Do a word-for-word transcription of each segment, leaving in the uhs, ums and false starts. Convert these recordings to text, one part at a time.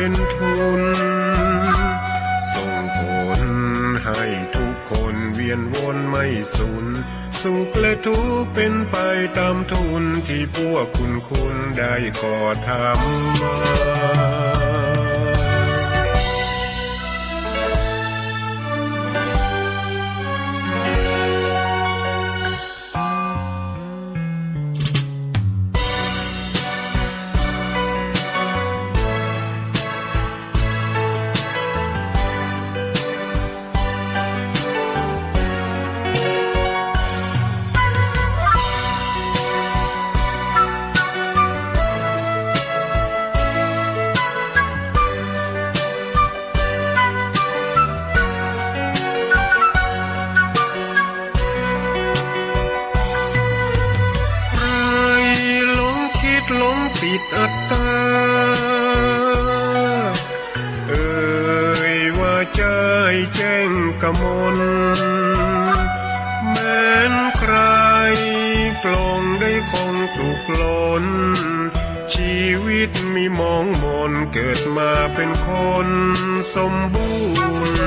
เป็นทุน ส่งผลให้ทุกคนเวียนวนไม่สูญ สุขและทุกข์เป็นไปตามทุนที่พวกคุณคุณได้ก่อทำมา ใครหลงคิดหลงติดอัตตา เอ่ยวาจาให้แจ้งกมล แม้นใครปลงได้คงสุขล้น ชีวิตมีมองมน เกิดมาเป็นคนสมบูรณ์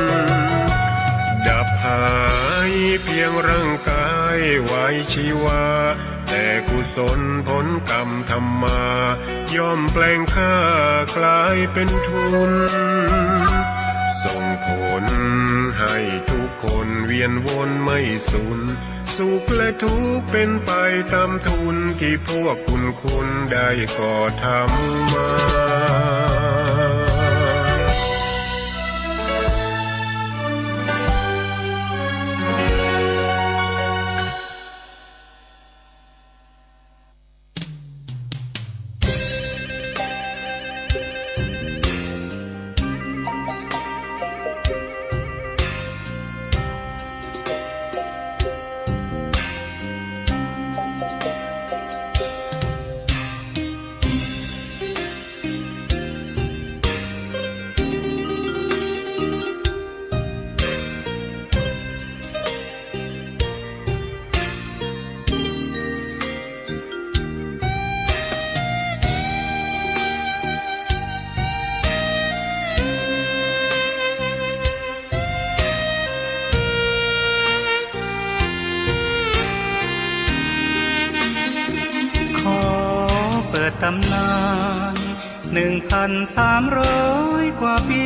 ดับหายเพียงร่างกายไว้ชีวา แต่กุศลผลกรรมทำมา ย่อมแปลงค่ากลายเป็นทุน ส่งผลให้ทุกคนเวียนวนไม่สูญ สุขและทุกข์เป็นไปตามทุนที่พวกคุณคุณได้ก่อทำมา ขอเปิดตำนาน หนึ่งพันสามร้อยกว่าปี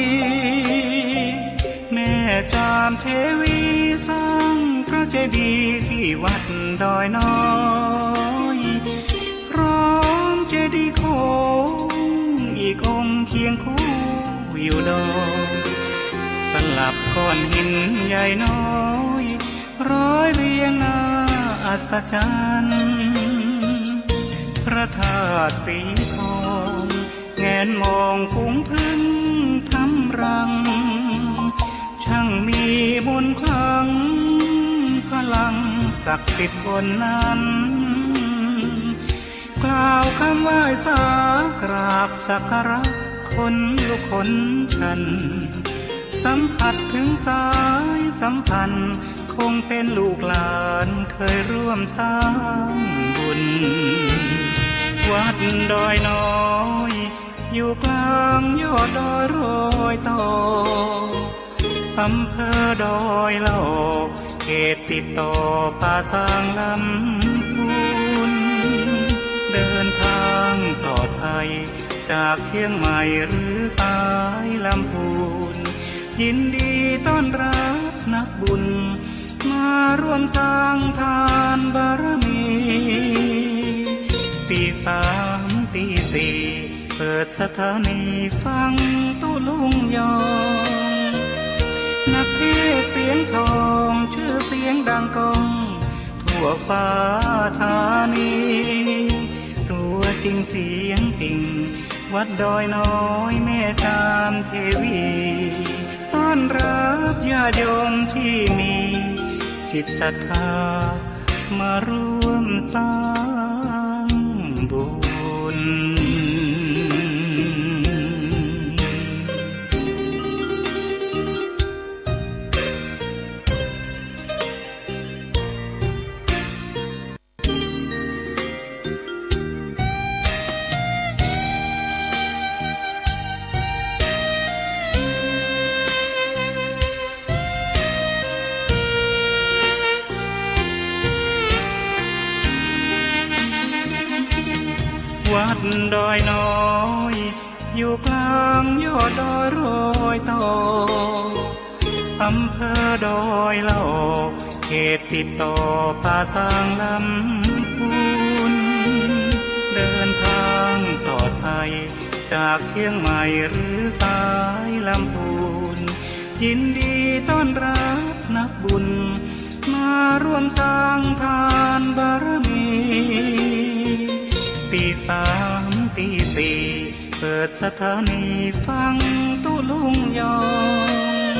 แม่จามเทวีสร้างพระเจดีย์ที่วัดดอยน้อย พร้อมเจดีย์โค้งอีกองค์เคียงคู่อยู่ดอย สลับก้อนหินใหญ่น้อย ร้อยเรียงน่าอัศจรรย์ พระธาตุสีทอง แงนมองฝูงผึ้งทำรัง ช่างมีมนต์ขลัง พลังศักดิ์สิทธิ์บนนั้น กล่าวคำไหว้สากราบสักการะ ขนลุกขนชัน สัมผัสถึงสายสัมพันธ์ คงเป็นลูกหลานเคยร่วมสร้างบุญ วัดดอยน้อย อยู่กลางยอดดอยรอยต่อ อำเภอดอยหล่อ เขตติดต่อป่าซางลำพูน เดินทางปลอดภัย จากเชียงใหม่หรือสายลำพูน ยินดีต้อนรับนักบุญ มาร่วมสร้างทานบารมี ตีสามตีสี่ เปิดสถานีฟังตุ๊ลุงยอง นักเทศน์เสียงทองชื่อเสียงดังก้อง ทั่วฟ้าธานี ตัวจริงเสียงจริง วัดดอยน้อยแม่จามเทวี ต้อนรับญาติโยมที่มีจิตศรัทธา มาร่วมสร้างบุญ ดอยน้อย อยู่กลางยอดดอยรอยต่อ อำเภอดอยหล่อ เขตติดต่อป่าซางลำพูน เดินทางปลอดภัย จากเชียงใหม่หรือสายลำพูน ยินดีต้อนรับนักบุญ มาร่วมสร้างทานบารมี ปีสามตีสี่ เปิดสถานีฟังตุลุงยอง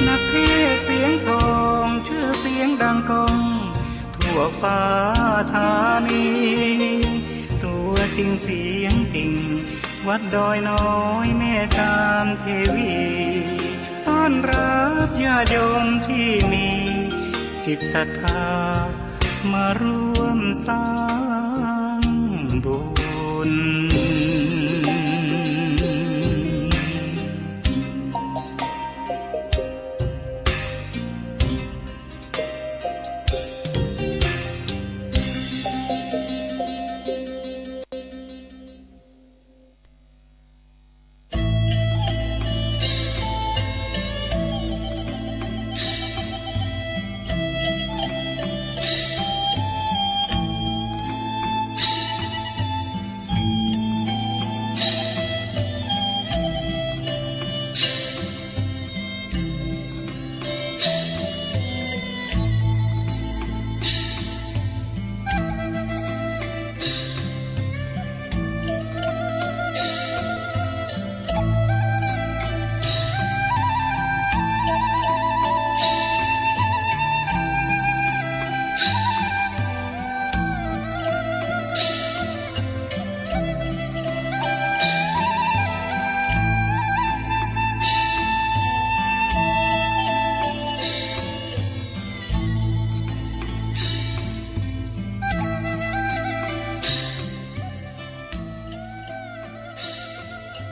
นักเทศน์เสียงทอง ชื่อเสียงดังก้อง ทั่วฟ้าธานี ตัวจริงเสียงจริง วัดดอยน้อยแม่จามเทวี ต้อนรับญาติโยมที่มีจิตศรัทธา มาร่วมสร้างบุญ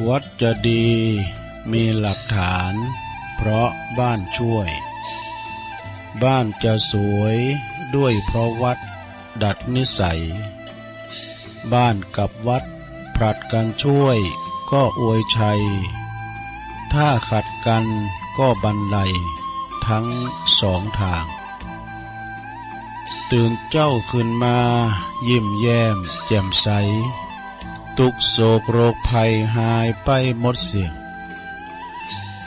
วัดจะดีมีหลักฐาน เพราะบ้านช่วย บ้านจะสวยด้วยเพราะวัดดัดนิสัย บ้านกับวัดผลัดกันช่วยก็อวยชัย ถ้าขัดกันก็บันไลทั้งสองทาง ตื่นเจ๊าขึ้นมายิ้มแย้มแจ่มใส ทุกข์โศกโรคภัยหายไปหมดสิ้น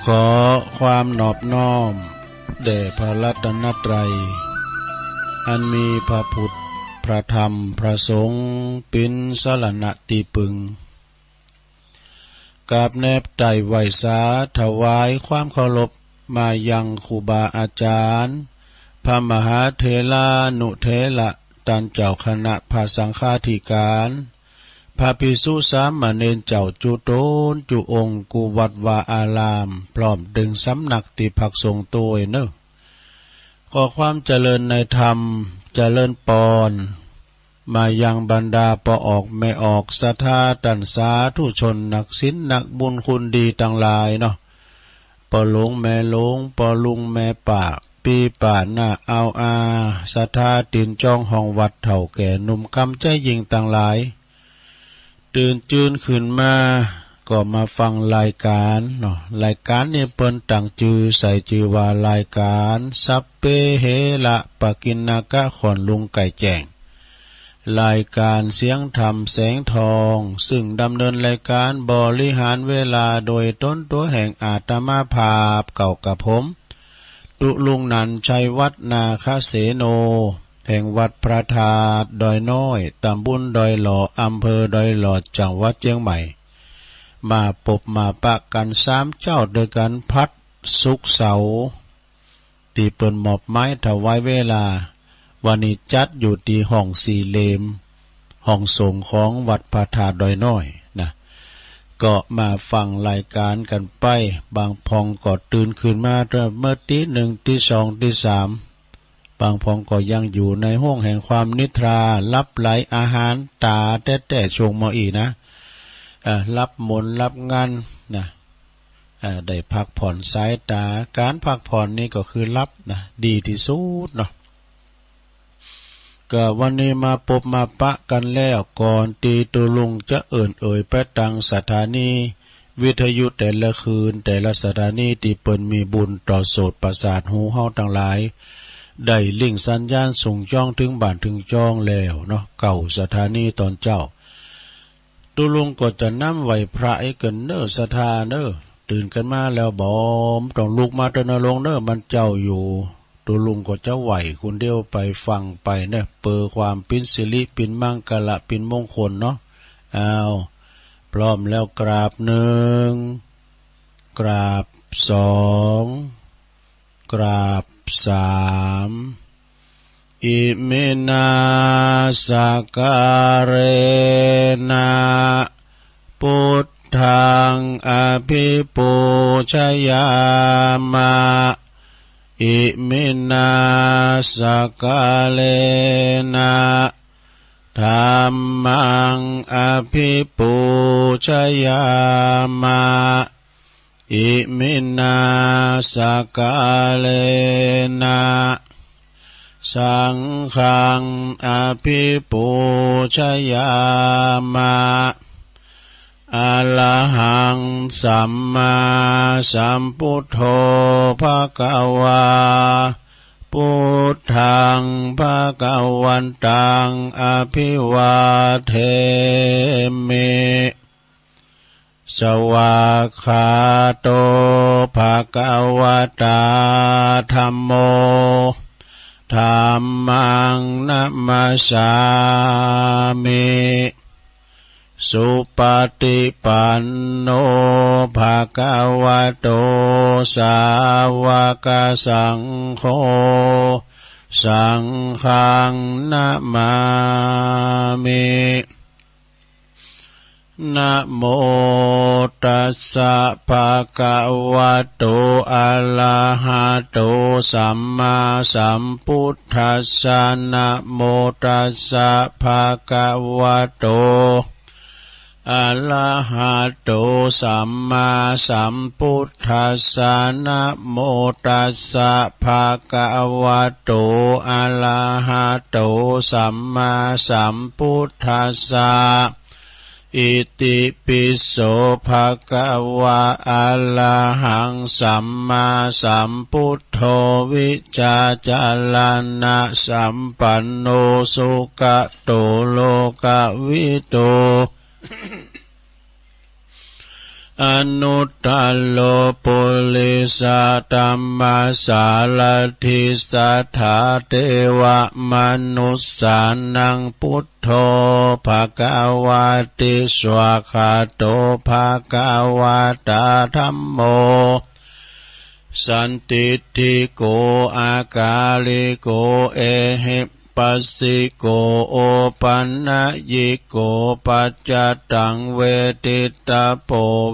ขอความนอบน้อมแด่พระรัตนตรัย อันมีพระพุทธ พระธรรม พระสงฆ์ เป๋นสรณะตี้ปึง กราบแนบไต่ไหว้สาถวายความเคารพมายังครูบาอาจารย์ พระมหาเถรานุเถระ ต้านเจ้าคณะพระสังฆาธิการ พระภิกษุสามเณรเจ้าจุ๊ตนจุ๊องค์ กู้วัดวาอาราม พร้อมเถิงสำนักตี้พักสงฆ์ตวยเนอ ขอความเจริญในธรรม เจริญปอน มายังบรรดาป้อออกแม่ออก ศรัทธาต้านสาธุชน นักศีลนักบุญคุณดีตังหลายเนาะ ป้อหลวงแม่หลวง ป้อลุงแม่ป้า ปี้ป้าน้าอาวอา ศรัทธาตี๋นจ้องห้องวัด เฒ่าแก่หนุ่มกำใจ๊ญิงตังหลาย ตื่นจื้นขึ้นมาก็มาฟังรายการเนาะ รายการนี้เปิ้นตั้งจื้อใส่จื้อว่ารายการสัพเพเหระปกิณณกะ ขอนลุงไก่แจ้ง รายการเสียงธรรมแสงทอง ซึ่งดำเนินรายการบริหารเวลาโดยตนตั๋วแห่งอาตมาภาพเก่ากับผม ตุลุงนันท์ ชัยวัฒน์ นาคเสโน แห่งวัดพระธาตุดอยน้อย ตำบลดอยหล่อ อำเภอดอยหล่อ จังหวัดเจียงใหม่ มาปบมาปะกั๋นสามเจ๊าตวยกั๋น ผลัดศุกร์เสาร์ ตี้เปิ้นมอบหมายถวายเวลา วันนี้จัดอยู่ตี้ห้องสี่เหลี่ยม ห้องสงฆ์ของวัดพระธาตุดอยน้อยนะ ก็มาฟังรายการกั๋นไป บางพ่องก็ตื่นขึ้นมาเมื่อตีหนึ่ง ตีสอง ตีสาม บางพ่องก็ยังอยู่ในห้วงแห่งความนิทรา หลับไหลอาหารต๋าแต๊ๆ ช่วงเมื่ออี้นะ เอ่อ หลับหมนหลับงันนะ เอ่อ ได้พักผ่อนสายต๋า ก๋านพักผ่อนนี้ก็คือหลับนะ ดีตี้สุดเนาะ ก็วันนี้มาปบมาปะกันแล้ว ก่อนตี้ตุ๊ลุงจะเอิ้นเอ่ยไปตังสถานีวิทยุแต่ละคืนแต่ละสถานีตี้เปิ้นมีบุญต่อโสตประสาทหูเฮาตังหลาย ได้ริ่งสัญญาณส่งจ้องถึงบ้านถึงจ้องแล้วเนาะ เก้าสถานีตอนเจ๊า ตุ๊ลุงก็จะนำไหว้พระให้เกินเน้อศรัทธาเน้อ ตื่นกันมาแล้วบ่ต้องลุกมาเต๊อะนะลุงเน้อ มันเจ๊าอยู่ ตุ๊ลุงก็จะไหว้คนเดียวไปฟังไปเน้อ เปื้อความปินสิริปินมังคละปินมงคลเนาะ อ้าว พร้อมแล้วกราบหนึ่ง กราบสอง กราบสาม อิมินา สักการะนะ พุทธัง อภิปูชยามะ อิมินา สักการะนะ ธัมมัง อภิปูชยามะ อิมินา สักการะนะ สังฆัง อภิปูชยามะ อะระหัง สัมมาสัมพุทโธ ภะคะวา พุทธัง ภะคะวันตัง อะภิวาเทมิ สวากขาโต ภะคะวะตา ธัมโม ธัมมัง นะมัสสามิ สุปะติปันโน ภะคะวะโต สาวะกะสังโฆ สังฆัง นะมามิ นะโมตัสสะ ภะคะวะโต อะระหะโต สัมมาสัมพุทธัสสะ นะโมตัสสะ ภะคะวะโต อะระหะโต สัมมาสัมพุทธัสสะ นะโมตัสสะ ภะคะวะโต อะระหะโต สัมมาสัมพุทธัสสะ อิติปิโส ภะคะวะ อะระหัง สัมมาสัมพุทโธ วิชชาจารณะสัมปันโน สุขะโต โลกะวิทู อนุตตะโร ปุริสะธัมมะสารถิ สัทธาเทวะมนุสสานัง พุทโธ ภะคะวะติ สวากขาโต ภะคะวะตา ธัมโม สันทิฏฐิโก อะกาลิโก เอหิปัสสิโก โอปันนยิโก ปัจจตัง เวทิตตะโพ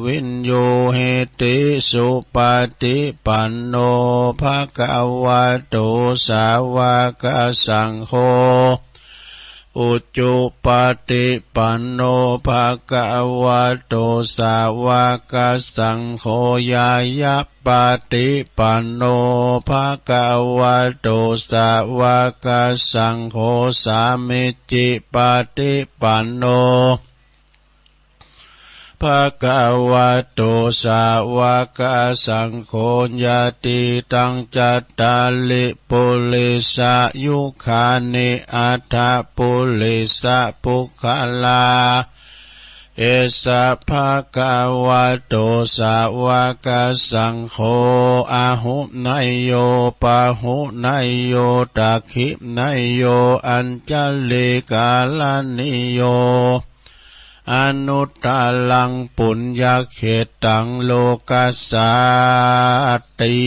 วิญญูหิติ สุปะติปันโน ภะคะวะโต สาวะกะสังโฆ อุจุปะติปันโน ภะคะวะโต สาวะกะสังโฆ ญาญะปะติปันโน ภะคะวะโต สาวะกะสังโฆ สามิจฉิปะติปันโน ภะคะวะโต สาวะกะสังโฆ ยะตีตัง จัตตาริ ปุริสะยุคานิ อัฏฐะ ปุริสะปุคคลา เอสะ ภะคะวะโต สาวะกะสังโฆ อะหุเนยโย ปะหุเนยโย ตักขิเนยโย อัญชะลีกะระณีโย อนุตตะรัง ปุญญะเขตตัง โลกัสสาติ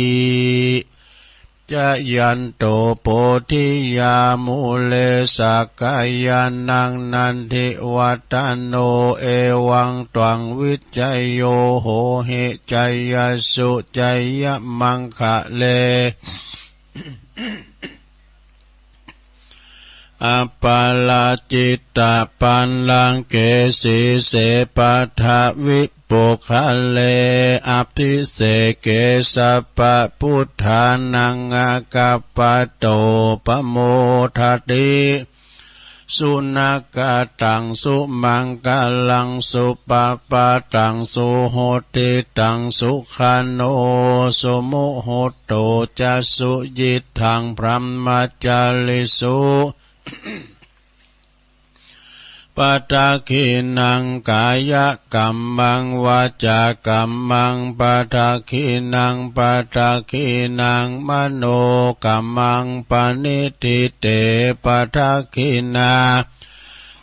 จะยันโต โพธิยา มูเล สักกายานัง นันทิวัตโต เอวังตวัง วิจโย โหหิ จยสสุ จยมังคะเล อะปะราจิตตะปัลลังเก สีเส ปะทะวิปุคคะเล อะภิเสเก สัพพะพุทธานัง อะกัปปะโต ปะโมทะติ สุนักขะตัง สุมังคะลัง สุปะปะทัง สุหุติตัง สุขะโณ สุมุหุตโต จะ สุยิตถัง พรหมจาริสุ ปะทักขิณัง กายะกัมมัง วาจากัมมัง ปะทักขิณัง ปะทักขิณัง มโณกัมมัง ปะณิฏฐิเต ปะทักขิณา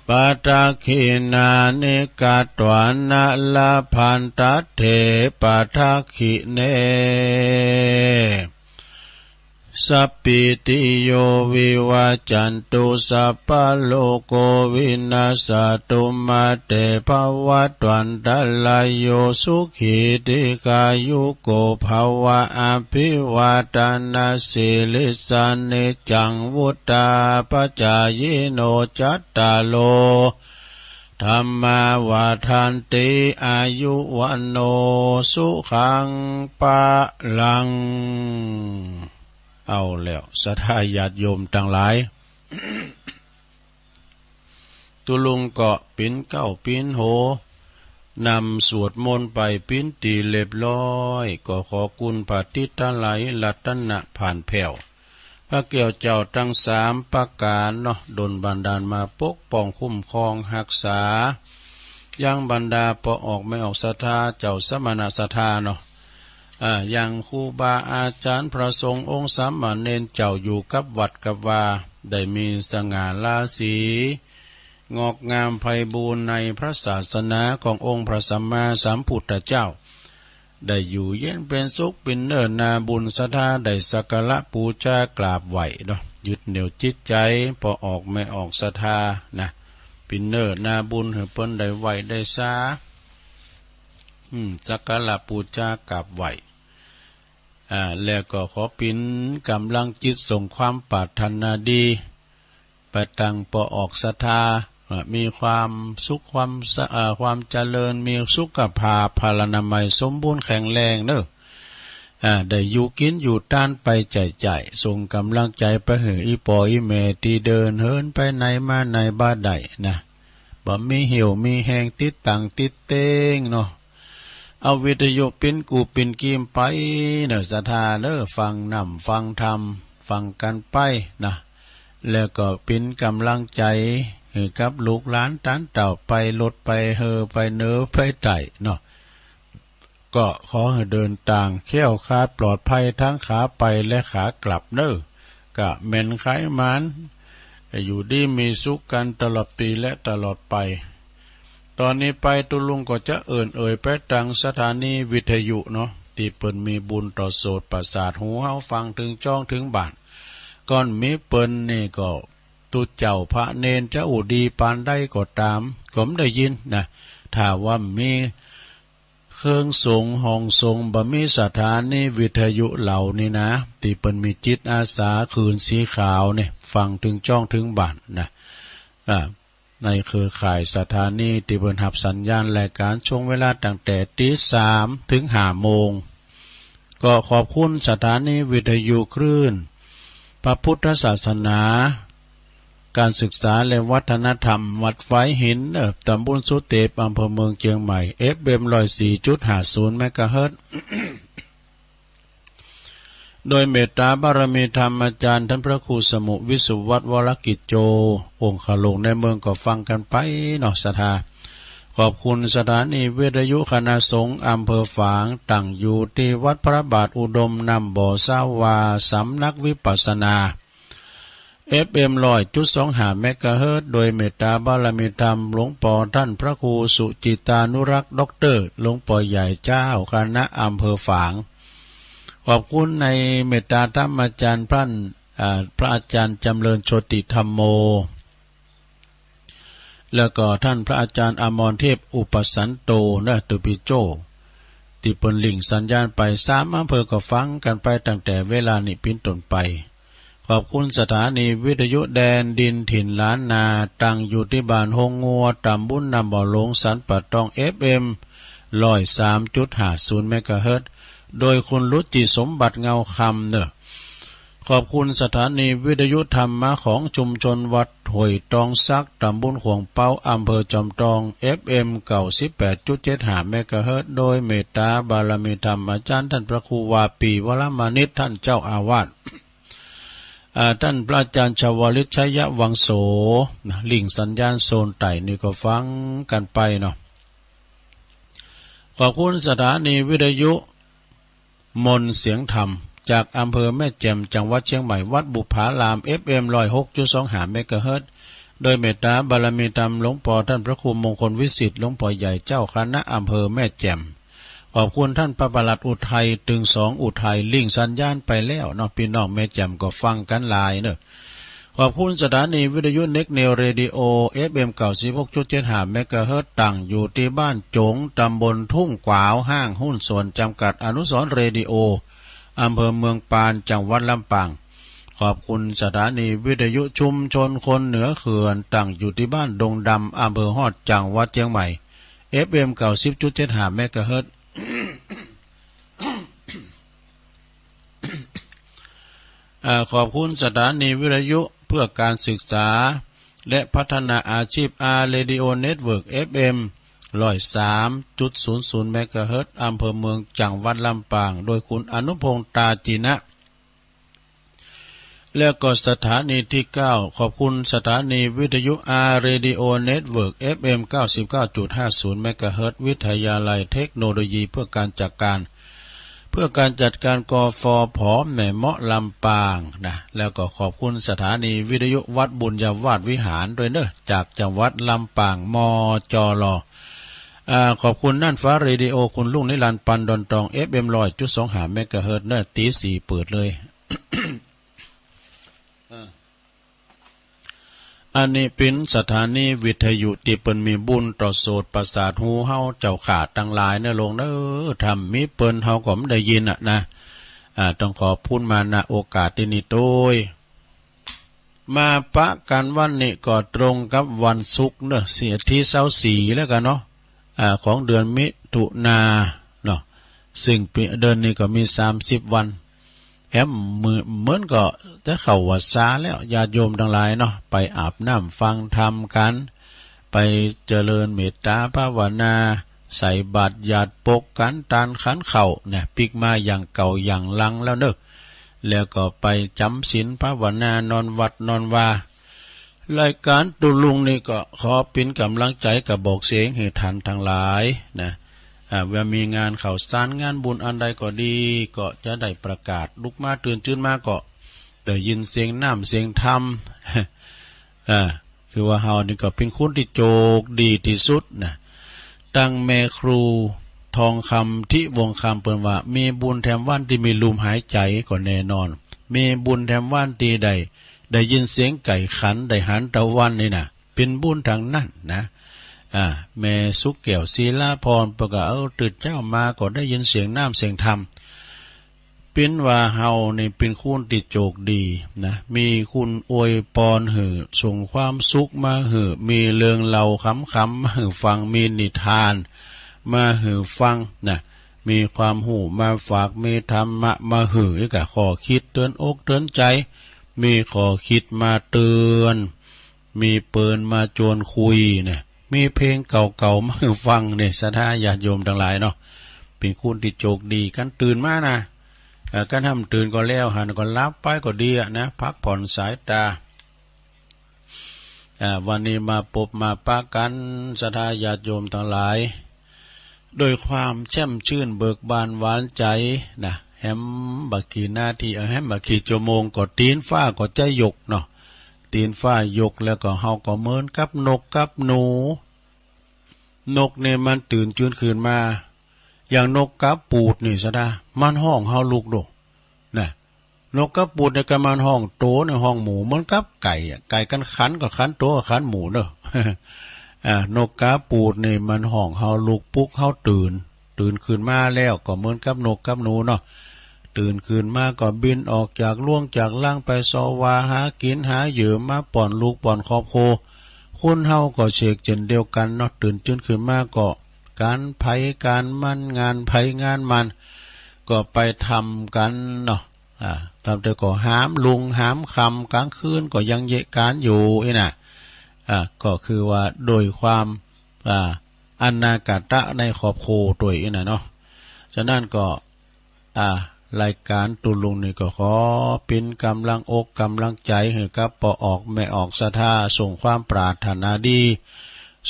ปะทักขิณานิ กัตวานะ ละพันทัตเถ ปะทักขิเณ สัพพีติโย วิวัชชันตุ สัพพะโรโค วินัสสะตุ มา เต ภะวัตวันตะราโย สุขี ทีฆายุโก ภะวะ อะภิวาทะนะสีลิสสะ นิจจัง วุฑฒาปะจายิโน จัตตาโร ธัมมา วัฑฒันติ อายุ วัณโณ สุขัง พะลัง เอาแล้ว ศรัทธาญาติโยมตังหลาย ตุ๊ลุงก็ปิ๊นเก๊าปิ๊นโฮ นำสวดมนต์ไปปิ๊นตี๋เรียบร้อย ก็ขอคุณพระติดตะไหลรัตนะผ่านแผ้ว พระแก้วเจ้าตังสามประก๋านเนาะ ดลบันดาลมาปกป้องคุ้มครองฮักษา ยังบรรดาป้อออกแม่ออกศรัทธา เจ้าสมณะศรัทธาเนาะ อ่า ยังครูบาอาจ๋ารย์พระสงฆ์องค์สามเณรเจ้าอยู่กับวัดกับวา ได้มีสง่าราศี งอกงามไพบูลย์ในพระศาสนาขององค์พระสัมมาสัมพุทธเจ้า ได้อยู่เย็นเป็นสุข ปิ๊นเน้อนาบุญศรัทธา ได้สักการะปู๋จากราบไหว้เนาะ ยึดเหนี่ยวจิตใจ๋ป้อออกแม่ออกศรัทธานะ ปิ๊นเน้อนาบุญหื้อเปิ้นได้ไหว้ได้สา อืม สักการะปู๋จากราบไหว้ อ่า แล้วก็ขอปิ๊นก๋ำลังจิตส่งความปรารถนาดี ไปตังป้อออกศรัทธา อ่า มีความสุขความสะ อ่า ความเจริญ มีสุขภาพพลานามัยสมบูรณ์แข็งแรงเน้อ อ่า ได้อยู่กิ๋นอยู่ตานไปใจ๊ใจ๊ ส่งก๋ำลังใจ๋ไปหื้ออี่ป้ออี่แม่ตี้เดินเหินไปไหนมาไหนบ่ได้นะ บ่มีเหี่ยวมีแฮงติดตั๋งติดเต๊งเนาะ เอาวิทยุปิ๊นกู้ปิ๊นกีมไปเน้อศรัทธาเน้อ ฟังน้ำฟังธรรม ฟังกั๋นไปนะ แล้วก็ปิ๊นก๋ำลังใจ๋หื้อกับลูกหลานตานเต้าไปรถไปเฮอไปเหนือไปใต้เนาะ ก็ขอหื้อเดินตางแคล้วคลาดปลอดภัยทั้งขาไปและขากลับเน้อ ก็แหมนไขหมาน อยู่ดีมีสุขกั๋นตลอดปี๋และตลอดไป ตอนนี้ไปตุ๊ลุงก็จะเอิ้นเอ่ยไปตังสถานีวิทยุเนาะ ตี้เปิ้นมีบุญต่อโสตประสาทหูเฮาฟังเถิงจ้องเถิงบ้าน ก่อนมีเปิ้นนี่ก็ตุ๊เจ้าพระเณรจะอู้ดีปานใดก็ต๋าม ก็บ่ได้ยินนะ ถ้าว่ามี เครื่องสงฆ์ห้องสงฆ์ บ่มีสถานีวิทยุเหล่านี้นะ ตี้เปิ้นมีจิตอาสาคืนสีขาวนี่ ฟังเถิงจ้องเถิงบ้านนะ อ่า ในเครือข่ายสถานีตี้เปิ้นฮับสัญญาณรายก๋านช่วงเวลาตั้งแต่ตี๋สามเถิงห้าโมง ก็ขอบคุณสถานีวิทยุคลื่นพระพุทธศาสนา การศึกษาและวัฒนธรรมวัดฝายหิน เอ่อ ตำบลสุเตป อำเภอเมืองเชียงใหม่ เอฟเอ็ม ร้อยสี่จุดห้าศูนย์ เมกะเฮิรตซ์ โดยเมตตาบารมีธรรมอาจารย์ท่านพระครูสมุห์ วิสุวัฒน์ วรกิจโจ องคาหลวงในเมือง ก็ฟังกั๋นไปเนาะศรัทธา ขอบคุณสถานีวิทยุคณะสงฆ์อำเภอฝาง ตั้งอยู่ตี้วัดพระบาทอุดมน้ำบ่อ สาวา สำนักวิปัสสนา เอฟเอ็ม ร้อยจุดสองห้า เมกะเฮิรตซ์ โดยเมตตาบารมีธรรมหลวงป้อท่านพระครูสุจิตานุรักษ์ ด็อกเตอร์ หลวงป้อใหญ่เจ้าคณะอำเภอฝาง ขอบคุณในเมตตาธรรมอาจารย์ท่าน อ่า พระอาจารย์จำเริญโชติธัมโม แล้วก็ท่านพระอาจารย์อมรเทพ อุปสันโต นะ ตุปิโจ ตี้เปิ้นลิงก์สัญญาณไป สามอำเภอก็ฟังกั๋นไปตั้งแต่เวลานี้เป๋นต้นไป ขอบคุณสถานีวิทยุแดนดินถิ่นล้านนา ตั้งอยู่ตี้บ้านฮงงัว ตำบลน้ำบ่อหลวง สันป่าตอง เอฟเอ็ม ร้อยสามจุดห้าศูนย์ เมกะเฮิรตซ์ โดยคุณรุจิสมบัติเงาคำเนอะ ขอบคุณสถานีวิทยุธรรมะของชุมชนวัดห้วยตองสัก ตำบลขวงเปา อำเภอจอมทอง เอฟเอ็ม เก้าสิบแปดจุดเจ็ดห้า เมกะเฮิรตซ์ โดยเมตตาบารมีธรรมอาจารย์ท่านพระครูวาปี วรมานิต ท่านเจ้าอาวาส อ่า ท่านพระอาจารย์ชวลิต ชัยวังโส นะ ลิงก์สัญญาณโซนใต้นี่ก็ฟังกันไปเนาะ ขอบคุณสถานีวิทยุมนต์เสียงธรรม จากอำเภอแม่แจ่ม จังหวัดเชียงใหม่ วัดบุปผาราม เอฟเอ็ม ร้อยหกจุดสองห้า เมกะเฮิรตซ์ โดยเมตตาบารมีธรรมหลวงปอท่านพระครูมงคลวิสิทธิ์ หลวงปอใหญ่เจ้าคณะอำเภอแม่แจ่ม ขอบคุณท่านพระประหลัดอุทัย ตึงสองอุทัย ลิงก์สัญญาณไปแล้วเนาะ พี่น้องแม่แจ่มก็ฟังกันหลายเนอะ ขอบคุณสถานีวิทยุ Next New Radio เอฟเอ็ม เก้าสิบหกจุดเจ็ดห้า เมกะเฮิรตซ์ ตั้งอยู่ที่บ้านโจ๋ง ตำบลทุ่งขวาว ห้างหุ้นส่วนจำกัดอนุสรณ์เรดิโอ อำเภอเมืองปาน จังหวัดลำปาง ขอบคุณสถานีวิทยุชุมชนคนเหนือเขื่อน ตั้งอยู่ที่บ้านดงดำ อำเภอฮอด จังหวัดเชียงใหม่ เอฟเอ็ม เก้าสิบจุดเจ็ดห้า เมกะเฮิรตซ์ อ่า ขอบคุณสถานีวิทยุเพื่อการศึกษาและพัฒนาอาชีพ อาร์ Radio Network เอฟเอ็ม ร้อยสามจุดศูนย์ศูนย์ เมกะเฮิรตซ์ อำเภอเมือง จังหวัดลำปาง โดยคุณอนุพงษ์ ตาจีนะ แล้วก็สถานีที่เก้า ขอบคุณสถานีวิทยุ อาร์ Radio Network เอฟเอ็ม เก้าสิบเก้าจุดห้าศูนย์ เมกะเฮิรตซ์ วิทยาลัยเทคโนโลยีเพื่อการจัดการ เพื่อการจัดการ กฟผ แม่เมาะ ลำปางนะ แล้วก็ขอบคุณสถานีวิทยุวัดบุญญาวาสวิหารด้วยเนอะ จากจังหวัดลำปาง มจล อ่า ขอบคุณน่านฟ้าเรดิโอ คุณลุงนิรันดร์ ปันดอนตอง เอฟเอ็ม ร้อยจุดสองห้า เมกะเฮิรตซ์ เนอะ ตีสี่เปิดเลย เออ อันนี้เป๋นสถานีวิทยุตี้เปิ้นมีบุญต่อโสตประสาทหูเฮาเจ้าข้าตังหลายเนอะ ลงเนอะ ถ้าบ่มีเปิ้นเฮาก็บ่ได้ยินอะนะ อ่า ต้องขอบคุณมา ณ โอกาสตี้นี้โตย มาปะกั๋นวันนี้ก็ตรงกับวันศุกร์เนอะ เสาร์ตี้ซาวสี่แล้วกั๋นเนาะ อ่า ของเดือนมิถุนาเนาะ ซึ่งปี เดือนนี้ก็มีสามสิบวัน แหมมื้อ เหมือนก็จะเข้าวัสสาแล้ว ญาติโยมตังหลายเนาะ ไปอาบน้ำฟังธรรมกั๋น ไปเจริญเมตตาภาวนา ใส่บาตรหยาดปกกั๋น ตานขันข้าวเนี่ย ปิ๊กมาอย่างเก่าอย่างหลังแล้วเนอะ แล้วก็ไปจ๋ำศีลภาวนานอนวัดนอนวา รายการตุลุงนี่ก็ขอเป๋นก๋ำลังใจ๋กระบอกเสียงหื้อท่านตังหลายนะ อ่า เวลามีงานข่าวสารงานบุญอันใดก็ดี ก็จะได้ประกาศ ลุกมาตื่นจื้นมาก็ได้ยินเสียงน้ำเสียงธรรม อ่า คือว่าเฮานี่ก็เป๋นคนตี้โชคดีตี้สุดนะ ตังแม่ครูทองคำ ทิวงศ์คำ เปิ้นว่า มีบุญแถมวันตี้มีลมหายใจ๋ก็แน่นอน มีบุญแถมวันตี้ได้ ได้ยินเสียงไก่ขัน ได้หันตะวันนี่นะ เป๋นบุญตังนั้นนะ อ่า แม่สุขแก้ว ศิลาพร เปิ้นก็ เออ ตื่นเจ๊ามาก็ได้ยินเสียงน้ำเสียงธรรม เป๋นว่าเฮานี่เป๋นคนตี้โชคดีนะ มีคนอวยปอนหื้อ ส่งความสุขมาหื้อ มีเรื่องเล่าขำๆ มาหื้อฟัง มีนิทานมาหื้อฟังนะ มีความฮู้มาฝาก มีธรรมะมาหื้อ ก็ข้อคิดเตือนอกเตือนใจ๋ มีข้อคิดมาเตือน มีเปิ้นมาจวนคุยเนี่ย มีเพลงเก่าๆ มาหื้อฟังเนี่ย ศรัทธาญาติโยมตังหลายเนาะ เป๋นคนตี้โชคดี คันตื่นมานะ เอ่อ คันห้ามตื่นก็แล้วหั้น ก็หลับไปก็ดีอะนะ พักผ่อนสายตา อ่า วันนี้มาปบมาปะกั๋น ศรัทธาญาติโยมตังหลาย ด้วยความแช่มชื่นเบิกบานหวานใจ๋นะ แหมบ่กี่นาที เอ่อ แหมบ่กี่ชั่วโมงก็ตี๋นฟ้าก็จะยกเนาะ ตี๋นฟ้ายกแล้วก็เฮาก็เหมือนกับนกกับหนู นกเนี่ยมันตื่นจื้นขึ้นมา อย่างนกกาปูดนี่ศรัทธา มันฮ้องเฮาลุกโด นะ นกกาปูดเนี่ยก็มันฮ้องโตเนี่ยฮ้องหมู่ เหมือนกับไก่อะ ไก่คันขันก็ขันโตก็ขันหมู่เนอะ อ่า นกกาปูดนี่มันฮ้องเฮาลุก ปลุกเฮาตื่น ตื่นขึ้นมาแล้วก็เหมือนกับนกกับหนูเนาะ ตื่นขึ้นมาก็บินออกจากล่วงจากรังไปเซาะวาหากิ๋นหาเหยื่อมาป้อนลูกป้อนครอบครัว คนเฮาก็เชกเช่นเดียวกั๋นเนาะ ตื่นจื้นขึ้นมาก็ก๋านไผก๋านมัน งานไผงานมัน ก็ไปทำกั๋นเนาะ อา ตามแต่ก็หามลุงหามค่ำ กลางคืนก็ยังเยะก๋านอยู่อี้นะ อา ก็คือว่าโดยความ อา อนาคตะในครอบครัวตวยอี้นะเนาะ ฉะนั้นก็ อา รายก๋านตุ๊ลุงนี่ก็ขอเป๋นก๋ำลังอกก๋ำลังใจ๋หื้อกับป้อออกแม่ออกศรัทธา ส่งความปรารถนาดี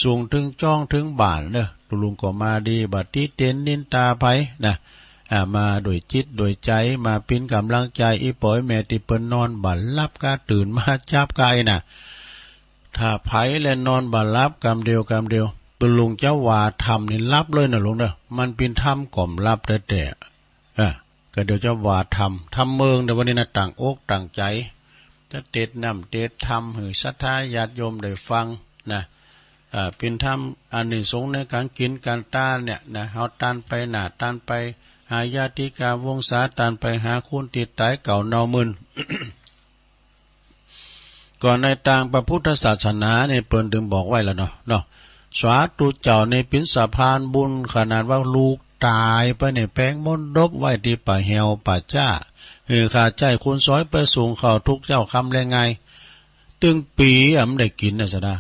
ส่งเถิงจ๊องเถิงบ้านเนาะ ตุ๊ลุงก็มาดี บ่ติเตียนนินตาใผนะ อา มาโดยจิตโดยใจ๋ มาเป๋นก๋ำลังใจ๋ อี่ป้ออี่แม่ตี้เปิ้นนอนบ่หลับกา ตื่นมาจับกาอี้นะ ถ้าใผแลนอนบ่หลับก๋ำเดียวก๋ำเดียว ตุ๊ลุงจะว่าธรรมนี่หลับเลยนะลุงเนาะ มันเป๋นธรรมก็บ่หลับแต๊ๆ เออ ก็เดี๋ยวจะว่าธรรม ธรรมเมิงในวันนี้นะ ตั้งอกตั้งใจ๋ จะเตสน์น้ำเตสน์ธรรมหื้อศรัทธาญาติโยมได้ฟังนะ อ่า เป๋นธรรมอานิสงส์ในก๋านกิ๋นก๋านตานเนี่ยนะ เฮาตานไปหน้า ตานไปหาญาติกาวงศา ตานไปหาคนตี้ต๋ายเก่าเน่ามึน ก็ในตางพระพุทธศาสนานี่เปิ้นเถิงบอกไว้แล้วเนาะ เนาะ สาธุเจ้านี่เป๋นสะพานบุญ ขนาดว่าลูกต๋ายไปนี่แป๋งมรดกไว้ตี้ป่าแหวป่าจ๊า หื้อข้าใจ๊คนซอยไปส่งข้าวทุกเจ๊าค่ำแลงงาย ตึงปี๋อะบ่ได้กิ๋นนะสะดา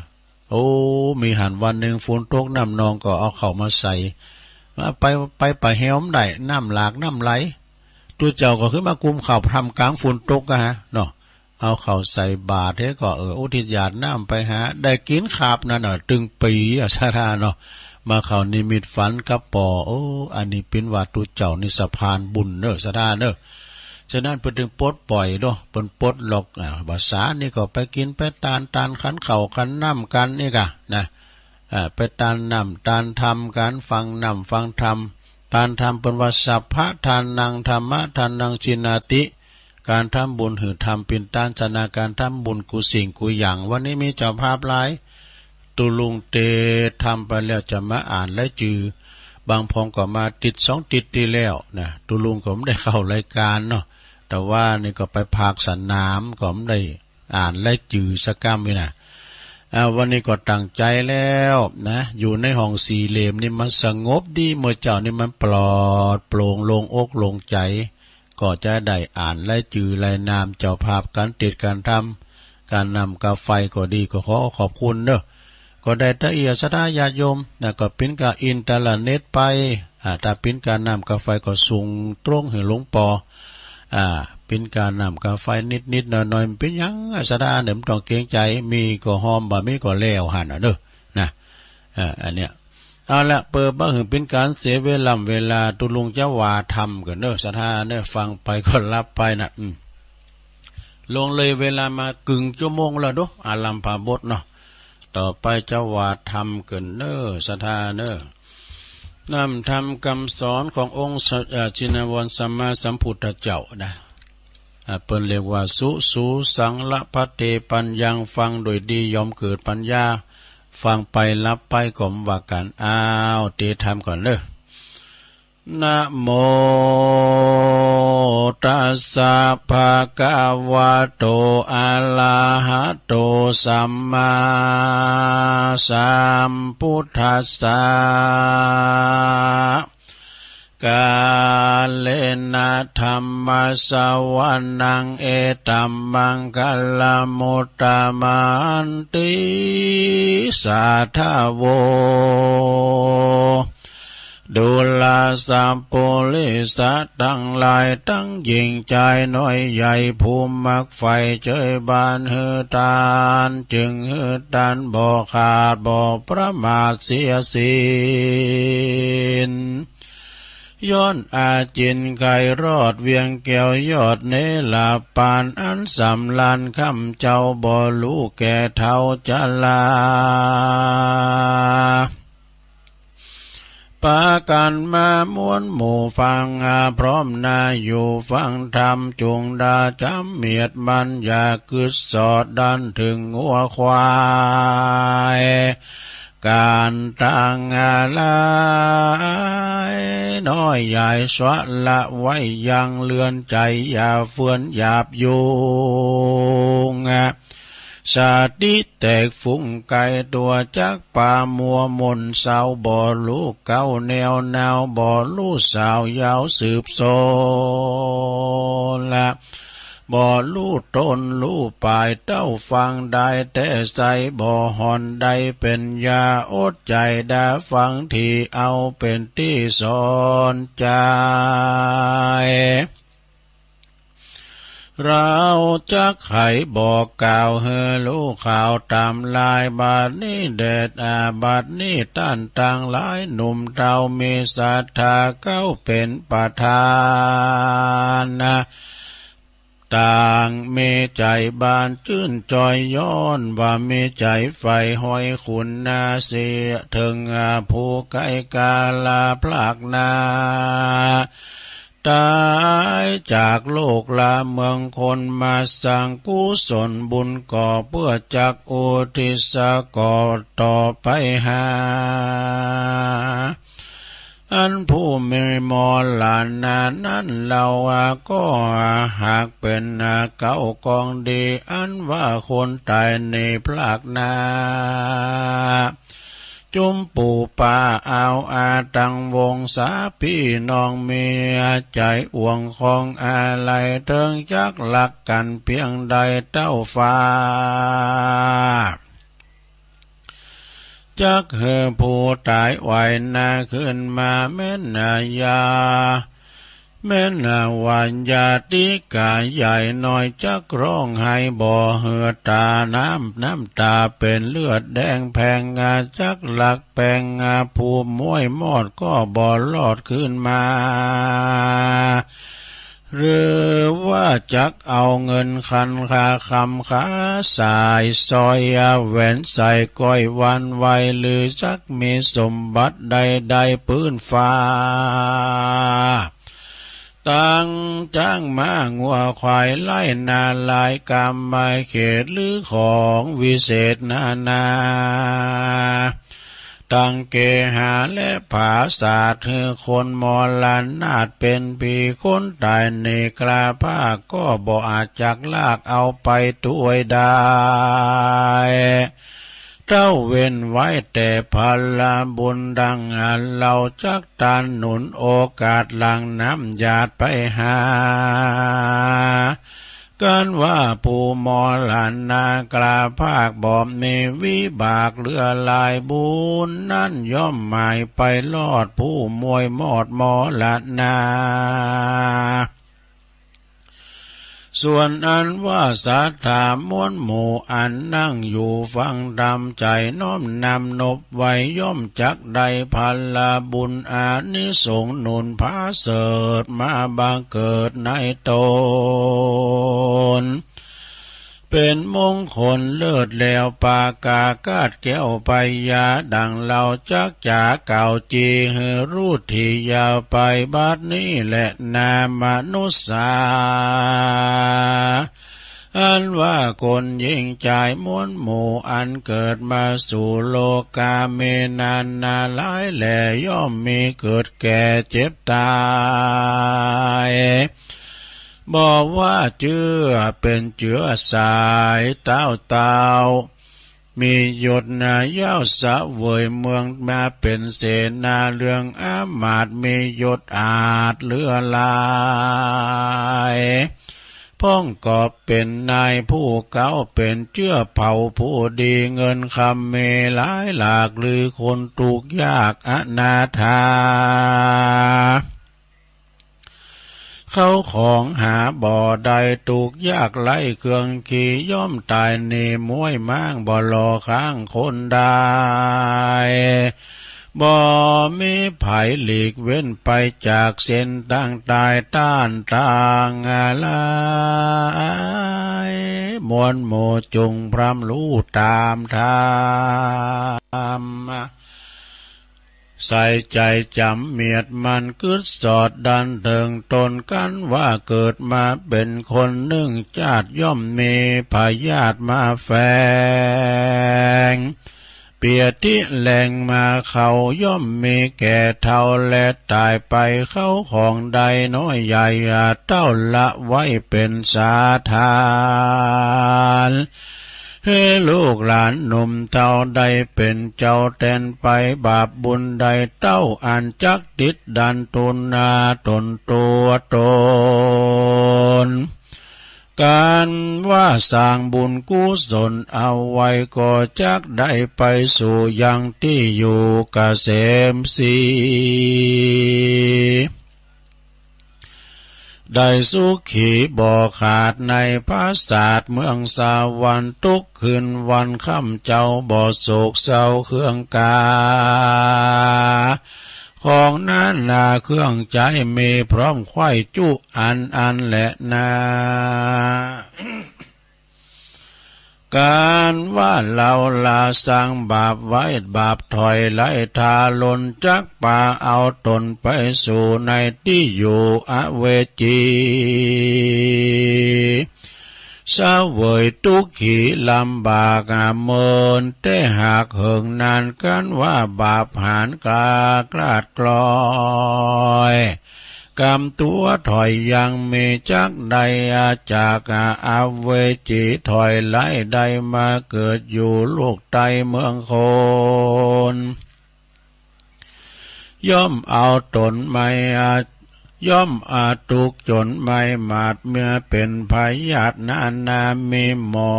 โอ้ มีหั้นวันนึ่งฝนตกน้ำนองก็เอาข้าวมาใส่ มาไป ไปป่าแหวบ่ได้ น้ำหลากน้ำไหล ตุ๊เจ้าก็ขึ้นมากุมข้าวธรรมกลางฝนตกอะฮะเนาะ เอาข้าวใส่บาตรเฮ้ก็ เออ อุทิศหยาดน้ำไปหา ได้กิ๋นคาบนั้นน่ะ ตึงปี๋อะสะดาเนาะ มาเข้านิมิตฝันกับป้อ โอ้ อันนี้เป๋นว่าตุ๊เจ้านี่สะพานบุญเนาะสะดาเนาะ ฉะนั้นเปิ้นเถิงปลดปล่อยเนาะ เปิ้นปลดล็อก อ่า ภาษานี่ก็ไปกิ๋นไปตาน ตานขันข้าวขันน้ำกั๋นนี่กะนะ อ่า ไปตานน้ำตานธรรมกั๋น ฟังน้ำฟังธรรม ตานธรรมเปิ้นว่า สัพพะทานัง ธัมมะทานัง จีนาติ ก๋านทำบุญหื้อธรรมเป๋นตานสนะ ก๋านทำบุญกู้สิ่งกู้อย่าง วันนี้มีเจ้าภาพหลาย ตุ๊ลุงเตสน์ธรรมไปแล้วจะมาอ่านรายจื่อ บางพองก็มาติดสองติดตี้แล้วนะ ตุ๊ลุงก็บ่ได้เข้ารายก๋านเนาะ แต่ว่านี่ก็ไปภาคสนามก็บ่ได้อ่านรายจื่อสักกำนี่นะ อ่า วันนี้ก็ตั้งใจ๋แล้วนะ อยู่ในห้องสี่เหลี่ยมนี่มันสงบดี เมื่อเจ๊านี่มันปลอดโปร่ง โล่งอกโล่งใจ๋ ก็จะได้อ่านรายจื่อรายนามเจ้าภาพก๋านเตสน์ก๋านธรรม ก๋านน้ำก๋านไฟก็ดี ก็ขอขอบคุณเนาะ ก็ได้ตะเอียดศรัทธาญาติโยมนะ ก็เป๋นกาอินเทอร์เน็ตไป อ่า ถ้าเป๋นกาน้ำกาไฟก็ส่งตรงหื้อหลวงป้อ อ่า เป๋นกาน้ำกาไฟนิดๆ หน่อยๆ บ่เป๋นหยัง อ่า ศรัทธาเนี่ยบ่ต้องเกรงใจ๋ มีก็ฮอม บ่มีก็แล้วหั้นน่ะเนาะ นะ อ่า อันเนี้ย เอาละ เปื้อบ่หื้อเป๋นก๋านเสียเวล่ำเวลา ตุ๊ลุงจะว่าธรรมกั๋นเนาะ ศรัทธาเนาะ ฟังไปก็หลับไปนะ อืม ล่วงเลยเวลามาเกิ่งชั่วโมงแล้วเนาะ อารัมภบทเนาะ ต่อไปจะว่าธรรมกั๋นเนาะ ศรัทธาเนาะ น้ำธรรมกำสอนขององค์ส- เอ่อ ชินวรสัมมาสัมพุทธเจ้านะ อ่า เปิ้นเรียกว่า สุ สู สัง ละ พะเท ปัญญัง ฟังโดยดี ย่อมเกิดปัญญา ฟังไปหลับไปก็บ่ว่ากั๋น อ้าว เตสน์ธรรมก่อนเนาะ นะโม ตัสสะ ภะคะวะโต อะระหะโต สัมมาสัมพุทธัสสะ กาเลนะธัมมะสะวะนัง เอตัมมังคะลัม อุตตะมันติ สาธะโว ดูราสัปปุริสะตังหลาย ตังญิงจายน้อยใหญ่ ผู้มักใฝ่เจยบานหื้อตาน จึงหื้อตานบ่ขาด บ่ประมาทเสียสิ้น ย้อนอาจินไขรอดเวียงแก้วยอดเนรปาน อันสำราญค่ำเจ้าบ่รู้แก่เฒ่าชรา ปากั๋นมามวลหมู่ฟัง อา พร้อมหน้าอยู่ฟังธรรม จุ่งดาจ๋ำเมียดมัน อย่ากึ๊ดสอดดันเถิงงัวควาย ก๋านตังหลายน้อยใหญ่ สละไว้ยังเรือนใจ๋ อย่าเฟื่อนหยาบยุง สาติแตกฟุ้งไกล ตั๋วจักปามัวหม่นเศร้า บ่ฮู้เก๊าแนวหนาว บ่ฮู้สาวยาวสืบโซละ บ่ฮู้ต้นฮู้ปลาย เต้าฟังได้แต่ใส บ่ฮ้อนได้เป็นยา อดใจดาฟังที เอาเป็นตี้สอนใจ เราจักไขบอกกล่าว หื้อฮู้ข่าวต๋ามลาย บัดนี้แดดอา บัดนี้ต้านตังหลาย หนุ่มเฒ่ามีศรัทธา เก๊าเป็นประธานนะ ต่างมีใจ๋บานจื้นจอย ย้อนว่ามีใจ๋ใฝ่ห้อยคุณนา เสียเถิงผู้ใกล้กาลาพรากนา ต๋ายจากโลกลาเมืองคน มาสร้างกุศลบุญก่อ เพื่อจักอุทิศก่อต่อไปหา อันผู้มีมรณะนั้น เราก็หากเป็นเก๊ากองดี อันว่าคนต๋ายนี้พรากนา จุมปู่ป้าอาวอาตังวงศา ปี้น้องเมียใจ๋อ่วงคองอาลัย เถิงจักรักกั๋นเปียงใดเต้าฟ้า จักหื้อผู้ต๋ายไหว้นาขึ้นมา แม้นยา แม้นว่าญาติกาใหญ่น้อย จักร้องไห้บ่เหือดต๋า น้ำ น้ำต๋าเป๋นเลือดแดงแผง จักรักแปงผู้มวยมอด ก็บ่รอดขึ้นมา หรือว่าจักเอาเงินคันคาคำคาสาย สร้อยแหวนใส่ก้อยหวั่นไหว หรือจักมีสมบัติใดๆปื้นฟ้า ตั้งจ๊างม้างัวควาย ไร่นาหลายกำไม้เขต หรือของวิเศษนานา ตังเกหาและผาสาท หื้อคนมรณาตเป๋นผี คนต๋ายนี้กล้าพราก ก็บ่อาจจักลากเอาไปตวยได้ เต้าเว้นไว้แต่ผลบุญดังอัน เราจักตานหนุนโอกาส หลั่งน้ำหยาดไปหา กันว่าผู้มรณะกล้าพราก บ่มีวิบากเหลือหลาย บุญนั้นย่อมหมายไปรอด ผู้มวยมอดมรณะ ส่วนอันว่าศรัทธามวลหมู่ อันนั่งอยู่ฟังธรรม ใจ๋น้อมนำนบไว้ ย่อมจักได้ผลบุญอานิสงส์ หนุนพาเสด็จมาบังเกิดในตน เป๋นมงคลเลิศแล้ว ปากาคาดแก้วพญา ดังเราจักจ๋ากล่าวจี หื้อฮู้ถี่ยาวไป บัดนี้แลนา มนุษย์สา อันว่าคนหญิงจายมวลหมู่ อันเกิดมาสู่โลกา มีนานาหลายแหล่ ย่อมมีเกิดแก่เจ็บต๋าย บ่ว่าเจื้อเป๋นเจื้อสายเต้าเต้า มียศนาเย้าเสวยเมืองมาเป๋นเสนาเรือง อำมาตย์มียศอาจเหลือหลาย พร้อมก็เป๋นนายผู้เก๊า เป๋นเจื้อเผ่าผู้ดี เงินคำมีหลายหลาก หรือคนทุกข์ยากอนาถา เข้าของหาบ่ได้ ทุกข์ยากไร้เครื่องขี่ ย่อมต๋ายหนีมวยม้าง บ่หล่อข้างคนได้ บ่มีไผหลีกเว้นไปจากเส้นทางต๋าย ต้านทางหลาย มวลหมู่จงพร่ำฮู้ต๋ามธรรม ใส่ใจ๋จ๋ำเมียดมั่น กึ๊ดสอดดันเถิงตน กันว่าเกิดมาเป๋นคนนึ่งจาติ ย่อมมีพยาธิมาแฝง เปียธิแรงมาเข้า ย่อมมีแก่เฒ่าและต๋ายไป เข้าของใดน้อยใหญ่ เต้าละไว้เป๋นสาธาร เฮลูกหลานหนุ่มเฒ่าได้เป๋นเจ้าแตนไป บาปบุญใดเต้าอันจักติดดันตุนาต๋นตั๋วต๋น การว่าสร้างบุญกุศลเอาไว้ ก็จักได้ไปสู่ยังตี้อยู่เกษมศรี ได้สุขีบ่ขาดในผาสาทเมืองสวรรค์ ทุกคืนวันค่ำเจ้าบ่โศกเศร้าเครื่องกา ของนานาเครื่องใจ๊มีพร้อมไขว้จุอันอันแลนา การว่าเฮาลาสร้างบาปไว้ บาปถอยไล่ทาหล่น จักปาเอาต๋นไปสู่ในตี้อยู่อเวจี เสวยตุ๊กขีลำบากเมิน แต่หากเหิงนาน กันว่าบาปหาญกล้าคลาดกลอย กำตั๋วถอยยังมีจักได้จากอเวจี ถอยไล่ได้มาเกิดอยู่โลกใต้เมืองคน ย่อมเอาต๋นไม่ ย่อมอาทุกข์จนไม่หมาด เมื่อเป๋นพยาธินานามีหมอ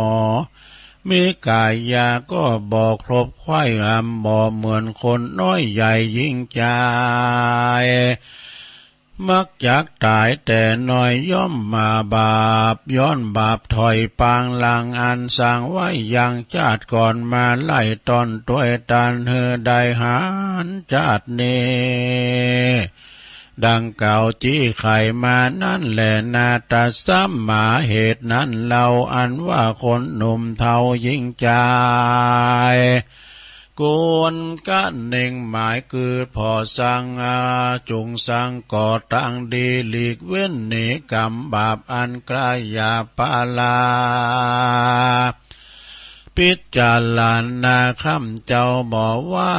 มีกายาก็บ่ครบไขว้ บ่เหมือนคนน้อยใหญ่หญิงจาย มักจักต๋ายแต่น้อย ย่อมมาบาป ย้อนบาปถอยปางหลัง อันสร้างไว้ยังจาติก่อนมา ไล่ต้อนตวยตานหื้อได้หาญจาตินี้ ดังกล่าวจี้ไขมานั้นแลนา ตะซ้ำหมาเหตุนั้นเฮา อันว่าคนหนุ่มเฒ่าหญิงจาย ควรกะเน่งหมายคือผ่อสร้างอา จุงสร้างก่อตางดี หลีกเว้นหนีกรรมบาปอันกล้าหยาบปาลา พิจารณาคำเจ้าบ่ว่า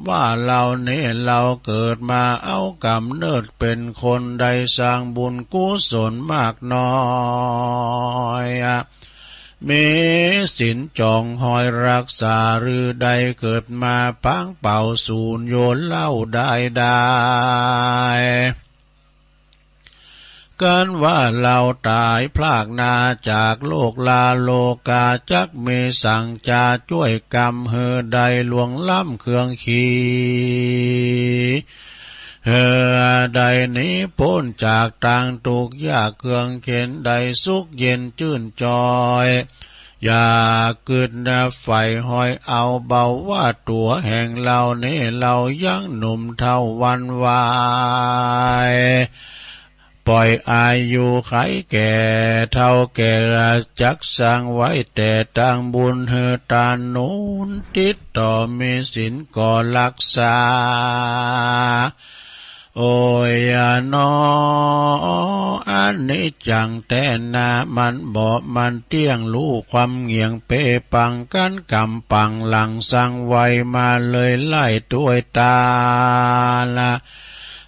ว่าเฮานี้เฮาเกิดมาเอากำเนิดเป๋นคน ได้สร้างบุญกุศลมากน้อย มีศีลจองฮอยรักษา หรือได้เกิดมาปางเป่าสูญโยนเล่าได้ได้ กันว่าเฮาต๋ายพรากหน้าจากโลกลาโลกา จักมีสังจาจ้วยกำหื้อได้ล่วงล้ำเครื่องขี หื้อได้หนีป๊นจากตางตุ๊กข์ยากเครื่องเข็ญ ได้สุขเย็นจื้นจอย อย่ากึ๊ดนะใฝ่ฮอยเอาเบาว่าตั๋วแห่งเฮานี้ เฮายังหนุ่มเฒ่าวันวาย ปล่อยอายุไขแก่เฒ่าแก่ จักสร้างไว้แต่ตางบุญหื้อตานหนุนติดต่อ มีศีลก็รักษา โอยหนอ อันนี้จังแต๊นา มันบ่มันเตี้ยง ฮู้ความเหงี่ยงเปปัง กันกำปังหลังสร้างไว้มาเลยไล่ตวยตาละ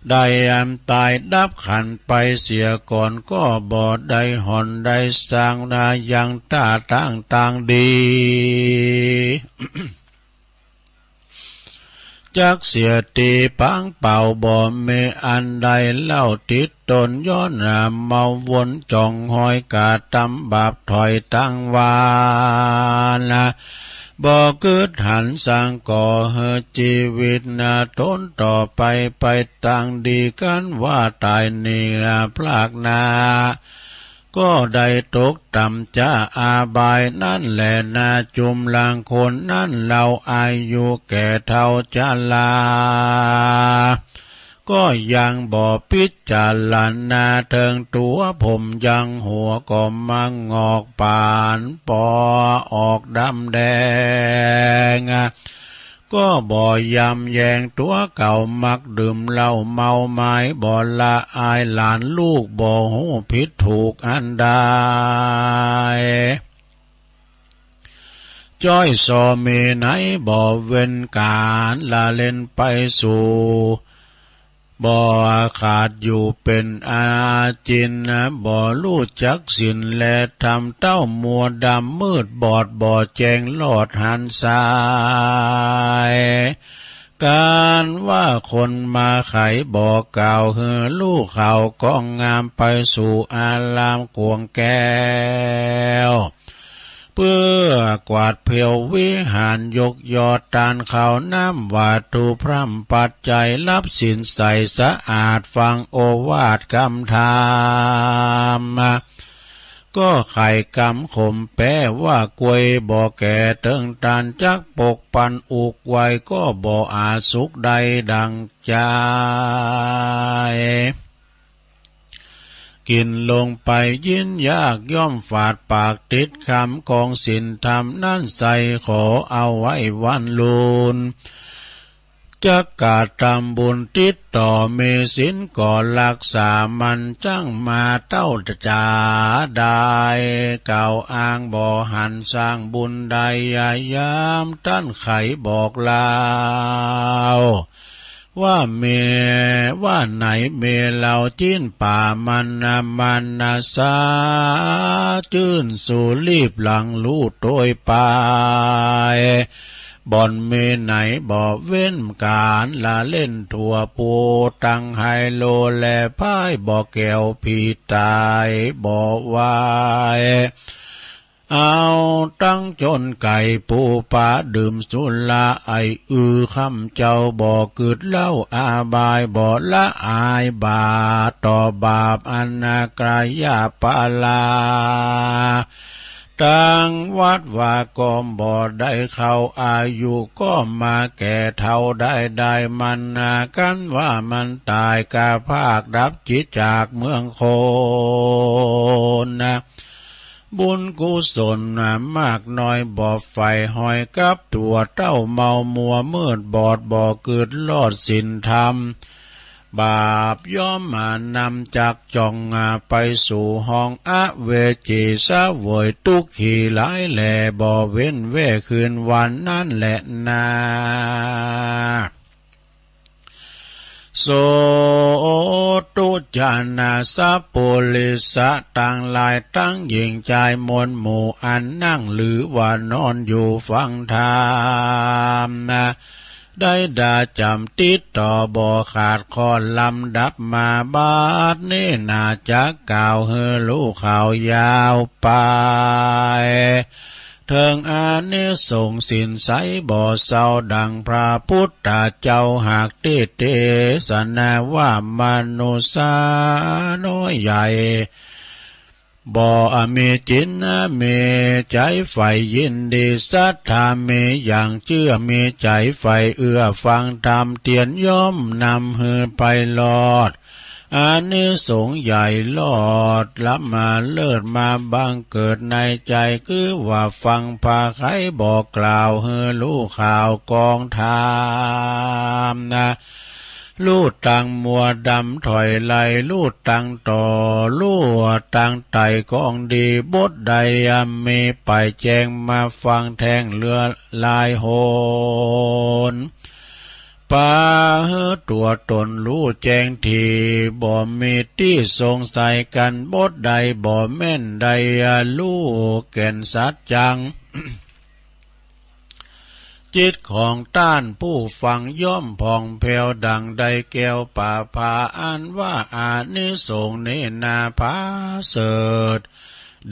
ได้อันต๋ายดับขันไปเสียก่อน ก็บ่ได้หอนได้สร้างนายังต้าตางตางดี จักเสียตี้ปางเป่าบ่มีอันใดเล่า ติดตนย้อนหาเมาวนจ่องฮอย กระตำบาปถอยตังวานะ บ่กึ๊ดหันสร้างก่อหื้อจีวิตนะ ตนต่อไปไปตางดี กันว่าต๋ายนี้นะพรากหน้า ก็ได้ตกต่ำจะอาบายนั้นแลนา จุมลางคนนั้นเฮาอายุแก่เฒ่าชรา ก็ยังบ่พิจารณาเถิงตั๋ว ผมยังหัวก็มางอกปานปอออกดำแดง ก็บ่ยำแยงตั๋วเก่า มักดื่มเหล้าเมาไม้ บ่ละอายหลานลูก บ่ฮู้ผิดถูกอันใด จ้อยส่อเมไหน บ่เว้นก๋านละเล่นไปสู่ บ่ขาดอยู่เป๋นอาจิณ บ่ฮู้จักศีลและธรรม เต้ามัวดำมืดบอด บ่แจ้งรอดหันสาย การว่าคนมาไขบอกกล่าว หื้อฮู้ข่าวก้องงาม ไปสู่อารามกว้างแก้ว เปื้อกวาดเผียววิหาร ยกยอดตานข้าวน้ำ วัตถุพร่ำปัจจัย รับศีลใสสะอาด ฟังโอวาทกำธรรม ก็ไขกำขมแปลว่ากล้วย บ่แก่เติงตาน จักปกปันอุกไว้ ก็บ่อาจสุขได้ดังใจ กินลงไปยินยาก ย่อมฝาดปากติดคำ ของศีลธรรมนั้นใส่ ขอเอาไว้วันลุน จักกระทำบุญติดต่อ มีศีลก็รักษามัน จั้งมาเต้าจ๋าได้ กล่าวอ้างบ่หันสร้างบุญได้ ยามต้านไขบอกเล่า ว่าเม ว่าไหนเมเหล่า จิ๊นป่ามันนะมันนะสา จื้นสู่ลีบหลังลู่โตยไป บ่อนเมไหนบ่เว้นก๋าน ละเล่นทั่วปูตังไฮโล และไพ่บ่แก้วผีตายบ่ไหว เอาตังโจรไก่ปูปลา ดื่มสุราไอ้อือ ค่ำเจ้าบ่กึ๊ดเหล้า อบายบ่ละอายบาป ต่อบาปอันนากระยาปาลา ตังวัดว่าก็บ่ได้เข้า อายุก็มาแก่เฒ่าได้ ได้มันนากันว่ามันตาย กะพรากดับจิตจากเมืองคนนะ บุญกุศลมากน้อยบ่ใฝ่ห้อย กับตั๋วเต้าเมามัวมืดบอด บ่กึ๊ดรอดศีลธรรม บาปย่อมมานำจักจ่องไปสู่ห้องอเวจี เสวยตุ๊กขีหลายแล บ่เว้นแว่คืนวันนั้นแลนา โสตุจานาสัพปุริสะตังหลาย ตังหญิงจายมวลหมู่ อันนั่งหรือว่านอนอยู่ฟังธรรมนะ ได้ดาจ๋ำติดต่อบ่ขาด ข้อลำดับมาบัดนี้นา จักกล่าวหื้อฮู้ข่าวยาวไป เถิงอานิสงส์ศีลใสบ่เศร้า ดังพระพุทธเจ้าหากเตสนาว่า มนุษย์น้อยใหญ่ บ่มีจิตมีใจ๋ใฝ่ยินดี ศรัทธามีอย่างเชื่อ มีใจ๋ใฝ่เอื้อฟังธรรมเตียน ย่อมนำหื้อไปรอด อานิสงส์ใหญ่รอดล้ำมาเลิศมาบังเกิดในใจ๋ คือว่าฟังพระไขบอกกล่าวหื้อฮู้ข่าวกองธรรมนะ ฮู้ตังมัวดำถอยไล่ ฮู้ตังต่อ ฮู้ตังไต่กองดี บทใดมีไปแจ้งมาฟังแท่งเหลือหลายหน ปาหื้อตั๋วตนฮู้แจ้งที่ บ่มีตี้สงสัยกั๋น บทใดบ่แม่นใดฮู้แก่นสัจจัง จิตของต้านผู้ฟังย่อมผ่องแผ้วดั่งได้แก้วประภา อันว่าอานิสงส์นี้นาผาเสริฐ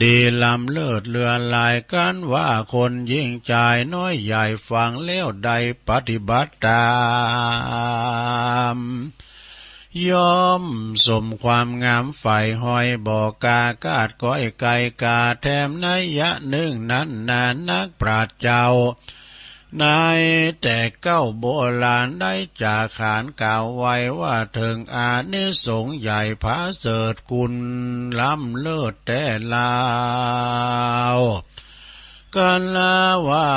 ดีล้ำเลิศเหลือหลาย กันว่าคนหญิงจายน้อยใหญ่ฟังแล้วได้ปฏิบัติต๋าม ย่อมสมความงามใฝ่ห้อย บ่กล้าคาดก้อยไก่กา แถมนัยยะนึ่งนั้นนานักปราชญ์เจ้า ในแต่เก๊าโบราณได้จาขานกล่าวไว้ว่า เถิงอานิสงส์ใหญ่ผาเสริฐคุณล้ำเลิศแต๊ลาว กันละว่า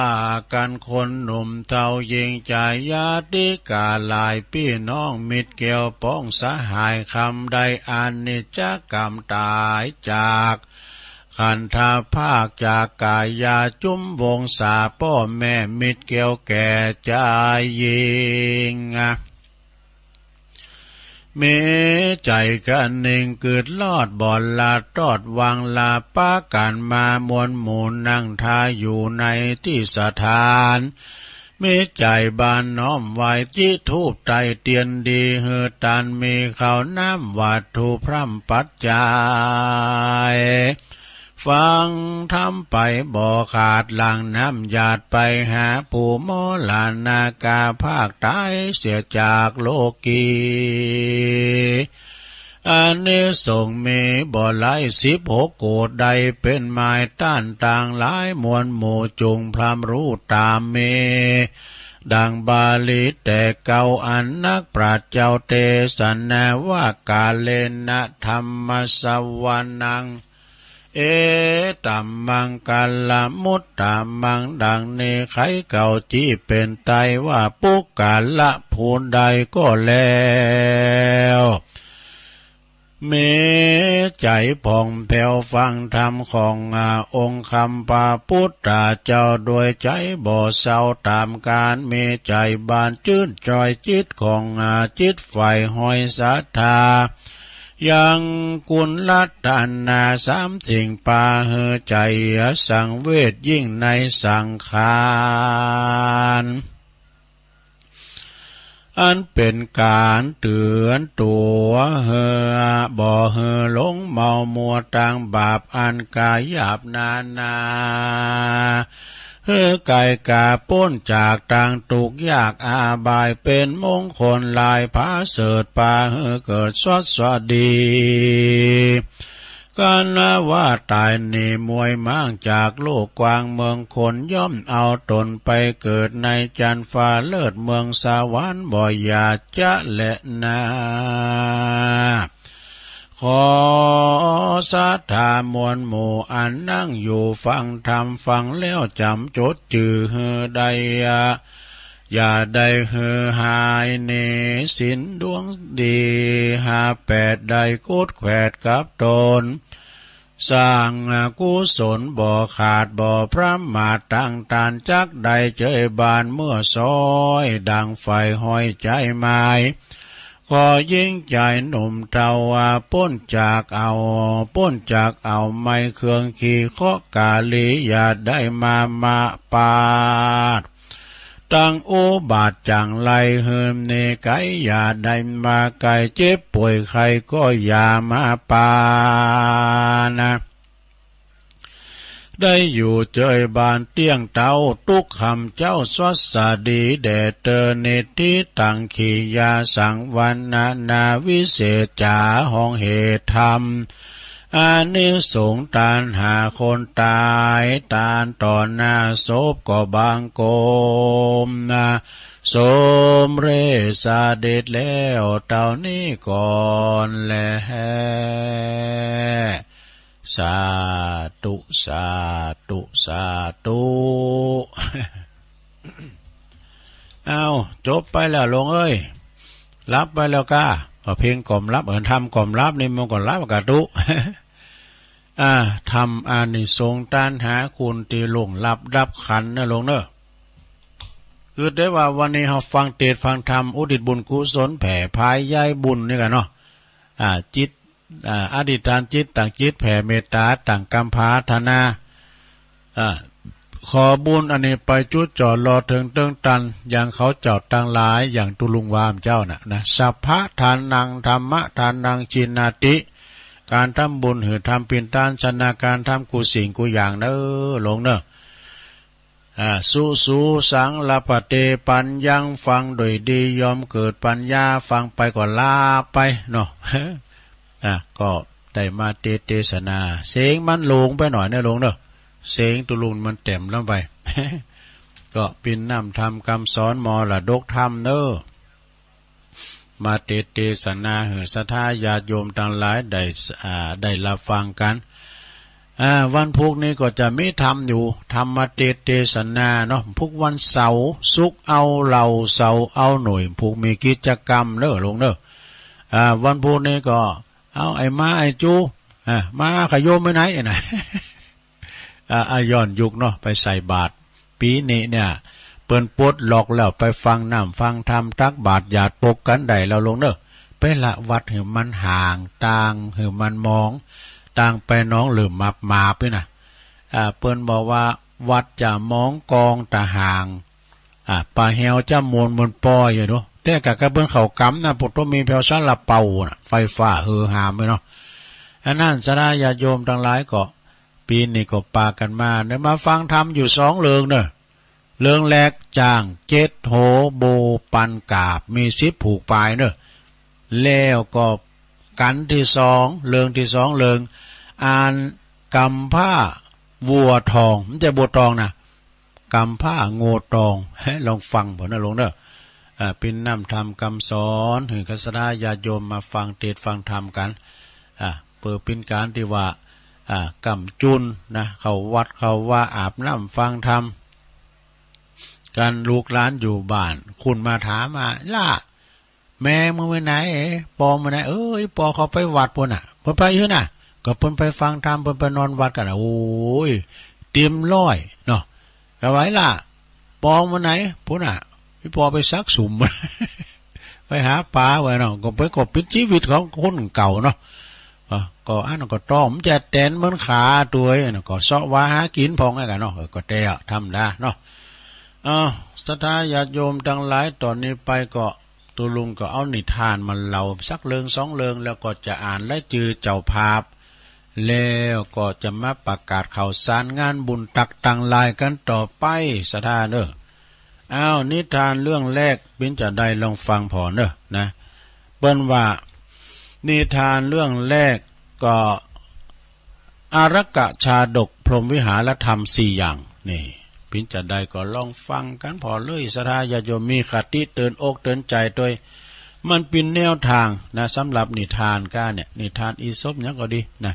กั๋นคนหนุ่มเฒ่าหญิงจายาติกาหลาย ปี้น้องมิตรแก้วป้องสหาย คำใดอานิจจกรรมต๋ายจาก ขันธภาคจากกายาจุมวงศา ป้อแม่มิตรแก้วแก่จายญิง มีใจ๋กะนิ่งกึ๊ดลอดบ่หลับตอดวางหลับปะกั๋นมามวลหมู่นั่งท่าอยู่ในตี้สถาน มีใจ๋บานน้อมไหว้จิธูปไต้เตียนดีหื้อตานมีข้าวน้ำวัตถุพร่ำปัจจัย ฟังธรรมไปบ่ขาดหลั่งน้ำหยาดไปหาผู้มรณะกาภาคต๋ายเสียจากโลกี อานิสงส์มีบ่หลายสิบหกโกด ได้เป๋นหมายต้านตังหลายมวลหมู่จุ่งพร่ำฮู้ต๋ามมี ดังบาลีแต่เก่าอันนักปราชญ์เจ้าเตสนาว่า กาเลนะธัมมะสวนัง เอตัมมังคละมุตตะมัง ดังนี้ไขเก่าจี้เป๋นไตว่า ปุคคละผู้ใดก็แล้ว มีใจ๋ผ่องแผ้วฟังธรรมของอาองค์คำพระปุทธเจ้า ด้วยใจ๋บ่เศร้าต๋ามกาล มีใจ๋บานจื้นจ่อยจิตของอาจิตใฝ่ห้อยศรัทธา ยังคุณรัตนาสามสิ่งปาหื้อใจ๋สังเวชยิ่งในสังขาร อันเป๋นก๋านเตือนตั๋วหื้อบ่หื้อหลงเมามัวตางบาปอันก๋ายหยาบนานา หื้อก๋ายก๋าป๊นจากตางตุ๊กข์ยากอาบาย เป๋นมงคลหลายผาเสริฐปาหื้อเกิดสวัสดี กัณฑ์ว่าต๋ายหนีมวยม้างจากโลกกว้างเมืองคน ย่อมเอาต๋นไปเกิดในจันทร์ฟ้าเลิศเมืองสวรรค์บ่อย่าจะแลนา ขอศรัทธามวลหมู่อันนั่งอยู่ฟังธรรม ฟังแล้วจ๋ำจดจื้อหื้อได้ อย่าได้หื้อหายหนีสิ้นดวงดี ห้าแปดได้โกรธแขวดกับต๋น สร้างกุศลบ่ขาดบ่ประมาท ตังต้านจักได้เจยบานเมื่อซ้อย ดังใฝ่ห้อยใจ๋หมาย ขอหญิงใจ๋หนุ่มเฒ่าว่าป๊นจากเอา ป๊นจากเอาไม้เครื่องขีเคราะห์กาลี อย่าได้มามาปาด ตังอุบัติจั่งไรหื้อหนีไก๋ อย่าได้มาใก้ เจ็บป่วยไข้ก็อย่ามาปานะ ได้อยู่เจยบานเตี้ยงเต๊า ตุ๊กข์คำเจ้าสวัสดีแด่เตอ นิทธิตัง ขียาสังวรรณนา วิเศษจ๋าห้องเหตุธรรม อานิสงส์ตานหาคนต๋าย ตานต่อหน้าศพก็บังคมนา สมเร็จเสด็จแล้วเต้านี้ก่อนแล สาธุ สาธุ สาธุ อ้าว จบไปแล้วโลงเอ้ย หลับไปแล้วก้า ก็เพ่งก่อมหลับ เออ ทำก่อมหลับนี่มันก็หลับกะตุ อ่า ทำอานิสงส์ตานหาคุณตี้ล่วงลับดับขันธ์เนอะโลงเนอะ คือแต่ว่าวันนี้เฮาฟังเตสน์ฟังธรรม อุทิศบุญกุศลแผ่ผายย้ายบุญนี่กันเนาะ อ่า จิต อ่า อธิษฐานจิต ตั้งจิตแผ่เมตต๋า ตั้งกำผาธนา อ่า ขอบุญอันนี้ไปจุดจ่อรอเถิงเติงตัน อย่างเขาเจ้าตังหลาย อย่างตุลุงวามเจ้าน่ะนะ สัพพะทานัง ธัมมะทานัง จินาติ ก๋านทำบุญหื้อทำปิณฑทานสนา ก๋านทำกู้สิ่งกู้อย่างเนอะโลงเนอะ อ่า สุ สูสัง ละพะเต ปัญญัง ฟังโดยดี ย่อมเกิดปัญญา ฟังไปก็หลับไปเนาะ อ่า ก็ได้มาเตสน์เตสนา เสียงมันหลงไปหน่อยเนอะโลงเนอะ เสียงตุลุงมันแต้มล้ำไป ก็ปินน้ำธรรมกำสอนมรดกธรรมเนอะ มาเตสน์เตสนาหื้อศรัทธาญาติโยมตังหลายได้ อ่า ได้รับฟังกัน อ่า วันพุธนี้ก็จะมีธรรมอยู่ ธรรมเตสน์เตสนาเนาะ พุธวันเสาร์ ศุกร์เอาเหล้า เสาร์เอาหน่วย พุธมีกิจกรรมเนอะโลงเนอะ อ่า วันพุธนี้ก็เอาไอ้ม้าไอ้จู อ่า ม้าขยมไปไหนไอ้น่ะ อ่า อ่า ย้อนยุคเนาะ ไปใส่บาตร ปี๋นี้เนี่ย เปิ้นปลดล็อกแล้ว ไปฟังน้ำฟังธรรม ตักบาตรหยาดปกกันได้แล้วโลงเนอะ ปละวัดหื้อมันห่าง ตางหื้อมันมอง ตางไปหนองเหลือมมาบมาบนี่นะ อ่า เปิ้นบอกว่าวัดจะมองกองตะห่าง อ่า ปลาแหวจะมวนเหมือนปอยอยู่เนาะ แต่กะกะเปิ้นเขากำนะ ปุตโตมีแผวซาลาเปาน่ะ ไฟฟ้าเฮือหามไปเนาะ อันนั้นศรัทธาญาติโยมตังหลายก็ ปีนี้ก็ปากันมาเนาะ มาฟังธรรมอยู่สองเรื่องเนาะ เรื่องแรกจ้างเจ็ดโห โบปันกาบ มีสิบผูกปายเนาะ แล้วก็กันที่สอง เรื่องที่สอง เรื่องอ่านกำพร้าวัวทอง ไม่ใช่บัวตองนะ กำพร้าโง่ตอง ให้ลองฟังเปิ้นนะโยมเนาะ อ่า เปิ้นนำธรรมกำสอน หื้อศรัทธาญาติโยมมาฟังเตสน์ฟังธรรมกัน อ่า เปื้อเปิ้นการที่ว่า อ่า ก้ำจุนนะ เข้าวัดเข้าวาอาบน้ำฟังธรรม กันลูกหลานอยู่บ้าน คุณมาถามว่า ล่ะ แม่มึงไปไหน ปอมึงไปไหน เอ้ย ปอเขาไปวัดปุ้นน่ะ เปิ้นไปอยู่น่ะ ก็เปิ้นไปฟังธรรม เปิ้นไปนอนวัดกันน่ะ โอ้ย เต็มร้อยเนาะ ก็ไหวล่ะ ปอมึงไปไหน ปุ้นน่ะ อีปอไปซักสุม ไปหาปลาไว้เนาะ ก็เปิ้นก็เป๋นชีวิตของคนเก่าเนาะ เออ ก็อันนั้นก็ต้อง มันจะแตนเหมือนขาตัวเองนะ ก็เซาะวาหากินพองไอ้กันเนาะ เออ ก็แต่ธรรมดาเนาะ อ้าว ศรัทธาญาติโยมตังหลาย ตอนนี้ไปก็ ตุ๊ลุงก็เอานิทานมาเล่าสักเรื่องสองเรื่อง แล้วก็จะอ่านรายจื้อเจ้าภาพ แล้วก็จะมาประกาศข่าวสารงานบุญตักตังหลายกันต่อไป ศรัทธาเนาะ อ้าว นิทานเรื่องแรกเป๋นจะใดลองฟังผ่อเนาะนะ เปิ้นว่า นิทานเรื่องแรกก็ อารักขชาดกพรหมวิหารธรรมสี่อย่าง นี่ เป๋นจะใดก็ลองฟังกันผ่อเลย ศรัทธาญาติโยมมีคติเตือนอกเตือนใจตวย มันเป๋นแนวทางนะ สำหรับนิทานก้าเนี่ย นิทานอีสปหยังก็ดีนะ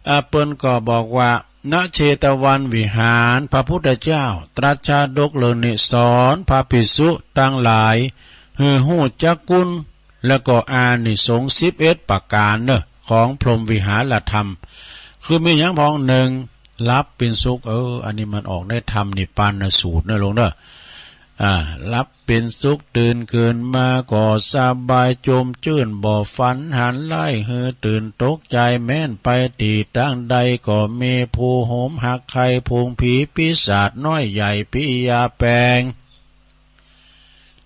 อ่า เปิ้นก็บอกว่า ณ เชตวันวิหาร พระพุทธเจ้าตรัสชาดกเรื่องนี้สอนพระภิกษุตังหลาย หื้อฮู้จักคุณ แล้วก็อานิสงส์สิบเอ็ดประการเนาะ ของพรหมวิหารธรรม คือมีหยังพ่อง หนึ่ง หลับเป๋นสุข เออ อันนี้มันออกในธรรมนิพพานสูตรเนาะโยมเนาะ อ่า หลับเป๋นสุข ตื่นขึ้นมาก็สบาย จมจื้น บ่ฝันหันร้าย หื้อตื่นตกใจ แม้นไปตี้ตางใด ก็มีผู้โหมหักไข้ ฝูงผีปีศาจน้อยใหญ่ ผียาแปง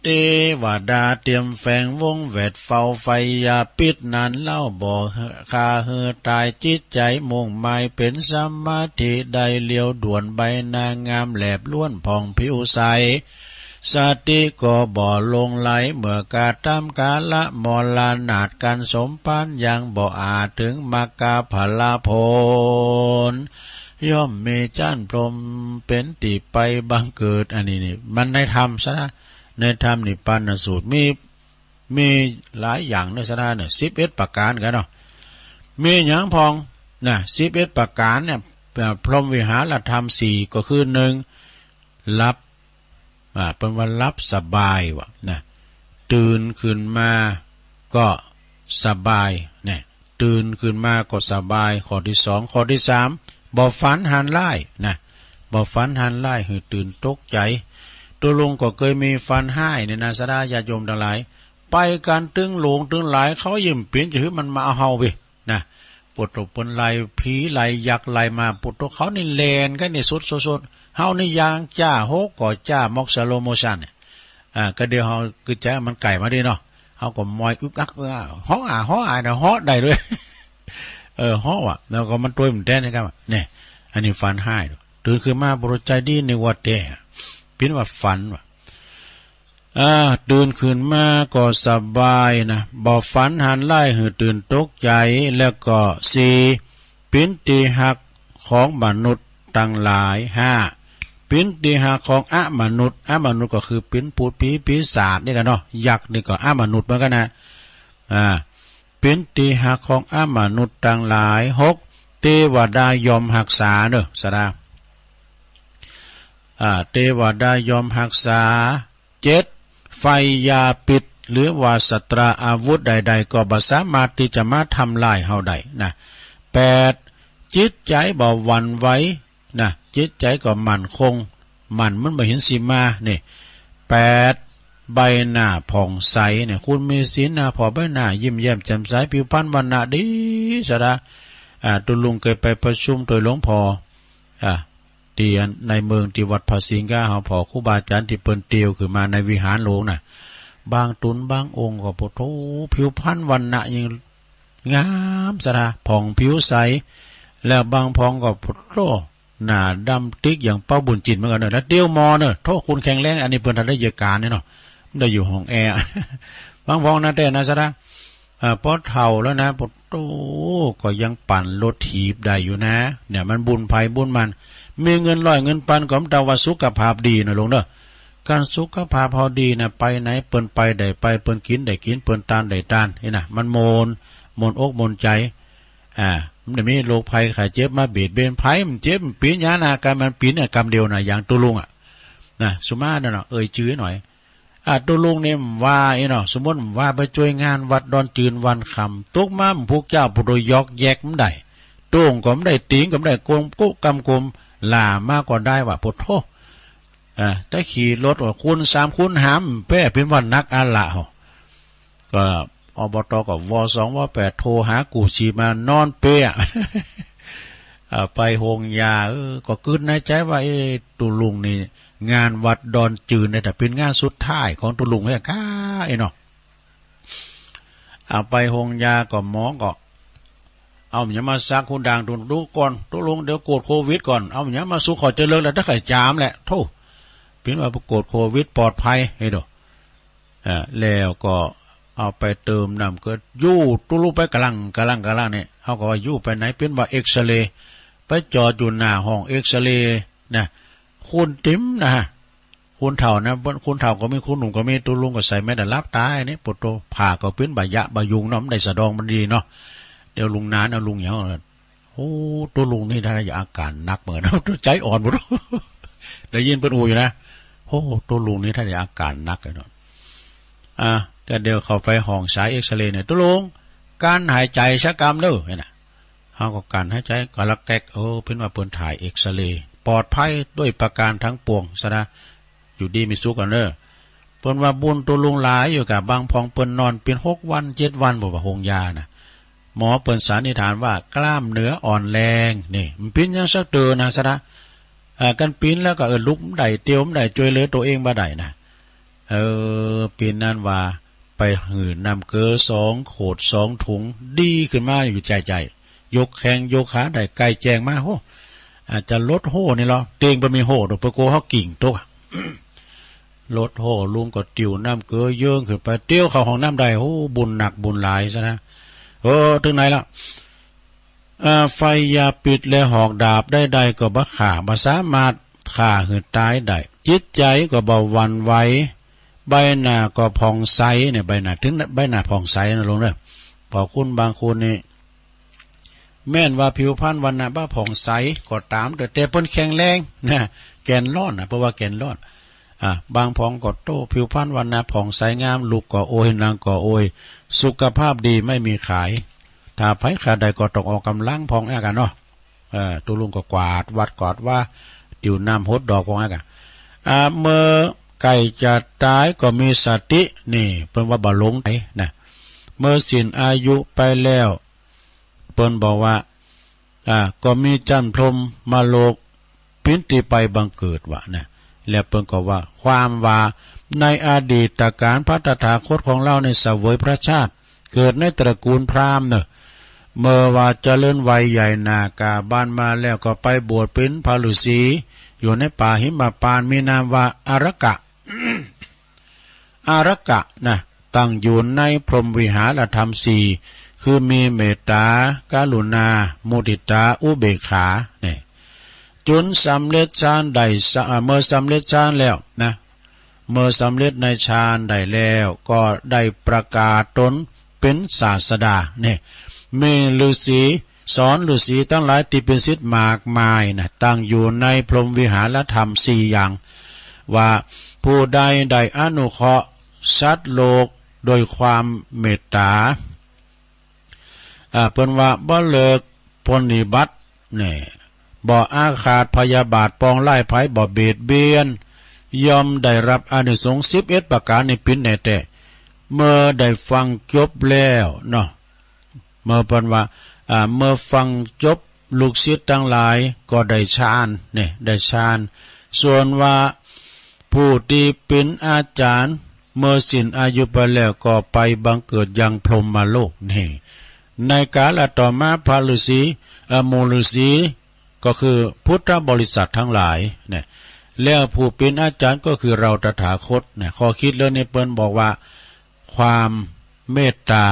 เตวดาเตรียมแฝงวงแวดเฝ้าไฟยาพิษนั้นเล่า บ่ฆ่าหื้อตาย จิตใจมุ่งหมายเป๋นสมาธิ ได้เลี้ยวด่วน ใบหน้างามแลบล้วนผ่องผิวใส สติก็บ่หลงไหล เมื่อกระทำกาละมรณาด กันสมภารยังบ่อาจ ถึงมรรคผลผล ย่อมมีฌานพรหมเป๋นตี้ไปบังเกิด อันนี้นี่ มันในธรรมซะนะ ในธรรมนิพพานสูตร มี มีหลายอย่างเนาะ ศรัทธาเนาะ สิบเอ็ดประการกันเนาะ มีหยังพ่องนะ สิบเอ็ดประการเนี่ย เอ่อ พรหมวิหารธรรมสี่ ก็คือ หนึ่ง หลับ อ่า เปิ้นว่าหลับสบายว่ะนะ ตื่นขึ้นมาก็สบายเนี่ย ตื่นขึ้นมาก็สบาย ข้อที่สอง ข้อที่สาม บ่ฝันหันร้ายนะ บ่ฝันหันร้าย หื้อตื่นตกใจ ตุ๊ลุงก็เคยมีฝันฮ้ายเนี่ยนะ ศรัทธาญาติโยมตังหลาย ไปกันตึงหลวงตึงหลาย เขายิ่มเป๋นจะหื้อมันมาเอาเฮาเว้ย นะ ปวดตกปนไหล ผีไหล ยักษ์ไหลมา ปวดตก เขานี่แล่นกันนี่สุดสุดสุด เฮานี่ยางจ้า โฮก็จ้า มอกสโลโมชันเนี่ย อ่า ก็เดี๋ยวเฮาคือใจมันไก่มาดิเนาะ เฮาก็มอยอึกอักอึกอัก ฮ้ออ่าฮ้ออ่านะ ฮ้อได้ด้วย เออ ฮ้อว่ะ แล้วก็มันตัวมันแดนนะครับ เนี่ย อันนี้ฝันฮ้าย ตื่นขึ้นมาบ่รู้ใจดี นึกว่าแท้ เป๋นว่าฝันว่ะ อ่า ตื่นขึ้นมาก็สบายนะ บ่ฝันหันร้ายหื้อตื่นตกใจ แล้วก็ สี่ เป๋นตี้ฮักของมนุษย์ตังหลาย ห้า เป๋นตี้ฮักของอมนุษย์ อมนุษย์ก็คือเป๋นปูดผีปีศาจนี่กันเนาะ ยักษ์นี่ก็อมนุษย์เหมือนกันนะ อ่า เป๋นตี้ฮักของอมนุษย์ตังหลาย หก เตวดาย่อมฮักษาเนาะ ศรัทธา อ่า เตวดาย่อมฮักษา เจ็ด ไฟยาพิษ หรือว่าศัตราอาวุธใดๆ ก็บ่สามารถที่จะมาทำลายเฮาได้นะ แปด จิตใจบ่หวั่นไหวนะ จิตใจก็มั่นคง มั่น มันบ่เห็นสิมา นี่ แปด ใบหน้าผ่องใสเนี่ย คุณมีศีลหน้าผ่อง ใบหน้ายิ้มแย้มแจ่มใส ผิวพรรณวรรณะดีสะดา อ่า ตุ๊ลุงเคยไปประชุมโดยหลวงพ่อ อ่า ที่ในเมืองที่วัดพระสิงห์กาเฮาผ่อครูบาอาจารย์ที่เปิ้นเตียวขึ้นมาในวิหารหลวงน่ะ บางตุนบางองค์ก็ โอ้โธ่ ผิวพรรณวรรณะยิ่งงามสะดา ผ่องผิวใส แล้วบางพองก็ โอ้โธ่ หน้าดำติ๊กอย่างเป้าบุญจินเหมือนกันเนอะ แล้วเตียวหมอเนอะ โธ่ คุณแข็งแรง อันนี้เปิ้นทันได้เยียะการเนี่ยเนาะ ได้อยู่ห้องแอร์ บางพองนะแต่นะสะดา อ่า พอเฒ่าแล้วนะ โอ้โธ่ ก็ยังปั่นรถถีบได้อยู่นะ เนี่ยมันบุญไผบุญมัน มีเงินร้อยเงินปันก็บ่เต้าว่าสุขภาพดีนะลุงเด้อ คันสุขภาพเฮาดีนะ ไปไหนเปิ้นไปได้ไป เปิ้นกินได้กิน เปิ้นตานได้ตาน นี่นะ มันม่วน ม่วนอกม่วนใจ อ่า มันบ่ได้มีโรคภัยไข้เจ็บมาเบียดเบียน ไผมันเจ็บมันปีนยานา กำมันปีนเนี่ยกำเดียวนะ อย่างตุ๊ลุงอะ นะ สุมานั่นน่ะ เอ่ยจื่อหน่อย อ่า ตุ๊ลุงนี่ว่าอีเนาะ สมมุติว่าไปจ้วยงานวัดดอนจืนวันค่ำ ตกมาพวกเจ้าผู้โดยยอกแยกมันได้ โต้งก็บ่ได้ ติงก็บ่ได้ โกมกุกำกม หล่ามาก็ได้ว่า โอ้โธ่ อ่า แต่ขี่รถว่าคูณสามคูณห้า แป้เปิ้นว่าหนักอะละ ก็ อบต ก็ ว.สอง ว.แปด โทรหากู้ชีพมานอนเปะ อ่า ไปโฮงยา เออ ก็กึ๊ดในใจว่า เอ๊ะ ตุ๊ลุงนี่ งานวัดดอนจืนเนี่ย แต่เป็นงานสุดท้ายของตุ๊ลุงเนี่ยก้า ไอ้เนาะ เอาไปโฮงยาก็หมอก็ เอาหยังมาสักหูดังตุ๊ลุงก่อน ตุ๊ลุงเดี๋ยวกวดโควิดก่อน เอาหยังมาสู่ขอเจริญแล้ว ถ้าไข่จามแหละ โธ่ เปิ้นว่าไปกวดโควิดปลอดภัย ไอ้เนาะ อ่า แล้วก็เอาไปเติมน้ำเกลือ อยู่ตุ๊ลุไปกะลังกะลังกะลังเนี่ย เฮาก็ว่าอยู่ไปไหน เปิ้นว่าเอ็กซเรย์ ไปจอดอยู่หน้าห้องเอ็กซเรย์นะ คนเต็มนะฮะ คนเฒ่านะ คนเฒ่าก็มี คนหนุ่มก็มี ตุ๊ลุงก็ใส่แมสหลับตายนี่ โอ้โธ่ ผ้าก็เปิ้นบ่หยะบ่ยุงเนาะ มันได้สะดองมันดีเนาะ เดี๋ยวลุงนานเอาลุงหยัง โอ้ ตุ๊ลุงนี่ถ้าจะอาการหนักเหมือนกัน ใจอ่อนหมด ได้ยินเปิ้นอู้อยู่นะ โอ้ ตุ๊ลุงนี่ถ้าจะอาการหนักเลยเนาะ อ่ะ ก็เดี๋ยวเข้าไปห้องสายเอ็กซเรย์เนี่ย ตุ๊ลุง กั้นหายใจสักกำเด้อ เนี่ยนะ เฮาก็กั้นหายใจกะละแกก เออ เปิ้นว่าเปิ้นถ่ายเอ็กซเรย์ ปลอดภัยด้วยประการทั้งปวงซะนะ อยู่ดีมีสุขกันเด้อ เปิ้นว่าบุญตุ๊ลุงหลายอยู่กะ บางพองเปิ้นนอนเปิ้นหกวันเจ็ดวัน บ่ว่าโฮงยานะ หมอเปิ้นสันนิษฐานว่ากล้ามเนื้ออ่อนแรง นี่ มันเปิ้นหยังสักเตอนะสะดา อ่า กันปิ้นแล้วก็ เออ ลุกบ่ได้ เตียวบ่ได้ จ้วยเหลือตัวเองบ่ได้นะ เออ ปิ้นนั้นว่าไปหื้อน้ำเกลือสองขวดสองถุง ดีขึ้นมาอยู่ใจๆ ยกแข้งยกขาได้ ใก้แจ้งมา โห อาจจะลดโหนี่เหรอ เตียงบ่มีโหดอก เปิ้นกลัวเฮากิ่งตก ลดโห ลุงก็ติวน้ำเกลือเยิ้งขึ้นไป เตียวเข้าห้องน้ำได้ โห บุญหนักบุญหลายซะนะ เออ ถึงไหนละ อ่า ไฟยาพิษและหอกดาบใดๆก็บ่ฆ่า บ่สามารถฆ่าหื้อตายได้ จิตใจก็บ่หวั่นไหว ใบหน้าก็ผ่องใสเนี่ย ใบหน้า ถึงใบหน้าผ่องใสนะลุงเด้อ เพราะคนบางคนนี่ แม้นว่าผิวพรรณวรรณะบ่ผ่องใสก็ตาม แต่ แต่เปิ้นแข็งแรงนะ แก่นร้อนนะ เพราะว่าแก่นร้อน อ่า บางพองก็โต้ ผิวพรรณวรรณะผ่องใสงาม ลุกก็โอย นั่งก็โอย สุขภาพดีไม่มีขาย ถ้าไผขาดได้ก็ต้องออกกำลังพองแอกันเนาะ เออ ตุ๊ลุงก็กวาดวัดกวาดวา ติวน้ำหดดอกพองแอกัน อ่า เมื่อใกล้จะตายก็มีสติ นี่ เปิ้นว่าบ่หลงไหนนะ เมื่อสิ้นอายุไปแล้ว เปิ้นบอกว่า อ่า ก็มีจั้นพรหมโลก ปิ้นตี้ไปบังเกิดว่านะ แล้วเปิ้นก็ว่า ความว่าในอดีตกาลพระตถาคตของเราในเสวยพระชาติ เกิดในตระกูลพราหมณ์เนอะ เมื่อว่าเจริญวัยใหญ่หน้ากาบานมาแล้วก็ไปบวชเป็นพระฤาษี อยู่ในป่าหิมพานต์ มีนามว่าอารักขะ อารักขะนะ ตั้งอยู่ในพรหมวิหารธรรมสี่ คือมีเมตตา กรุณา มุทิตา อุเบกขา เนี่ย จนสำเร็จฌานได้สะ เมื่อสำเร็จฌานแล้วนะ เมื่อสำเร็จในฌานได้แล้ว ก็ได้ประกาศตนเป็นศาสดา เนี่ย มีฤาษี สอนฤาษีทั้งหลายที่เป็นศิษย์มากมายนะ ตั้งอยู่ในพรหมวิหารธรรมสี่อย่าง ว่าผู้ใดได้อนุเคราะห์สัตว์โลกโดยความเมตตา อ่า เปิ้นว่าบ่เลิกปรนนิบัติ เนี่ย บ่อาฆาตพยาบาทปองร้ายไผ บ่เบียดเบียน ย่อมได้รับอานิสงส์สิบเอ็ดประการนี้ปิ๋นแน่แต๊ เมื่อได้ฟังจบแล้วเนาะ เมื่อเปิ้นว่า อ่า เมื่อฟังจบ ลูกศิษย์ตังหลายก็ได้ฌาน เนี่ย ได้ฌาน ส่วนว่าผู้ตี้เป๋นอาจ๋ารย์ เมื่อสิ้นอายุไปแล้วก็ไปบังเกิดยังพรหมโลก นี่ ในกาลต่อมาพระฤๅษี เอ่อ หมู่ฤๅษี ก็คือพุทธบริษัททั้งหลายเนี่ย แล้วผู้เป๋นอาจ๋ารย์ก็คือเราตถาคตเนี่ย ข้อคิดเรื่องนี้เปิ้นบอกว่า ความเมตตา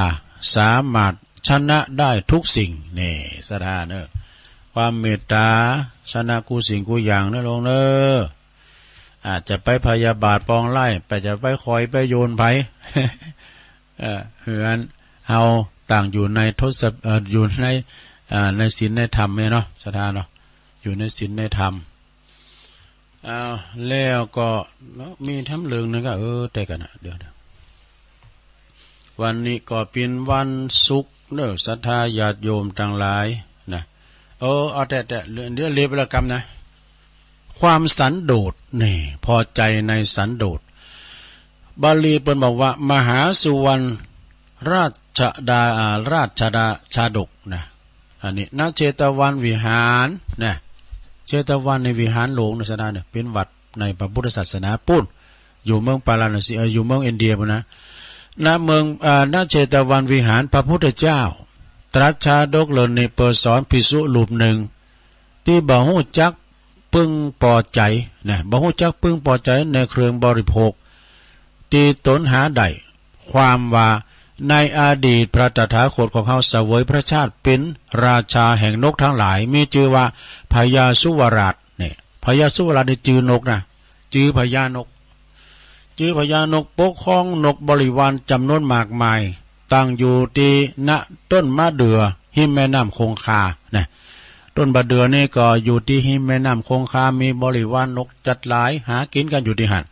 สามารถชนะได้ทุกสิ่ง นี่ ศรัทธาเนอะ ความเมตตาชนะกู้สิ่งกู้อย่างเนอะโยมเนอะ อาจจะไปพยาบาทปองร้าย ไปจะไปคอยไปโยนไผ เอ่อ เฮือนเฮาต่างอยู่ในทศ เอ่อ อยู่ใน อ่า ในศีลในธรรมเนี่ยเนาะ ศรัทธาเนาะ อยู่ในศีลในธรรม อ้าว แล้วก็เนาะ มีแถมเรื่องหนึ่งก็ เออ แต่กันนะ เดี๋ยว เดี๋ยว วันนี้ก็เป๋นวันศุกร์เนอะ ศรัทธาญาติโยมตังหลายนะ เออ เอาแต่ แต่ เดี๋ยว เดี๋ยวเลียไปละกำนะ ความสันโดษ นี่ พอใจในสันโดษ บาลีเปิ้นบอกว่า มหาสุวรรณราชดา อ่า ราชดาชาดกนะ อันนี้ ณ เชตวันวิหารนะ เชตวันในวิหารหลวงนะ ศรัทธาเนี่ย เป๋นวัดในพระพุทธศาสนาปู้น อยู่เมืองปาราณสี เอ่อ อยู่เมืองอินเดียปู้นนะ ณ เมือง อ่า ณ เชตวันวิหาร พระพุทธเจ้า ตรัสชาดกเล่มนี้เปื้อสอนภิกษุรูปหนึ่ง ตี้บ่ฮู้จักพึงปอใจ๋นะ บ่ฮู้จักพึงปอใจ๋ในเครื่องบริโภคตี้ตนหาได้ ความว่า ในอดีตพระตถาคตของเฮาเสวยพระชาติเป๋นราชาแห่งนกทั้งหลาย มีจื้อว่าพญาสุวราช เนี่ย พญาสุวราชนี่จื้อนกนะ จื้อพญานก จื้อพญานก ปกครองนกบริวารจำนวนมากมาย ตั้งอยู่ตี้ ณ ต้นมะเดื่อ ฮิมแม่น้ำคงคา นะ ต้นมะเดื่อนี่ก็อยู่ตี้ฮิมแม่น้ำคงคา มีบริวารนกจัดหลาย หากิ๋นกั๋นอยู่ตี้หั้น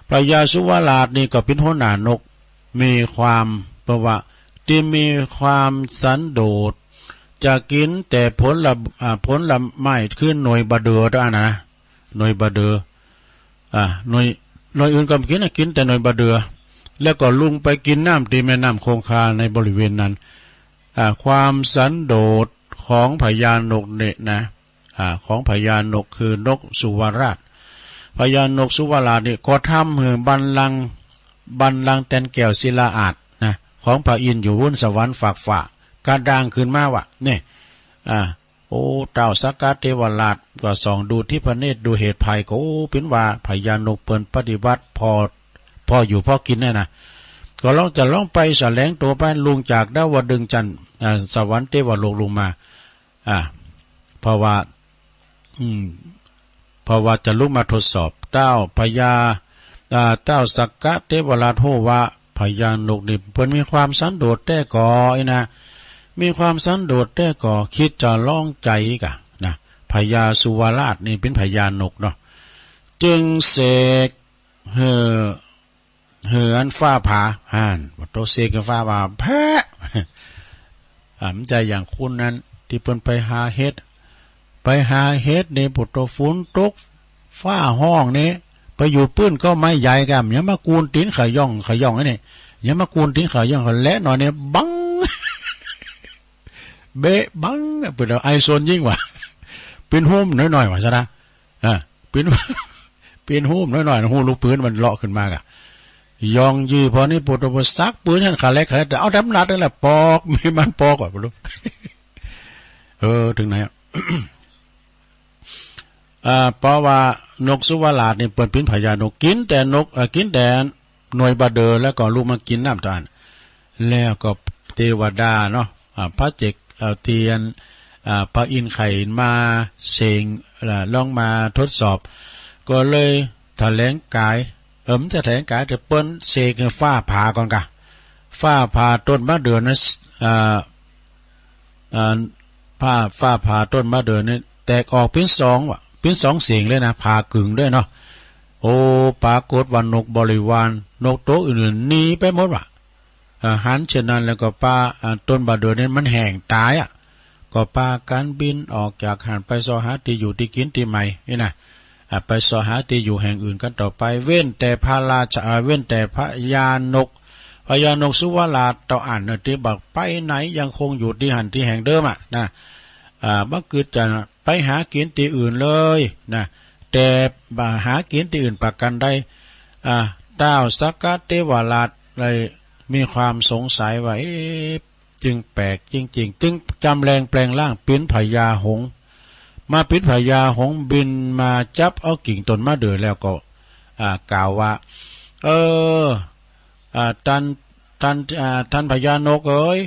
พญาสุวราชนี่ก็เป๋นหัวหน้านก มีความ เพราะว่า ตี้มีความสันโดษ จะกิ๋นแต่ผลละ อ่า ผลไม้ คือหน่วยบ่าเดื่อเต้าอั้นนะ หน่วยบ่าเดื่อ อ่า หน่วย หน่วยอื่นก็บ่กิ๋นนะ กิ๋นแต่หน่วยบ่าเดื่อ แล้วก็ลงไปกิ๋นน้ำตี้แม่น้ำคงคาในบริเวณนั้น อ่า ความสันโดษของพญานกเนี่ยนะ อ่า ของพญานกคือนกสุวราช พญานกสุวราชนี่ก็ทำหื้อบัลลังก์ บัลลังก์แตนแก้วศิลาอาสน์นะ ของพระอินทร์อยู่บนสวรรค์ฟากฟ้า กระด้างขึ้นมาว่า เนี่ย อ่า โอ้ เต้าสักกะเทวราชก็ส่องดูทิพเนตรดูเหตุภัยก็ โอ้ เป๋นว่าพญานกเปิ้นปฏิบัติพอ พออยู่พอกิ๋นเนี่ยนะ ก็ลองจะลองไปแสดงตั๋วไป ลงจากดาวดึงส์จันทร์ อ่า สวรรค์เทวโลกลงมา อ่า เพราะว่า อืม เพราะว่าจะลงมาทดสอบ เต้าพญา อ่า เต้าสักกะเทวราชฮู้ว่าพญานกนี่เปิ้นมีความสันโดษแต๊ก่อ อี้นะ มีความสันโดษแต๊ก่อ คิดจะลองใจ๋ก่ะนะ พญาสุวราชนี่เป๋นพญานกเนาะ จึงเสกหื้อ หื้ออันฟ้าผ่า หั้น ปะโต เสกหื้อฟ้าผ่า แพะ อ่า มันจะอย่างคนนั้น ตี้เปิ้นไปหาเห็ด ไปหาเห็ดนี่ ปะโต ฝนตก ฟ้าฮ้องนี่ ไปอยู่ปื้นก็ไม่ใหญ่กำ อย่ามากูนตี๋นขย่องขย่องไอ้นี่ อย่ามากูนตี๋นขย่อง แหละหน่อยนี่ บัง เบะบัง เปิ้นเอาไอโซนยิงว่ะ เป๋นฮูมน้อยๆ ว่าซะนะ อ่า เป๋น เป๋นฮูมน้อยๆ ฮูลูกปืนมันเลาะขึ้นมากะ ย่องยื้อพอนี่ ปะโต สักปืนหั้น ขาแลกขาแลก แต่เอาแต่อำนาจนั่นแหละ ปอก มีมันปอกว่ะ ปะโต เออ ถึงไหนอะ อ่า เพราะว่านกสุวราชนี่เปิ้นเป๋นพญานก กิ๋นแต่นก เอ่อ กิ๋นแต่หน่วยบ่าเดื่อ แล้วก็ลุกมากิ๋นน้ำตาล แล้วก็เทวดาเนาะ อ่า พระเจก เอ่อ เตียน อ่า พระอินทร์ไข่มาเสง อ่า ลองมาทดสอบ ก็เลยแถลงกาย เออ บ่แถลงกาย แต่เปิ้นเสกหื้อฟ้าผ่าก่อนกะ ฟ้าผ่าต้นบ่าเดื่อนั้น อ่า อ่า ฟ้า ฟ้าผ่าต้นบ่าเดื่อนี่แตกออกเป๋นสองว่ะ เป๋นสองเสียงเลยนะ ผ่ากึ่งด้วยเนาะ โอ้ ปรากฏว่านกบริวาร นกตั๋วอื่นๆ หนีไปหมดว่ะ อ่า หันเช่นนั้นแล้วก็ปา อ่า ต้นบ่าเดื่อนี่มันแห้งต๋ายอะ ก็ปากั๋นบินออกจากหั้นไปเซาะหาตี้อยู่ตี้กิ๋นตี้ใหม่นี่นะ อ่า ไปเสาะหาตี้อยู่แห่งอื่นกันต่อไป เว้นแต่พระราชา อ่า เว้นแต่พญานก พญานกสุวราชเต้าอั้นเน่อ ตี้บ่ไปไหน ยังคงอยู่ตี้หั้นตี้แห่งเดิมอะนะ อ่า บ่กึ๊ดจะไปหากินตี้อื่นเลยนะ แต่บ่หากินตี้อื่นประการใด อ่า ท้าวสักกะเทวราชได้มีความสงสัยว่า เอ๊ะ จึงแปลกจริงๆ จึงจำแรงแปลงร่างเป๋นพญาหงส์ มาเป๋นพญาหงส์บินมาจับเอากิ่งต้นมะเดื่อแล้วก็ อ่า กล่าวว่า เออ อ่า ท่าน ท่าน อ่า ท่านพญานกเอ๋ย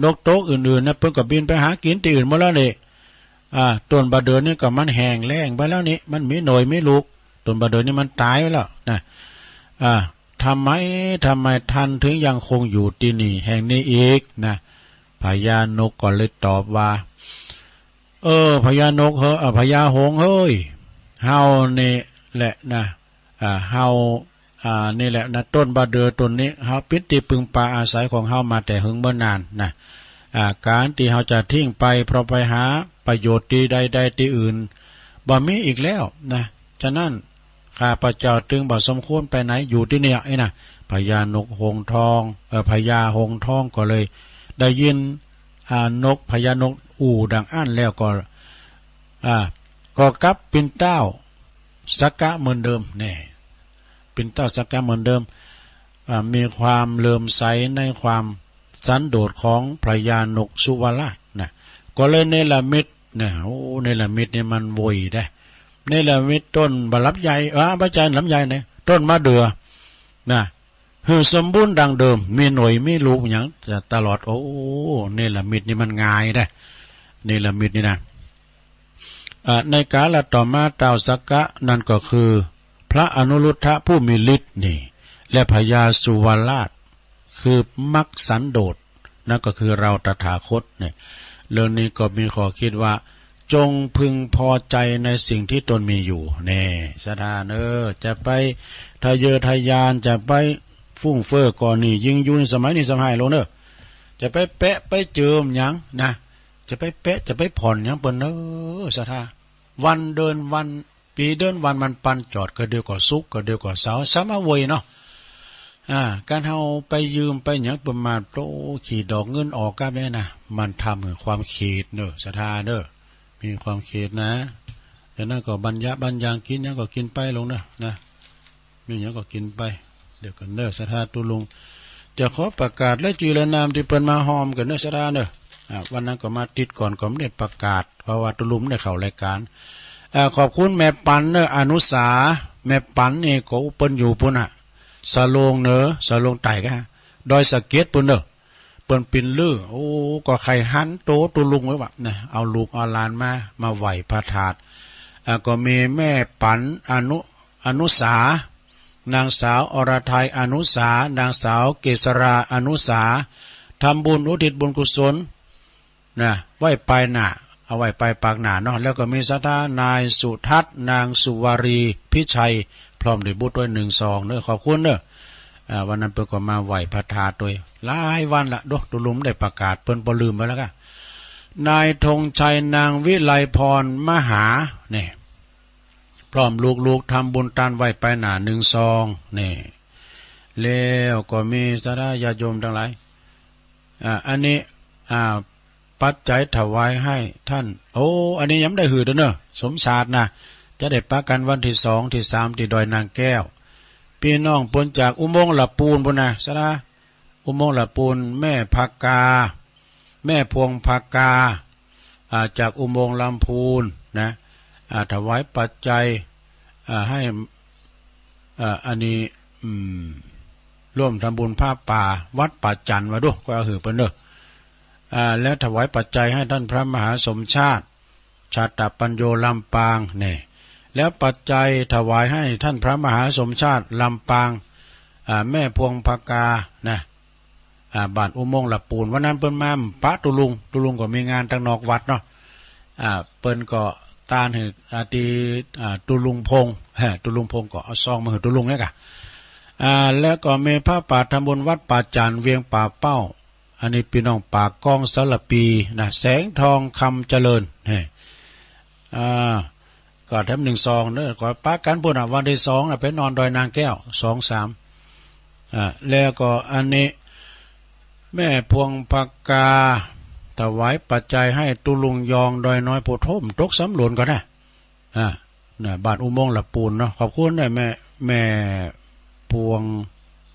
นกโต๊ะอื่นๆ นะ เปิ้นก็บินไปหากินตี้อื่นหมดแล้วนี่ อ่า ต้นบ่าเดื่อนี่ก็มันแห้งแล้งไปแล้วนี่ มันมีหน่วยมีลูก ต้นบ่าเดื่อนี่มันตายไปแล้วนะ อ่า ทำไม ทำไมท่านถึงยังคงอยู่ตี้นี่แห่งนี้อีกนะ พญานกก็เลยตอบว่า เออ พญานกเฮ้ย เออ พญาหงส์เฮ้ย เฮานี่แหละนะ อ่า เฮา อ่า นี่แหละนะ ต้นบ่าเดื่อต้นนี้ เฮาเป๋นตี้พึ่งพาอาศัยของเฮามาแต่เหิงเนิ่นนานนะ อ่า การตี้เฮาจะทิ้งไป เพราะไปหาประโยชน์ตี้ใดๆ ตี้อื่น บ่มีอีกแล้วนะ ฉะนั้น ข้าพเจ้าจึงบ่สมควรไปไหน อยู่ตี้เนี่ย ไอ้นะ พญานกหงส์ทอง เอ่อ พญาหงส์ทองก็เลยได้ยิน อ่า นก พญานกอู้ดังอั้นแล้วก็ อ่า ก็กลับเป๋นท้าวสักกะเหมือนเดิมแน่ เป๋นท้าวสักกะเหมือนเดิม อ่า มีความเลื่อมใสในความสันโดษของพญานกสุวราชนะ ก็เลยเนรมิตนะ โอ้ เนรมิตนี่มันโวยได้ เนรมิตต้นบ่าลำไย อ่า บ่ใจ้ลำไยนะ ต้นมะเดื่อนะ หื้อสมบูรณ์ดังเดิม มีหน่วยมีลูกหยังตลอด โอ้ เนรมิตนี่มันง่ายได้ เนรมิตนี่นะ อ่า ในกาลต่อมาท้าวสักกะ นั่นก็คือพระอนุรุทธะผู้มีฤทธิ์นี่ และพญาสุวราช คือมักสันโดษ นั่นก็คือเราตถาคตเนี่ย เรื่องนี้ก็มีข้อคิดว่า จงพึงพอใจในสิ่งที่ตนมีอยู่แน่ ศรัทธาเนอ จะไปทะเยอทะยาน จะไปฟุ่มเฟือยก่อนี่ ยิ่งอยู่ในสมัยนี้สำหายลงเนอ จะไปแปะไปเจิมหยังนะ จะไปแปะจะไปผ่อนหยังเปิ้นเนอ ศรัทธา วันเดือนวัน ปีเดือนวันมันปันจอด กะเดียวก็ศุกร์ กะเดียวก็เสาร์ สามารถโวยเนาะ อ่า การเฮาไปยืมไปหยังเปิ้นมา โต ขีดดอกเงินออกกับเนี่ยนะ มันทำหื้อความเขตเนอ ศรัทธาเนอ มีความเขตนะ อย่างนั้นก็บรรยะบรรยัง กินหยังก็กินไปลงเนอ นะ มีหยังก็กินไป เดี๋ยวก่อนเนอ ศรัทธาตุลุง จะขอประกาศรายจื้อรายนามตี้เปิ้นมาฮอมกั๋นเนอ ศรัทธาเนอ อ่า วันนั้นก็มาติดก่อน ก็บ่ได้ประกาศ เพราะว่าตุลุงบ่ได้เข้ารายการ อ่า ขอบคุณแม่ปันเนอ อนุสา แม่ปันนี่ก็เปิ้นอยู่ปู้นน่ะ สะโลงเหนือ สะโลงใต้กะ ดอยสะเก็ดปู้นเนอ เปิ้นปินลื้อ โอ้ ก็ใค่หันโตตุลุงไว้ว่านะ เอาลูกเอาหลานมา มาไหว้พระธาตุ อ่า ก็มีแม่ปัน อนุ อนุสา นางสาวอรไทย อนุสา นางสาวเกษรา อนุสา ทำบุญอุทิศบุญกุศล นะ ไว้ปายหน้า เอาไว้ปายปากหน้าเนาะ แล้วก็มีศรัทธานายสุทัศน์ นางสุวารี พิชัย พร้อมด้วยบุตรด้วยหนึ่งซองเนอ ขอบคุณเนอ อ่า วันนั้นเปิ้นก็มาไหว้พระธาตุด้วย หลายวันละ โด ตุลุงบ่ได้ประกาศ เปิ้นบ่ลืมไปแล้วกะ นายธงชัย นางวิไลพร มหา เนี่ย พร้อมลูกๆ ทำบุญตานไว้ปายหน้าหนึ่งซอง นี่ แล้วก็มีศรัทธาญาติโยมทั้งหลาย อ่า อันนี้ อ่า ปัจจัยถวายให้ท่าน โอ้ อันนี้ยังบ่ได้หื้อเด้อเนอะ สมชาตินะ จะได้ปะกันวันที่สอง ที่สาม ที่ดอยนางแก้ว พี่น้องเปิ้นจากอุโมงค์ละปูนปู้นนะ ศรัทธา อุโมงค์ละปูน แม่พากา แม่พวงพากา อ่า จากอุโมงค์ลำพูนนะ อ่า ถวายปัจจัย อ่า ให้ อ่า อันนี้ อืม ร่วมทำบุญผ้าป่าวัดป่าจันทร์ ว่าดู ก็เอาหื้อเปิ้นเด้อ อ่า แล้วถวายปัจจัยให้ท่านพระมหาสมชาติ ชาตปัญโญ ลำปาง นี่ แล้วปัจจัยถวายให้ท่านพระมหาสมชาติ ลำปาง อ่า แม่พวงพากา นะ อ่า บ้านอุโมงค์ละปูน วันนั้นเปิ้นมาปะตุลุง ตุลุงก็มีงานตังนอกวัดเนาะ อ่า เปิ้นก็ตานหื้อ อ่า ตี้ อ่า ตุลุงพงษ์ ฮะ ตุลุงพงษ์ก็เอาซองมาหื้อตุลุงเนี่ยกะ อ่า แล้วก็มีผ้าป่าทำบุญวัดป่าจันทร์ เวียงป่าเป้า อันนี้พี่น้องปากกองสารภีนะ แสงทองคำเจริญ เฮ้ อ่า ก็แถมหนึ่งซองเนอะ ก็ปะกันพู้นน่ะ วันที่สองน่ะ ไปนอนดอยนางแก้ว สองสาม อ่า แล้วก็อันนี้ แม่พวงพกา ถวายปัจจัยให้ตุ๊ลุงยองดอยน้อย ผู้โทมตกสำโรงก็ได้ อ่า น่ะ บ้านอุโมงค์ละปูนเนาะ ขอบคุณนะ แม่ แม่พวง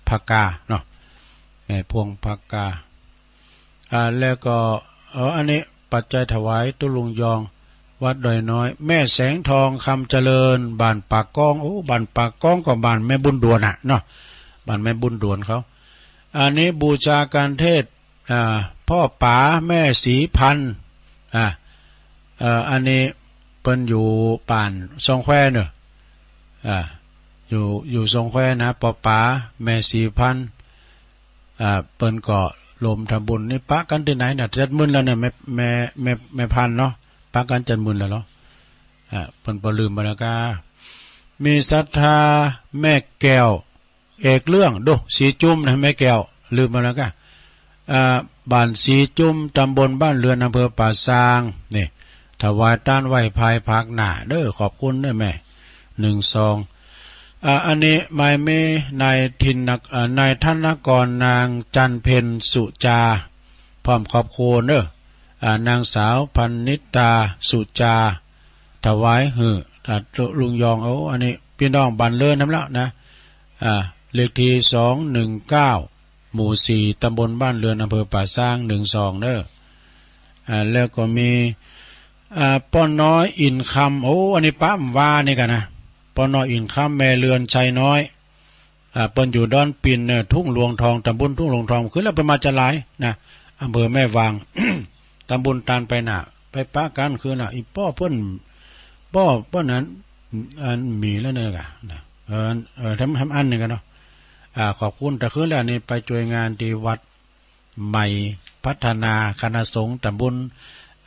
พกาเนาะ แม่พวงพกา อ่า แล้วก็ เออ อันนี้ปัจจัยถวายตุ๊ลุงยอง วัดดอยน้อย แม่แสงทองคำเจริญ บ้านปากก้อง โอ้ บ้านปากก้องก็บ้านแม่บุญด่วนน่ะเนาะ บ้านแม่บุญด่วนเขา อันนี้บูชาการเทศน์ อ่า พ่อป๋าแม่ศรีพันธุ์ อ่า เอ่อ อันนี้เปิ้นอยู่บ้านซองแควเนอะ อ่า อยู่ อยู่ซองแควนะ ป้อป๋าแม่ศรีพันธุ์ อ่า เปิ้นก็รวมทำบุญ นี่ปะกันตี้ไหนน่ะ จัดมื้อแล้วเนี่ย แม่ แม่ แม่ แม่พันธุ์เนาะ ปะกันจัดมื้อแล้วเหรอ อ่า เปิ้นบ่ลืมบ่แล้วกา มีศรัทธาแม่แก้ว เอกเรื่อง โด สีจุมนะ แม่แก้ว ลืมไปแล้วกา อ่า บ้านสีจุม ตำบลบ้านเรือน อำเภอป่าซาง นี่ ถวายตานไหว้พายภาคหน้าเด้อ ขอบคุณเด้อแม่ หนึ่งซอง อ่า อันนี้หมายมีนายทินนก- อ่า นายธนกร นางจันเพ็ญ สุจา พร้อมครอบครัวเด้อ อ่า นางสาวพันนิตา สุจา ถวายหื้อ อ่า ลุ- ลุงยอง โอ้ อันนี้พี่น้องบ้านเรือนนำแล้วนะ อ่า เลขที่สองหนึ่งเก้า หมู่สี่ ตำบลบ้านเรือน อำเภอป่าซาง หนึ่งซองเด้อ อ่า แล้วก็มี อ่า ป้อน้อยอินคำ โอ้ อันนี้ป้าว่านี่กันนะ ป้อน้อยอินคำ แม่เรือนชัยน้อย อ่า เปิ้นอยู่ดอนปิ่นเนอะ ทุ่งหลวงทอง ตำบลทุ่งหลวงทอง คือแล้วเปิ้นมาจะหลายนะ อำเภอแม่วาง ตำบลตาลไปน่ะ ไปปะกันคือน่ะ อีป้อเปิ้น ป้อเปิ้นนั้น อันมีแล้วเนอะกะนะ เออ เออ ทำ ทำอันหนึ่งกันเนาะ อ่า ขอบคุณ แต่คืนแล้วนี่ไปช่วยงานที่วัดใหม่พัฒนา คณะสงฆ์ตำบล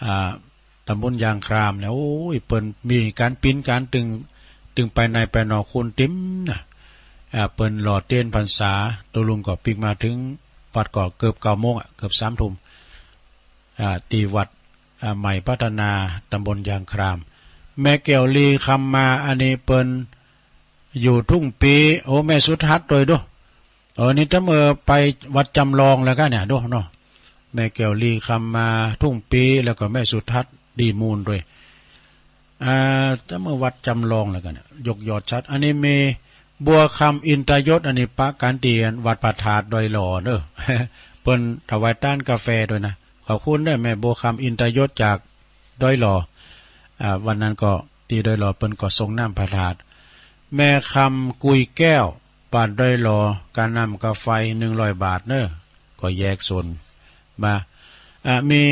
อ่า ตำบลยางครามเนี่ย โอ้ย เปิ้นมีการปิ้นการตึง ตึงไปในไปนอกคนเต็มนะ อ่า เปิ้นหล่อเตียนพรรษา ตุ๊ลุงก็ปิ๊กมาถึงวัดก็เกือบเก้าโมงอะ เกือบสามทุ่ม อ่า ที่วัด อ่า ใหม่พัฒนา ตำบลยางคราม แม่แก้วลีคำมา อันนี้เปิ้นอยู่ทุ่งปี โอ้ แม่สุทัศน์โดยดู เออ นี่ถ้าเมื่อไปวัดจำลองแล้วกันเนี่ย ดูเนาะ แม่แก้วลีคำมา ทุ่งปี แล้วก็แม่สุทัศน์ดีมูลด้วย อ่า ถ้าเมื่อวัดจำลองแล้วกันเนี่ย ยกยอดชัด อันนี้มีบัวคำอินตยศ อันนี้ปะกันตี้วัดพระธาตุดอยหล่อเนอะ เปิ้นถวายตานกาแฟด้วยนะ ขอบคุณเด้อ แม่บัวคำอินตยศจากดอยหล่อ อ่า วันนั้นก็ตี้ดอยหล่อเปิ้นก็ส่งน้ำพระธาตุ แม่คำกุยแก้ว บ้านดอยหล่อ กาน้ำกาไฟ หนึ่งร้อยบาทเนอะ ก็แยกส่วนมา อ่ะ มี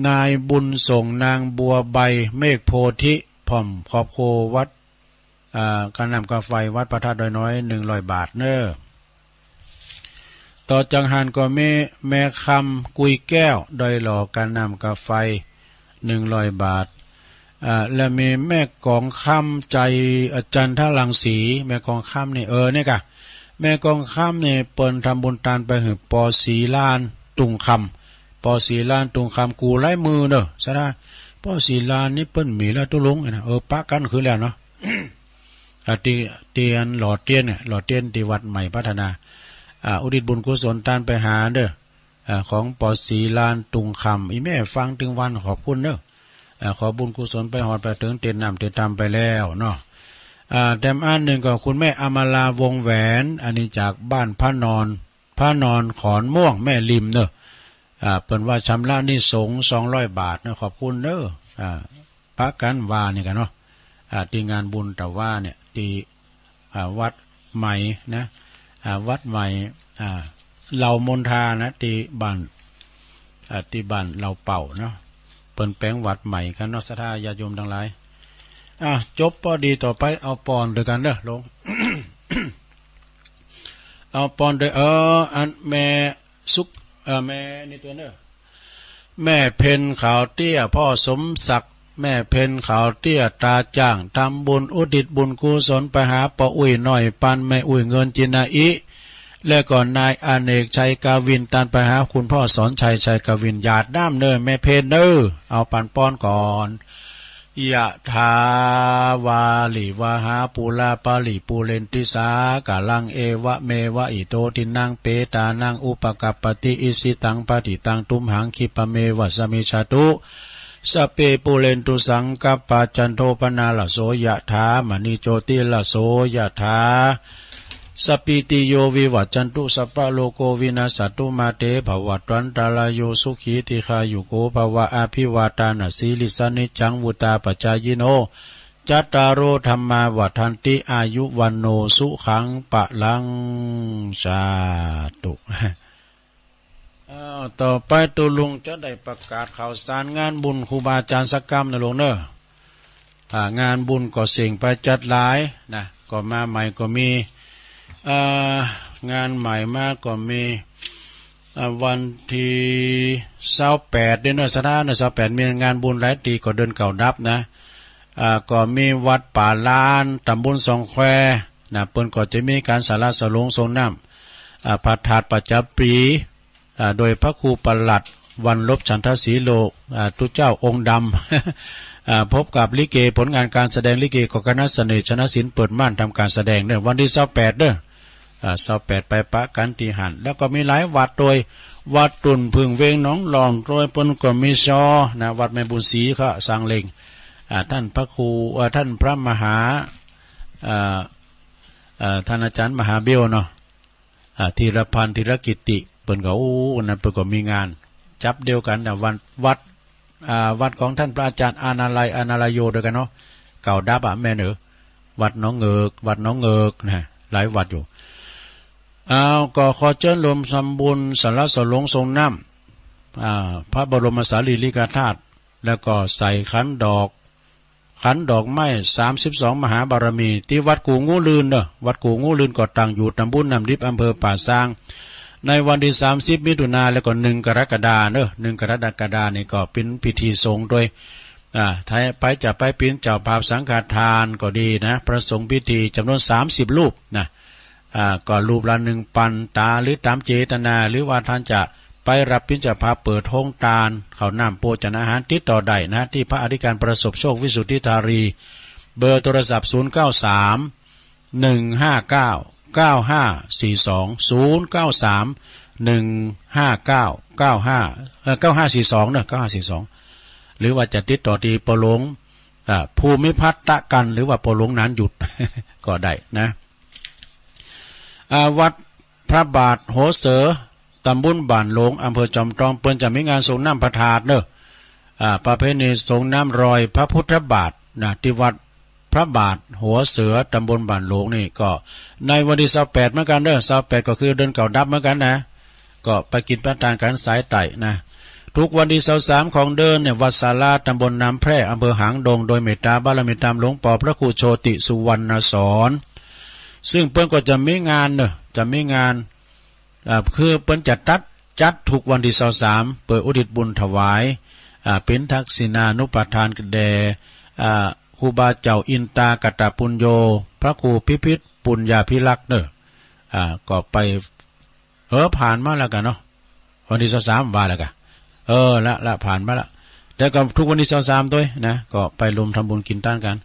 นายบุญส่ง นางบัวใบ เมฆโพธิ พร้อมครอบครัววัด อ่า กาน้ำกาไฟ วัดพระธาตุดอยน้อย หนึ่งร้อยบาทเนอะ ต่อจากหั้นก็มีแม่คำกุยแก้ว ดอยหล่อ กาน้ำกาไฟ หนึ่งร้อยบาท อ่า และมีแม่กองคำ ใจ อ่า จันทรังสี แม่กองคำนี่ เออ นี่กะ แม่กองคำนี่เปิ้นทำบุญตานไปหื้อปอศรีล้านตุงคำ ปอศรีล้านตุงคำ กู่หลายมือเนอะ สะดา ปอศรีล้านนี่เปิ้นมีแล้วตุ๊ลุงนะ เออ ปะกันคืนแล้วเนาะ อ่า ตี้ ตี้อันหล่อเตียนเนี่ย หล่อเตียนตี้วัดใหม่พัฒนา อ่า อุทิศบุญกุศลตานไปหาเด้อ อ่า ของปอศรีล้านตุงคำ อีแม่ฟังตึงวันขอบคุณเนอะ อ่า ขอบุญกุศลไปฮอดไปเถิงเต็มน้ำเต็มถ้ำไปแล้วเนาะ อ่า แถมอันหนึ่งก็คุณแม่อมราวงศ์แหวน อันนี้จากบ้านพระนอน พระนอนขอนม่วงแม่ริมเนอะ อ่า เปิ้นว่าชำระหนี้สงฆ์ สองร้อยบาทเนอะ ขอบคุณเนอะ อ่า ปะกันว่านี่กันเนาะ อ่า ตี้งานบุญตะว่าเนี่ย ตี้ อ่า วัดใหม่นะ อ่า วัดใหม่ อ่า เหล่ามณฑานะ ตี้บ้าน อ่า ตี้บ้านเหล่าเป่าเนาะ เปิ้นแป๋งวัดใหม่กันเนาะ ศรัทธาญาติโยมทั้งหลาย อ่ะ จบปอดี ต่อไปเอาปอนด้วยกันเด้อ ลง เอาปอนด้วย เออ อันแม่สุข เออ แม่นี่ตัวเนอะ แม่เพ็ญขาวเตี้ย พ่อสมศักดิ์ แม่เพ็ญขาวเตี้ย ตาจ้าง ทำบุญอุทิศบุญกุศลไปหาป้ออุ้ยน้อย ปานแม่อุ้ยเงินจินาอิ และก็นายอเนกชัยกวิน ตานไปหาคุณพ่อสอนชัยชัยกวิน หยาดน้ำเนอะ แม่เพ็ญเนอะ เอาปันปอนก่อน ยะถา วาริวะหา ปูรา ปะริปูเรนติ สาคะลัง เอวะเมวะ อิโต ทินนัง เปตานัง อุปะกัปปะติ อิชิตัง ปะฏิตัง ตุมหัง คิปะเมวะ สะมิชฌะตุ สัพเพ ปูเรนตุ สังกัปปา จันโท ปะนาระโส ยะถา มะณิ โชติระโส ยะถา สัพพีติโย วิวัชชันตุ สัพพะโรโค วินัสสันตุ มาเต ภะวัตวันตะราโย สุขี ทีฆายุโก ภะวะ อะภิวาทานะสีลิสสะ นิจจัง วุฑฒาปะจายิโน จัตตาโร ธัมมา วัฑฒันติ อายุ วัณโณ สุขัง พะลัง สาธุ อ้าว ต่อไปตุ๊ลุงจะได้ประกาศข่าวสารงานบุญครูบาอาจารย์สักกำนะลุงเนอะ อ่า งานบุญก็เส่งไปจัดหลายนะ ก็มาใหม่ก็มี อ่า งานใหม่มาก็มี อ่า วันที่ซาวแปดเด้อเนอะ สถานนะ ซาวแปดมีงานบุญหลายตี้ ก็เดือนเก้าดับนะ อ่า ก็มีวัดป่าลาน ตำบลสองแควนะ เปิ้นก็จะมีการสละสลงสรงน้ำ อ่า พระธาตุประจำปี๋ อ่า โดยพระครูประหลัด วรรณลบ ฉันทศรีโล อ่า ตุ๊เจ้าองค์ดำ อ่า พบกับลิเก ผลงานการแสดงลิเก ก็คณะเสน่ห์ ชนะศิลป์ เปิดม่านทำการแสดงเนอะ วันที่ซาวแปดเด้อ อ่า ซาวแปด ไปปะกั๋นตี้หั้น แล้วก็มีหลายวัดโดย วัดตุ่นผึ้งเวงหนองหลองโดย เปิ้นก็มีซอนะ วัดแม่บุญศรีก็สร้างเล็ง อ่า ท่านพระครู เอ่อ ท่านพระมหา อ่า อ่า ท่านอาจารย์มหาเบี้ยวเนาะ อ่า ธีรพันธ์ ธีรกิตติ เปิ้นก็ โอ้ อันนั้นเปิ้นก็มีงาน จับเดียวกั๋นนะ วัน วัด อ่า วัดของท่านพระอาจารย์อานาลัย อานาลโย ด้วยกั๋นเนาะ เก่าดับอะแม่นเออ วัดหนองเงิก วัดหนองเงิกนะ หลายวัดอยู่ อ้าว ก็ขอเจิญรวมทำบุญสละสลงสรงน้ำ อ่า พระบรมสารีริกธาตุ แล้วก็ใส่ขันดอก ขันดอกไม้ สามสิบสอง มหาบารมี ตี้วัดกู่งูลื่นเนอะ วัดกู่งูลื่นก็ตั้งอยู่ตำบลน้ำดิบ อำเภอป่าซาง ในวันที่สามสิบ มิถุนา แล้วก็หนึ่ง กรกฎาเนอะ หนึ่ง กรกฎานี่ก็เป๋นพิธีสงฆ์โดย อ่า ไผจะไปเป๋นเจ้าภาพสังฆทานก็ดีนะ พระสงฆ์พิธีจ๋ำนวนสามสิบรูปนะ อ่า ก็รูปละหนึ่งปัน ต๋ามหรือต๋ามเจตนา หรือว่าท่านจะไปรับเป๋นเจ้าภาพเปิดโฮงตาน ข้าวน้ำโภชนาหาร ติดต่อได้นะ ตี้พระอธิการประสบโชค วิสุทธิธารี เบอร์โทรศัพท์ ศูนย์เก้าสาม หนึ่งห้าเก้า เก้าห้าสี่สอง ศูนย์เก้าสาม หนึ่งห้าเก้า เก้าห้า เอ่อ เก้าห้าสี่สองเนอะ เก้าห้าสี่สอง หรือว่าจะติดต่อตี้ปอหลวง อ่า ภูมิพัฒน์ ตะกัน หรือว่าปอหลวงหนานหยุด ก็ได้นะ อ่า วัดพระบาทหัวเสือ ตำบลบ้านหลวง อำเภอจอมทอง เปิ้นจะมีงานสรงน้ำพระธาตุเนอะ อ่า ประเพณีสรงน้ำรอยพระพุทธบาทนะ ตี้วัดพระบาทหัวเสือ ตำบลบ้านหลวงนี่ ก็ในวันที่ซาวแปดเหมือนกั๋นเนอะ ซาวแปดก็คือเดือนเก้าดับเหมือนกั๋นนะ ก็ไปกิ๋นไปตานกั๋นสายใต้นะ ทุกวันที่ซาวสามของเดือนเนี่ย วัดศาลา ตำบลน้ำแพร่ อำเภอหางดง โดยเมตตาบารมีธรรมหลวงปอพระครูโชติสุวรรณสอน ซึ่งเปิ้นก็จะมีงานเนอะ จะมีงาน อ่า คือเปิ้นจะตัด จัดทุกวันที่ซาวสาม เปื้ออุทิศบุญถวาย อ่า เป๋นทักษิณานุปทานแด่ อ่า ครูบาเจ้าอินตากตปุญโญ พระครูพิพิธปุญญาภิรักษ์เนอะ อ่า ก็ไป เออ ผ่านมาแล้วกั๋นเนาะ วันที่ซาวสามว่าแล้วกั๋น เออ ละ ละ ผ่านมาละ แต่ก็ทุกวันที่ซาวสามตวยนะ ก็ไปรวมทำบุญกิ๋นตานกั๋น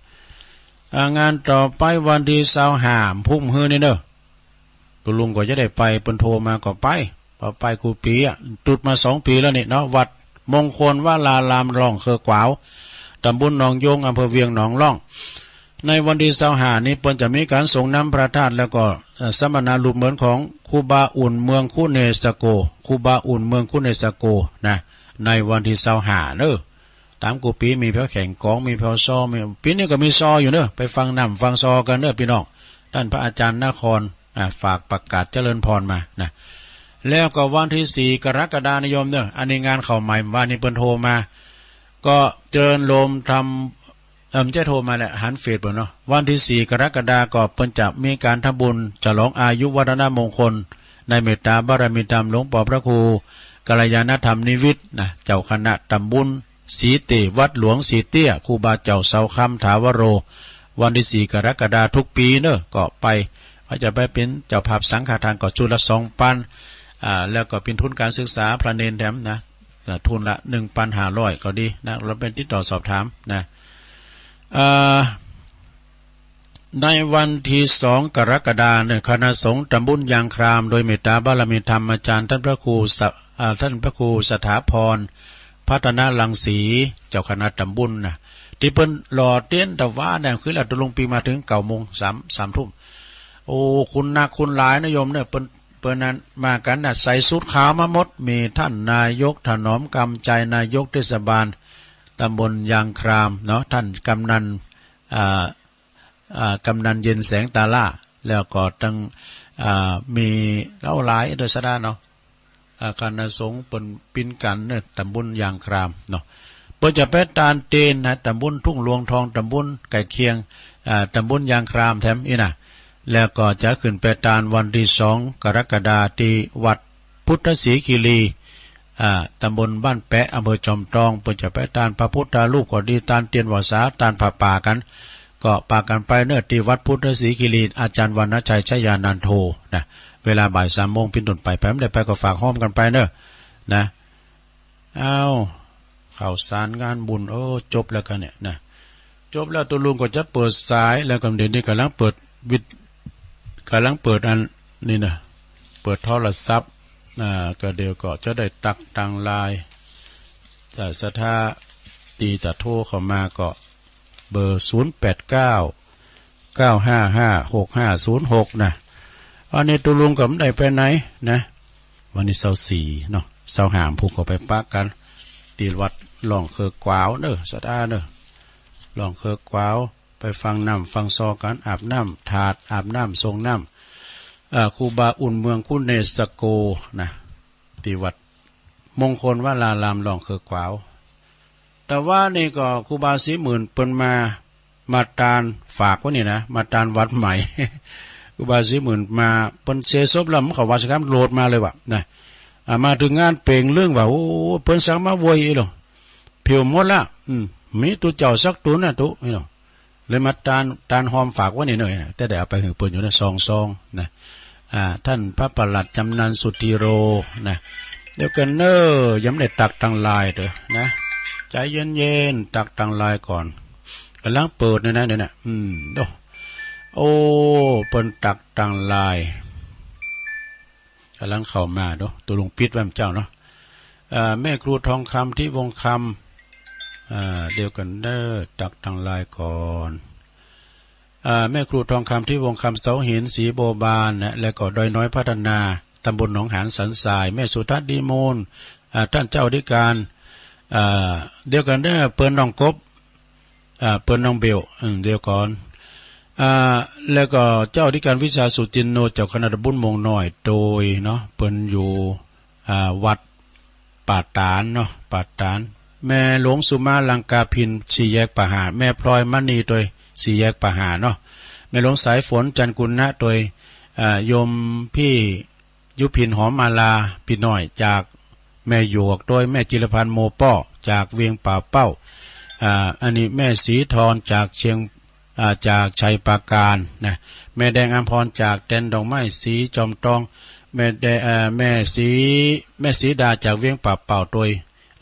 อ่า งานต่อไปวันที่ซาวห้า พุธมื้อนี้เนอะ ตุ๊ลุงก็จะได้ไป เปิ้นโทรมาก็ไป พอไปกู้ปี๋อะ จุดมาสองปี๋แล้วนี่เนาะ วัดมงคลวรารามร่องเคือกวาว ตำบลหนองยง อำเภอเวียงหนองร่อง ในวันที่ซาวห้านี้เปิ้นจะมีการสรงน้ำพระธาตุ แล้วก็ เอ่อ สมณะรูปเหมือนของครูบาอุ่นเมืองคุเนสโก ครูบาอุ่นเมืองคุเนสโกนะ ในวันที่ซาวห้าเนอะ ต๋ามกู้ปี๋มีแผวแข่งกอง มีแผวซอ มี ปี๋นี้ก็มีซออยู่เนอะ ไปฟังน้ำฟังซอกั๋นเนอะพี่น้อง ต้านพระอาจารย์นคร อ่า ฝากประกาศเจริญพรมานะ แล้วก็วันที่สี่ กรกฎานะโยมเนอะ อันนี้งานเข้าใหม่ วันนี้เปิ้นโทรมา ก็เจิญโยมทำ เอิ่ม จะโทรมาแหละ หันเฟซเปิ้นเนาะ วันที่สี่ กรกฎาก็เปิ้นจะมีการทำบุญฉลองอายุวัฒนมงคล ในเมตตาบารมีธรรมหลวงปอพระครูกัลยาณธรรมนิวิทย์นะ เจ้าคณะตำบล สีเตี้ย วัดหลวงสีเตี้ย ครูบาเจ้าเสาคำถาวโร วันที่สี่ กรกฎาทุกปี๋เนอะ ก็ไป ว่าจะไปเป๋นเจ้าภาพสังฆทานก็ชุดละสองปัน อ่า แล้วก็เป๋นทุนการศึกษาพระเณรแถมนะ อ่า ทุนละหนึ่งปันห้าร้อยก็ดีนะ เราไปติดต่อสอบถามนะ อ่า ในวันที่สองกรกฎาคมเนี่ย คณะสงฆ์ตำบลยางคราม โดยเมตตาบารมีธรรมอาจารย์ท่านพระครูสะ อ่า ท่านพระครูสถาพร พัฒนรังสี เจ้าคณะตำบลนะ ตี้เปิ้นหล่อเตียนตะวาเนี่ย คือแล้วตกลงปีมาถึงเก้าโมง สาม สามทุ่ม โอ้ คนนักคนหลายนะโยมเนอะ เปิ้น เปิ้นนั้นมากันนะ ใส่ชุดขาวมาหมด มีท่านนายกถนอมกำใจ นายกเทศบาลตำบลยางครามเนาะ ท่านกำนัน อ่า อ่า กำนันเย็นแสงตาล่า แล้วก็ตั้ง อ่า มีเหล่าหลายด้วยซะนะเนาะ อ่า คณะสงฆ์เปิ้นปิ้นกันเนอะ ตำบลยางครามเนาะ เปิ้นจะไปตานเตนนะ ตำบลทุ่งหลวงทอง ตำบลใกล้เคียง อ่า ตำบลยางครามแถมอี้นะ แล้วก็จะขึ้นไปตานวันที่สองกรกฎาคม ที่วัดพุทธศรีคีรี อ่า ตำบลบ้านแปะ อำเภอจอมทอง เปิ้นจะไปตานพระพุทธรูปก็ดี ตานเตียนวาสา ตานผ้าป่ากัน ก็ปากันไปเนอะ ที่วัดพุทธศรีคีรี อาจารย์วรรณชัยชยานันโทนะ เวลาบ่ายสามโมงเป็นต้นไป ไปบ่ได้ไปก็ฝากฮ้อมกันไปเนอะ นะ อ้าว ข่าวสารงานบุญ โอ้ จบแล้วกันเนี่ยนะ จบแล้ว ตกลงก็จะเปิดสายแล้ว ก็เดี๋ยวนี้กำลังเปิดวิทย์ กำลังเปิดอันนี้นะ เปิดโทรศัพท์ อ่า ก็เดี๋ยวก็จะได้ตักตังไลน์ ถ้าศรัทธาตี้จะโทรเข้ามาก็เบอร์ ศูนย์แปดเก้า เก้าห้าห้า หกห้าศูนย์หก นะ อันนี้ตกลงก็บ่ได้ไปไหนนะ วันนี้ซาวสี่เนาะ ซาวห้าพุกก็ไปปะกัน ที่วัดหลวงเคิกกวาวเนอะ ศรัทธาเนอะ หลวงเคิกกวาว ไปฟังน้ำฟังซอกัน อาบน้ำถาด อาบน้ำสรงน้ำ เอ่อ ครูบาอุ่นเมืองคุเนสโกนะ ที่วัดมงคลวรารามหลวงเคิกกวาว แต่ว่านี่ก็ครูบาศรีหมื่นเปิ้นมา มาตานฝากไว้นี่นะ มาตานวัดใหม่ ครูบาศรีหมื่นมา เปิ้นเสียศพแล้ว มันเข้าวัดสิครับ โลดมาเลยว่ะนะ อ่า มาถึงงานเป่งเรื่องว่า โอ้ เปิ้นสั่งมาโวยอีหลอ ผิวหมดละ อืม มีตุ๊เจ้าสักตุ๊นะตุ๊ อีหลอ เลยมาตาน ตานหอมฝากไว้นี่เนอะ แต่ได้เอาไปหื้อเปิ้นอยู่นะ สองซองนะ อ่า ท่านพระปลัดจำนันสุธีโรนะ เดี๋ยวกันเนอะ ยังไม่ได้ตักตังไลน์เด้อนะ ใจเย็นๆ ตักตังไลน์ก่อน กำลังเปิดเนี่ยนะ เนี่ยนะ อืม โอ้ โอ้ เปิ้นตักตังไลน์ กำลังเข้ามาเนาะ ตกลงปิดไว้เจ้าเนาะ เอ่อ แม่ครูทองคำ ทิวงศ์คำ อ่า เดี๋ยวกันเด้อ ตักตังไลน์ก่อน อ่า แม่ครูทองคำ ทิวงศ์คำ เสาหิน ศรีบัวบานนะ และก็ดอยน้อยพัฒนา ตำบลหนองหานสันทราย แม่สุทัศน์ ดีมูล อ่า ท่านเจ้าอธิการ อ่า เดี๋ยวกันเด้อ เปิ้นน้องกบ อ่า เปิ้นน้องเบล อืม เดี๋ยวก่อน อ่า แล้วก็เจ้าอธิการวิชาสุจินโน เจ้าคณะตำบลม่วงน้อย โดยเนาะ เปิ้นอยู่ อ่า วัดป่าตานเนาะ ป่าตาน แม่หลวงสุมาลังกาพิน สี่แยกป่าห่า แม่พลอยมณี โดย สี่แยกป่าห่าเนาะ แม่หลวงสายฝน จันทร์กุณะ โดย อ่า โยมพี่ ยุพินหอมมาลา พี่น้อยจากแม่หยวก โดยแม่จิรพันธ์ โมป้อ จากเวียงป่าเป้า อ่า อันนี้แม่ศรีทรจากเชียง อ่า จากชัยปราการนะ แม่แดงอำพรจากแดนดอกไม้สีจอมทอง แม่แด เอ่อ แม่ศรี แม่ศรีดาจากเวียงป่าเป้าโดย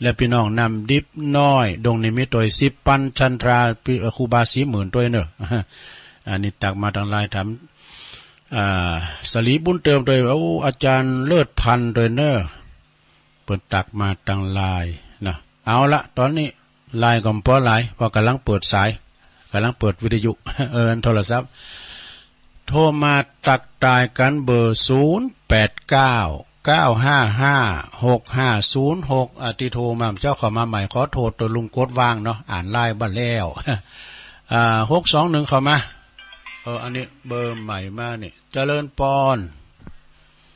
และพี่น้องน้ำดิบน้อย ดงนิมิตโดย สิบปันชันทรา พี่ เอ่อ ครูบาศรีหมื่นโดยเนอะ อันนี้ตักมาทางไลน์ถาม อ่า สลีบุญเติมโดย โอ้ อาจารย์เลิศพันธ์โดยเนอะ เปิ้นตักมาทางไลน์นะ เอาละ ตอนนี้ไลน์ก็บ่หลาย เพราะกำลังเปิดสาย กำลังเปิดวิทยุ เออ โทรศัพท์ โทรมาตักทายกันเบอร์ ศูนย์แปดเก้า เก้าห้าห้า หกห้าศูนย์หก อ่า ตี้โทรมา เจ้าเข้ามาใหม่ ขอโทษ ตัวลุงกดวางเนาะ อ่านไลน์บ่แล้ว อ่า หกสองหนึ่ง เข้ามา เออ อันนี้เบอร์ใหม่มานี่ เจริญปอน น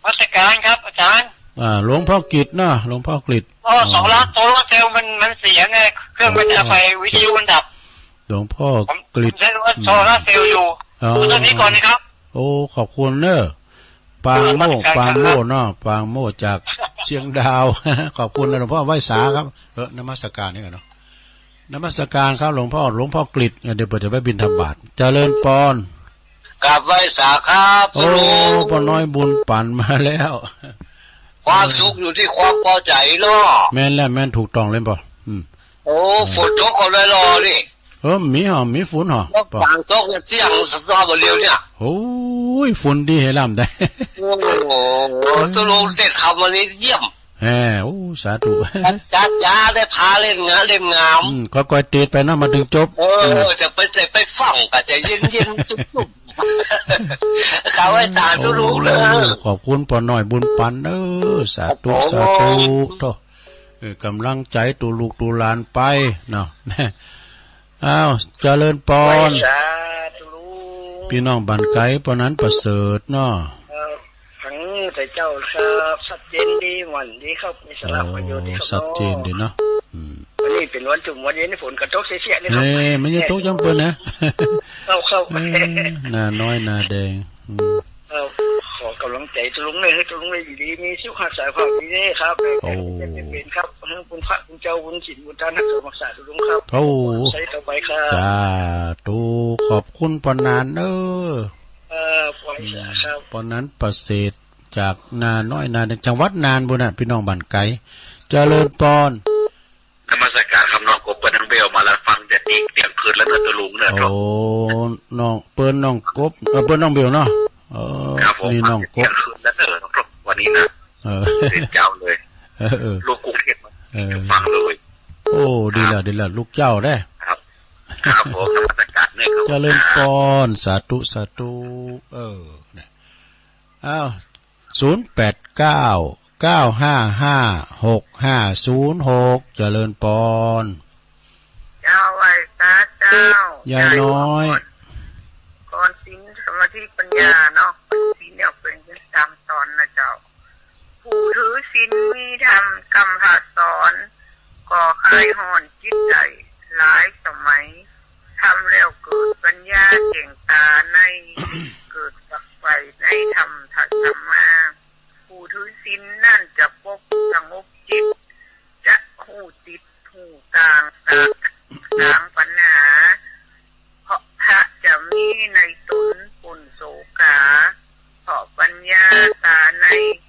มัสการครับอาจารย์ อ่า หลวงพ่อกฤษเนาะ หลวงพ่อกฤษ อ๋อ อ๋อ โซลาร์ โซลาร์เซลล์มัน มันเสียไง เครื่องมันจะไป วิทยุมันดับ หลวงพ่อกฤษ ผม ผมใช้โซลาร์เซลล์อยู่ อ๋อ ดูตัวนี้ก่อนนะครับ โอ้ ขอบคุณเนอะ ปางโม่ นมัสการครับ ปางโม่เนาะ ปางโม่จากเชียงดาว ขอบคุณนะหลวงพ่อ ไหว้สาครับ เออ นมัสการนี่ก่อนเนาะ นมัสการครับหลวงพ่อ หลวงพ่อกฤษ เดี๋ยวผมจะไปบิณฑบาต เจริญปอน กราบไหว้สาครับ โอ้ พ่อลุง พ่อน้อยบุญปันมาแล้ว ความสุขอยู่ที่ความพอใจเนาะ แม่นแล้ว แม่นถูกต้องเลยปอ อืม โอ้ เออ ฝนตกก็เลยรอนี่ เออ มีหอ มีฝุ่นหอ ตก ปอ ฝนตกเนี่ยเสียงสะท้อนมาเร็วเนี่ย โอ้ย ฝุ่นดีให้ลำได้ โอ้โห ตกลงเด็ดทำวันนี้เยี่ยม เออ โอ้ สาธุ จัดยาได้พาเล่นงานเล่นงาม อืม ค่อยๆติดไปเนาะ มาถึงจบ เออ อืม จะไป จะไปฟังก็จะเย็นๆ จุ๊บๆ ข้าไว้ตาตุลุงเด้อ โอ้ ขอบคุณป้อน้อยบุญปันเด้อ สาธุ ครับผม สาธุ โธ่ เออ กำลังใจตุลูกตุหลานไปเนาะ อ้าว เจริญปอน สาธุลุง พี่น้องบ้านไกลปอนั้นประเสริฐเนาะ ครับ ทั้งแต่เจ้าครับ ชัดเจนดี ม่วนดีครับ มีสาระประโยชน์ดีครับ โอ้ ชัดเจนดีเนาะ อืม วันนี้เป็นวันจุ่มวันเย็น ฝนก็ตกเสี้ยๆ นี่ครับ เอ้ย มันจะตกย้ำเปิ้นนะ ครับ ครับ เออ นาน้อยนาแดง อืม ครับ ขอกำลังใจตุลุงเด้อ ให้ตุลุงได้อยู่ดีมีสุข รักษาความดีเด้อครับ โอ้ เป็นครับ ให้บุญพระบุญเจ้าบุญศีลบุญทานรักษารักษาตุลุงครับ โอ้ ใช้ต่อไปครับ สาธุ ขอบคุณปอนานเด้อ เอ่อ ปล่อยเสือครับ อืม ปอนานประเสริฐจากนาน้อยนาแดง จังหวัดน่านบุญน่ะ พี่น้องบ้านไกล เจริญปอน นมัสการครับ น้องกบ เปิ้นน้องเบลมาแล้ว ฟังแต่ตีเที่ยงคืนแล้วเนอะ ตุลุงเนอะ โอ้ น้อง เปิ้นน้องกบ เออ เปิ้นน้องเบลเนาะ เออ ครับผม นี่น้องกบ ฟังแต่เที่ยงคืนแล้วเนอะ วันนี้นะ เออ เป็นเจ้าเลย เออ เออ ลูกกรุงเทพฯ เออ ฟังเลย โอ้ ดีแล้ว ครับ ดีแล้ว ลูกเจ้าเด้อ ครับ ครับผม นมัสการเนอะครับ เจริญปอน สาธุ สาธุ เออ เนี่ย อ้าว ศูนย์แปดเก้า เก้าห้าห้า หกห้าศูนย์หก เจริญปอน เจ้า ไหว้สาเจ้า ยายน้อย ยายน้อย ก่อนศีลสมาธิปัญญาเนาะ ศีลเนี่ยเป็นตามสอนนะเจ้า ผู้ถือศีลมีธรรมกำพร้าสอน ก็คลายฮ้อนจิตใจหลายสมัย ทำแล้วเกิดปัญญาแจ่มตาใน เกิดฝักใฝ่ในธรรมะธรรมา ผู้ถือศีลนั่นจะพบสงบจิต จะฮู้ติดฮู้ต่าง สาง สางปัญหา เพราะพระจะมีในตนพ้นโศกา เพราะปัญญาตาใน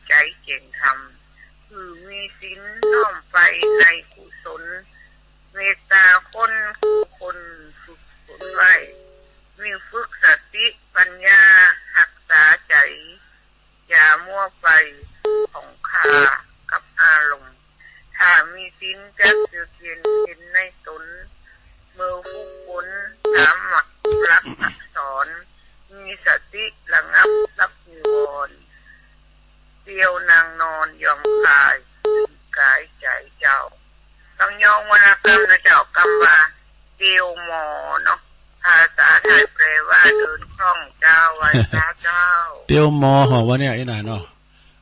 ใจแจ่มธรรม คือมีศีลน้อมไปในกุศล เมตตาคนผู้คนฝึกฝนไว้ มีฝึกสติปัญญารักษาใจ อย่ามัวไปของข้ากับอารมณ์ ถ้ามีศีลจักเยือกเย็นเห็นในตน เมื่อฝึกฝนตามหลักอักษร มีสติระงับรับนิวรณ์ เตียวนางนอนยอมคลายกายใจเจ้า กำยองวรรณกรรมนะเจ้า กำว่า เตียวหมอเนาะ ภาษาไทยแปลว่าเดินคล่องเจ้า ไหว้พระเจ้า เตียวหมอหอวะเนี่ย อีหน่าเนาะ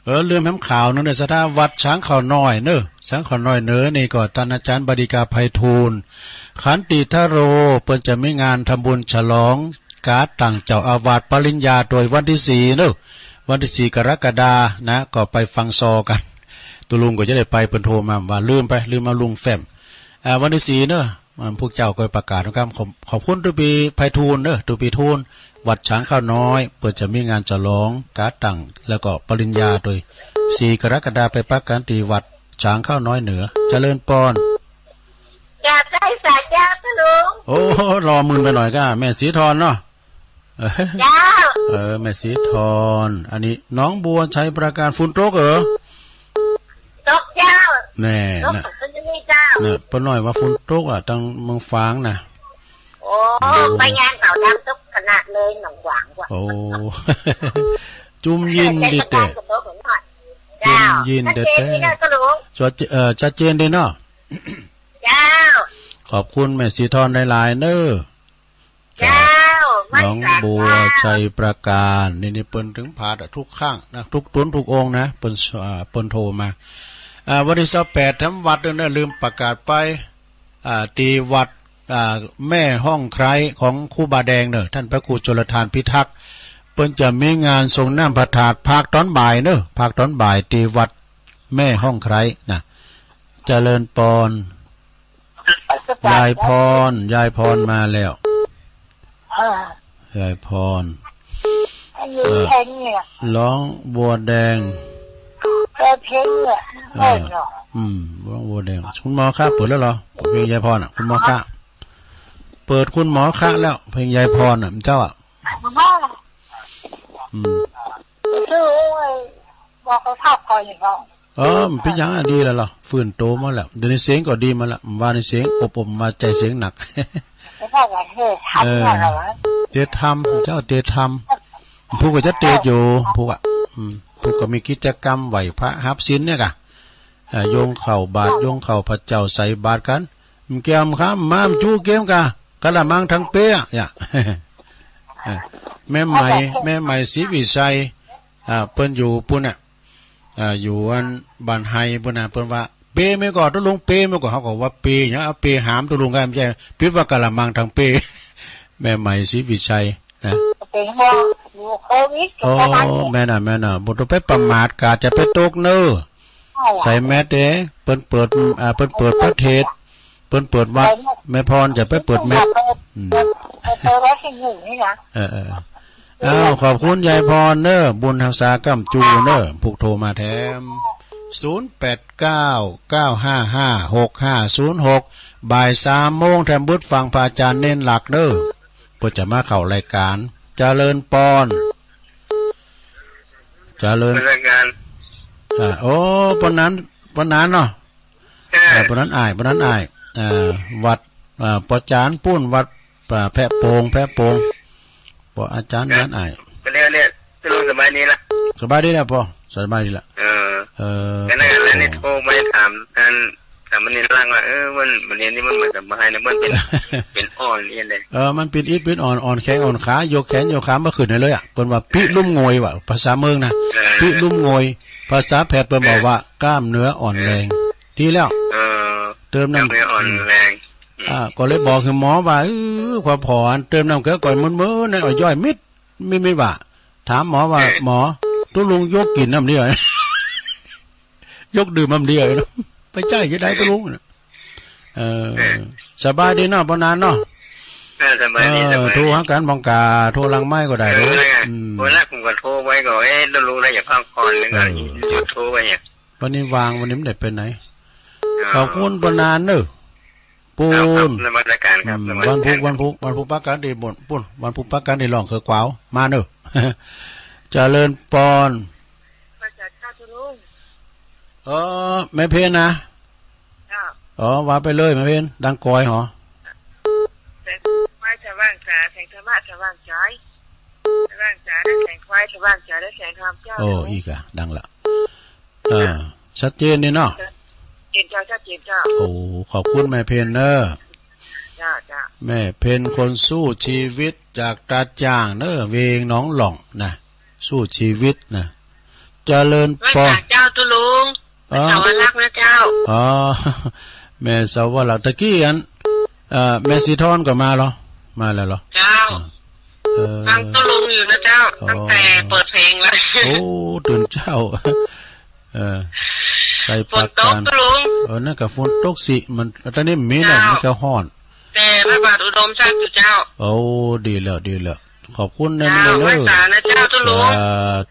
เออ ลืมแหมข่าวหนึ่งเด้อ ศรัทธา วัดช้างเขาน้อยเนอะ ช้างเขาน้อยเหนือนี่ก็ท่านอาจารย์บดิกาไพฑูรย์ ขันติทโร เปิ้นจะมีงานทำบุญฉลองก๋าตั้งเจ้าอาวาสปริญญาโตยวันที่สี่เนอะ วันที่สี่กรกฎานะ ก็ไปฟังซอกัน ตุลุงก็จะได้ไป เปิ้นโทรมาว่าลืมไป ลืมเอาลุงแฟ้ม อ่า วันที่สี่เนอะ อ่า พวกเจ้าก็ประกาศนะครับ ขอบ ขอบคุณตุ๊ปีไพฑูรย์เนอะ ตุ๊ปีฑูรย์ วัดช้างเขาน้อย เปิ้นจะมีงานฉลองก๋าตั้ง แล้วก็ปริญญาโตย สี่กรกฎาไปปะกันตี้วัดช้างเขาน้อยเหนือ เจริญปอน กราบไหว้สาเจ้าค่ะลุง โอ้ รอมึนไปหน่อยก้า แม่ศรีธรเนาะ เจ้า เออ แม่ศรีธร อันนี้หนองบัวไชยปราการ ฝนตกเหรอ ตกเจ้า แน่ ตก นะ ของคนที่นี่เจ้า เนี่ย ป้าน้อยว่าฝนตกอ่ะ ทางเมืองฝางนะ โอ้ อืม ไปงานเขาดำตกขนาดเลย หนองหวางว่ะ โอ้ จุ่มยินดีแต่ เทศกาลก็ตกหน่อย จุ่มยินแต่ ชัดเจนดีนะ แต่ ตกลง ชัดเจ- เอ่อ ชัดเจนดีเนาะ เจ้า ขอบคุณแม่ศรีธรหลายๆ เนอะ เจ้า ครับ หนองบัวไชยปราการ นี่ นี่เปิ้นถึงพาดอะทุกครั้งนะ ทุกตนทุกองค์นะ เปิ้น อ่า เปิ้นโทรมา อ่า วันที่ซาวแปด แถมวัดด้วยนะ ลืมประกาศไป อ่า ที่วัด อ่า แม่ห้องไคร้ของครูบาแดงเนอะ ท่านพระครูชลทานพิทักษ์ เปิ้นจะมีงานส่งน้ำพระธาตุภาคตอนบ่ายเนอะ ภาคตอนบ่ายที่วัดแม่ห้องไคร้นะ เจริญปอน ยายพร ยายพรมาแล้ว เออ ยายพร อันนี้ เออ เพลงเนี่ย ร้องบัวแดง เออ เพลงเนี่ย เออ แน่นอน อืม ร้องบัวแดง คุณหมอครับ เปิดแล้วเหรอ เพลงยายพรอ่ะ คุณหมอครับ เปิดคุณหมอคะแล้ว เพียงยายพรน่ะ เจ้าอะ อ๋อ อืม คือบอกเขาชอบคอยอยู่บ้าง เออ มันเป็นอย่างนั้นดีแล้วเหรอ ฟื้นโตมาแล้ว เดี๋ยวนี้เสียงก็ดีมาแล้ว ว่าในเสียงอบอบมาใจเสียงหนัก ไม่ใช่ไง เออ ทำเนี่ยเหรอวะ เตรียมทำ เจ้าเตรียมทำ ผู้ก็จะเตรียมอยู่ ผู้อะ อืม ผู้ก็มีกิจกรรมไหว้พระฮับศีลเนี่ยกะ อ่า โยงเข้าบาตร โยงเข้าพระเจ้าใส่บาตรกัน แก้มคำ มาจู้เกมกะ กะละมังทั้งเป้อะ อย่า เออ แม่ใหม่ แม่ใหม่ศรีวิชัย อ่า เปิ้นอยู่ปุ้นน่ะ อ่า อยู่อันบ้านไฮปุ้นน่ะ เปิ้นว่า เป้ไม่ก่อ ตุ๊ลุงเป้ไม่ก่อ เขาก็ว่าเป้เนี่ย เอาเป้หามตุ๊ลุงกัน ไม่ใช่ ปิดว่ากะละมังทั้งเป้ แม่ใหม่ศรีวิชัย นะ เป็นหม้ออยู่โควิด อ๋อ แม่นน่ะ แม่นน่ะ บ่ต้องไปประมาท กาดจะไปตกเน้อ ใช่อะ ใส่แมสเด้ เปิ้นเปิด อ่า เปิ้นเปิดประเทศ เปิ้นเปิดวัด ใส่แมส แม่พรจะไปเปิดแมส เปิด อืม เปิด เปิด เปิดไว้ที่หนึ่งนี่นะ เออ เออ อ้าว ขอบคุณยายพรเน้อ บุญฮักษาก้ำจูเน้อ ผู้โทรมาแถม ศูนย์แปดเก้า เก้าห้าห้า หกห้าศูนย์หก บ่ายสามโมงแถมบึดฟังพระอาจารย์เน้นหลักเน้อ เปิ้นจะมาเข้ารายการ เจริญปอน เจริญ เปิดรายการ อ่า โอ้ ปานนั้น ปานนั้นเนาะ เออ อ่า ปานนั้นอ้าย ปานนั้นอ้าย อ่า วัด อ่า ปอจานปุ้น วัด อ่า แพะโป่ง แพะโป่ง ปออาจารย์ เออ นั้นอ้าย ก็เรียก เรียก สะดวกสบายดีละ สบายดีแล้วปอ สบายดีละ เออ เออ ก็นั่นแหละ นี่โทรไปถามท่าน สามเณรหลังว่า เออ มัน มันเรียนนี่มันเหมือนกับบ่ให้นะ มันเป็น เป็นอ่อนเรียนเลย เออ มันเป็นอิฐเป็นอ่อน อ่อนแข้งอ่อนขา ยกแขนยกขาบ่ขึ้นได้เลยอะ เปิ้นว่าปิลุ่มโงยว่ะ ภาษาเมืองนะ เออ ปิลุ่มโงย ภาษาแพทย์เปิ้นบอกว่า เออ กล้ามเนื้ออ่อนแรง เออ ดีแล้ว เออ เติมน้ำ กล้ามเนื้ออ่อนแรง อืม อ่า ก็เลยบอกให้หมอว่า เออ ความผอม เติมน้ำเกลือก่อน มื้อๆ นั่นเอาย่อยมิด มิดๆ ว่า ถามหมอว่า เออ หมอ ตุ๊ลุงยกกินน้ำเดียว ยกดื่มน้ำเดียวเนาะ ไปใจ้จะได้ เออ ตุ๊ลุงน่ะ เออ เออ สบายดีเนาะ ปอนานเนาะ เออ สบายดี เออ สบายดี โทรหากันมองกา โทรหลังไมค์ก็ได้ เออ เนาะ อืม เวลาผมก็โทรไว้ก็ เอ๊ะ ตุ๊ลุงน่าจะพักผ่อนนึกว่า เออ หยุดโทรไว้เนี่ย วันนี้ว่าง วันนี้ไม่ได้ไปไหน อ๋อ ขอบคุณปอนานเนอะ ปูน ครับ นมัสการครับ อืม นมัสการ วันพุธ ครับ วันพุธ วันพุธปะกันดีบุญ ปูน วันพุธปะกันดีร้องเขยกวาว มาเนอะ เจริญปอน พระเจ้าข้าทุลุง เออ แม่เพนนะ เจ้า อ๋อ ว่าไปเลยแม่เพน ดังกอยหอ แสงควายสว่างจ๋า แสงธรรมะสว่างจ๋อย สว่างจ๋า แสงควายสว่างจ๋า และแสงธรรมเจ้า โอ้ อีกอะ ดังละ อ่า ชัดเจนนี่เนาะ ชัดเจนเจ้า ชัดเจนเจ้า โอ้ ขอบคุณแม่เพนเนอะ เจ้า เจ้า แม่เพนคนสู้ชีวิตจากตาจ่างเนอะ เวงหนองหล่องนะ สู้ชีวิตนะ เจริญปอน เจ้าตุ๊ลุง อ๋อ สวรรคนะเจ้า อ๋อ แม่สวรรค ตะกี้อัน เอ่อ แม่สีทอนก็มาเหรอ มาแล้วเหรอ เจ้า อ่า เออ ฟังตุ๊ลุงอยู่นะเจ้า อ๋อ ตั้งแต่เปิดเพลงแล้ว โอ้ ตื่นเจ้า เออ ใส่ปากกา ฝนตกตุ๊ลุง เออ นั่นก็ฝนตกสิ มัน ตอนนี้มีนะ เจ้า มันก็ฮ้อน แต่พระบาทอุดมศักดิ์อยู่เจ้า โอ้ ดีแล้ว ดีแล้ว ขอบคุณนะ เจ้า แม่เนอะ ไหว้สานะเจ้าตุ๊ลุง สา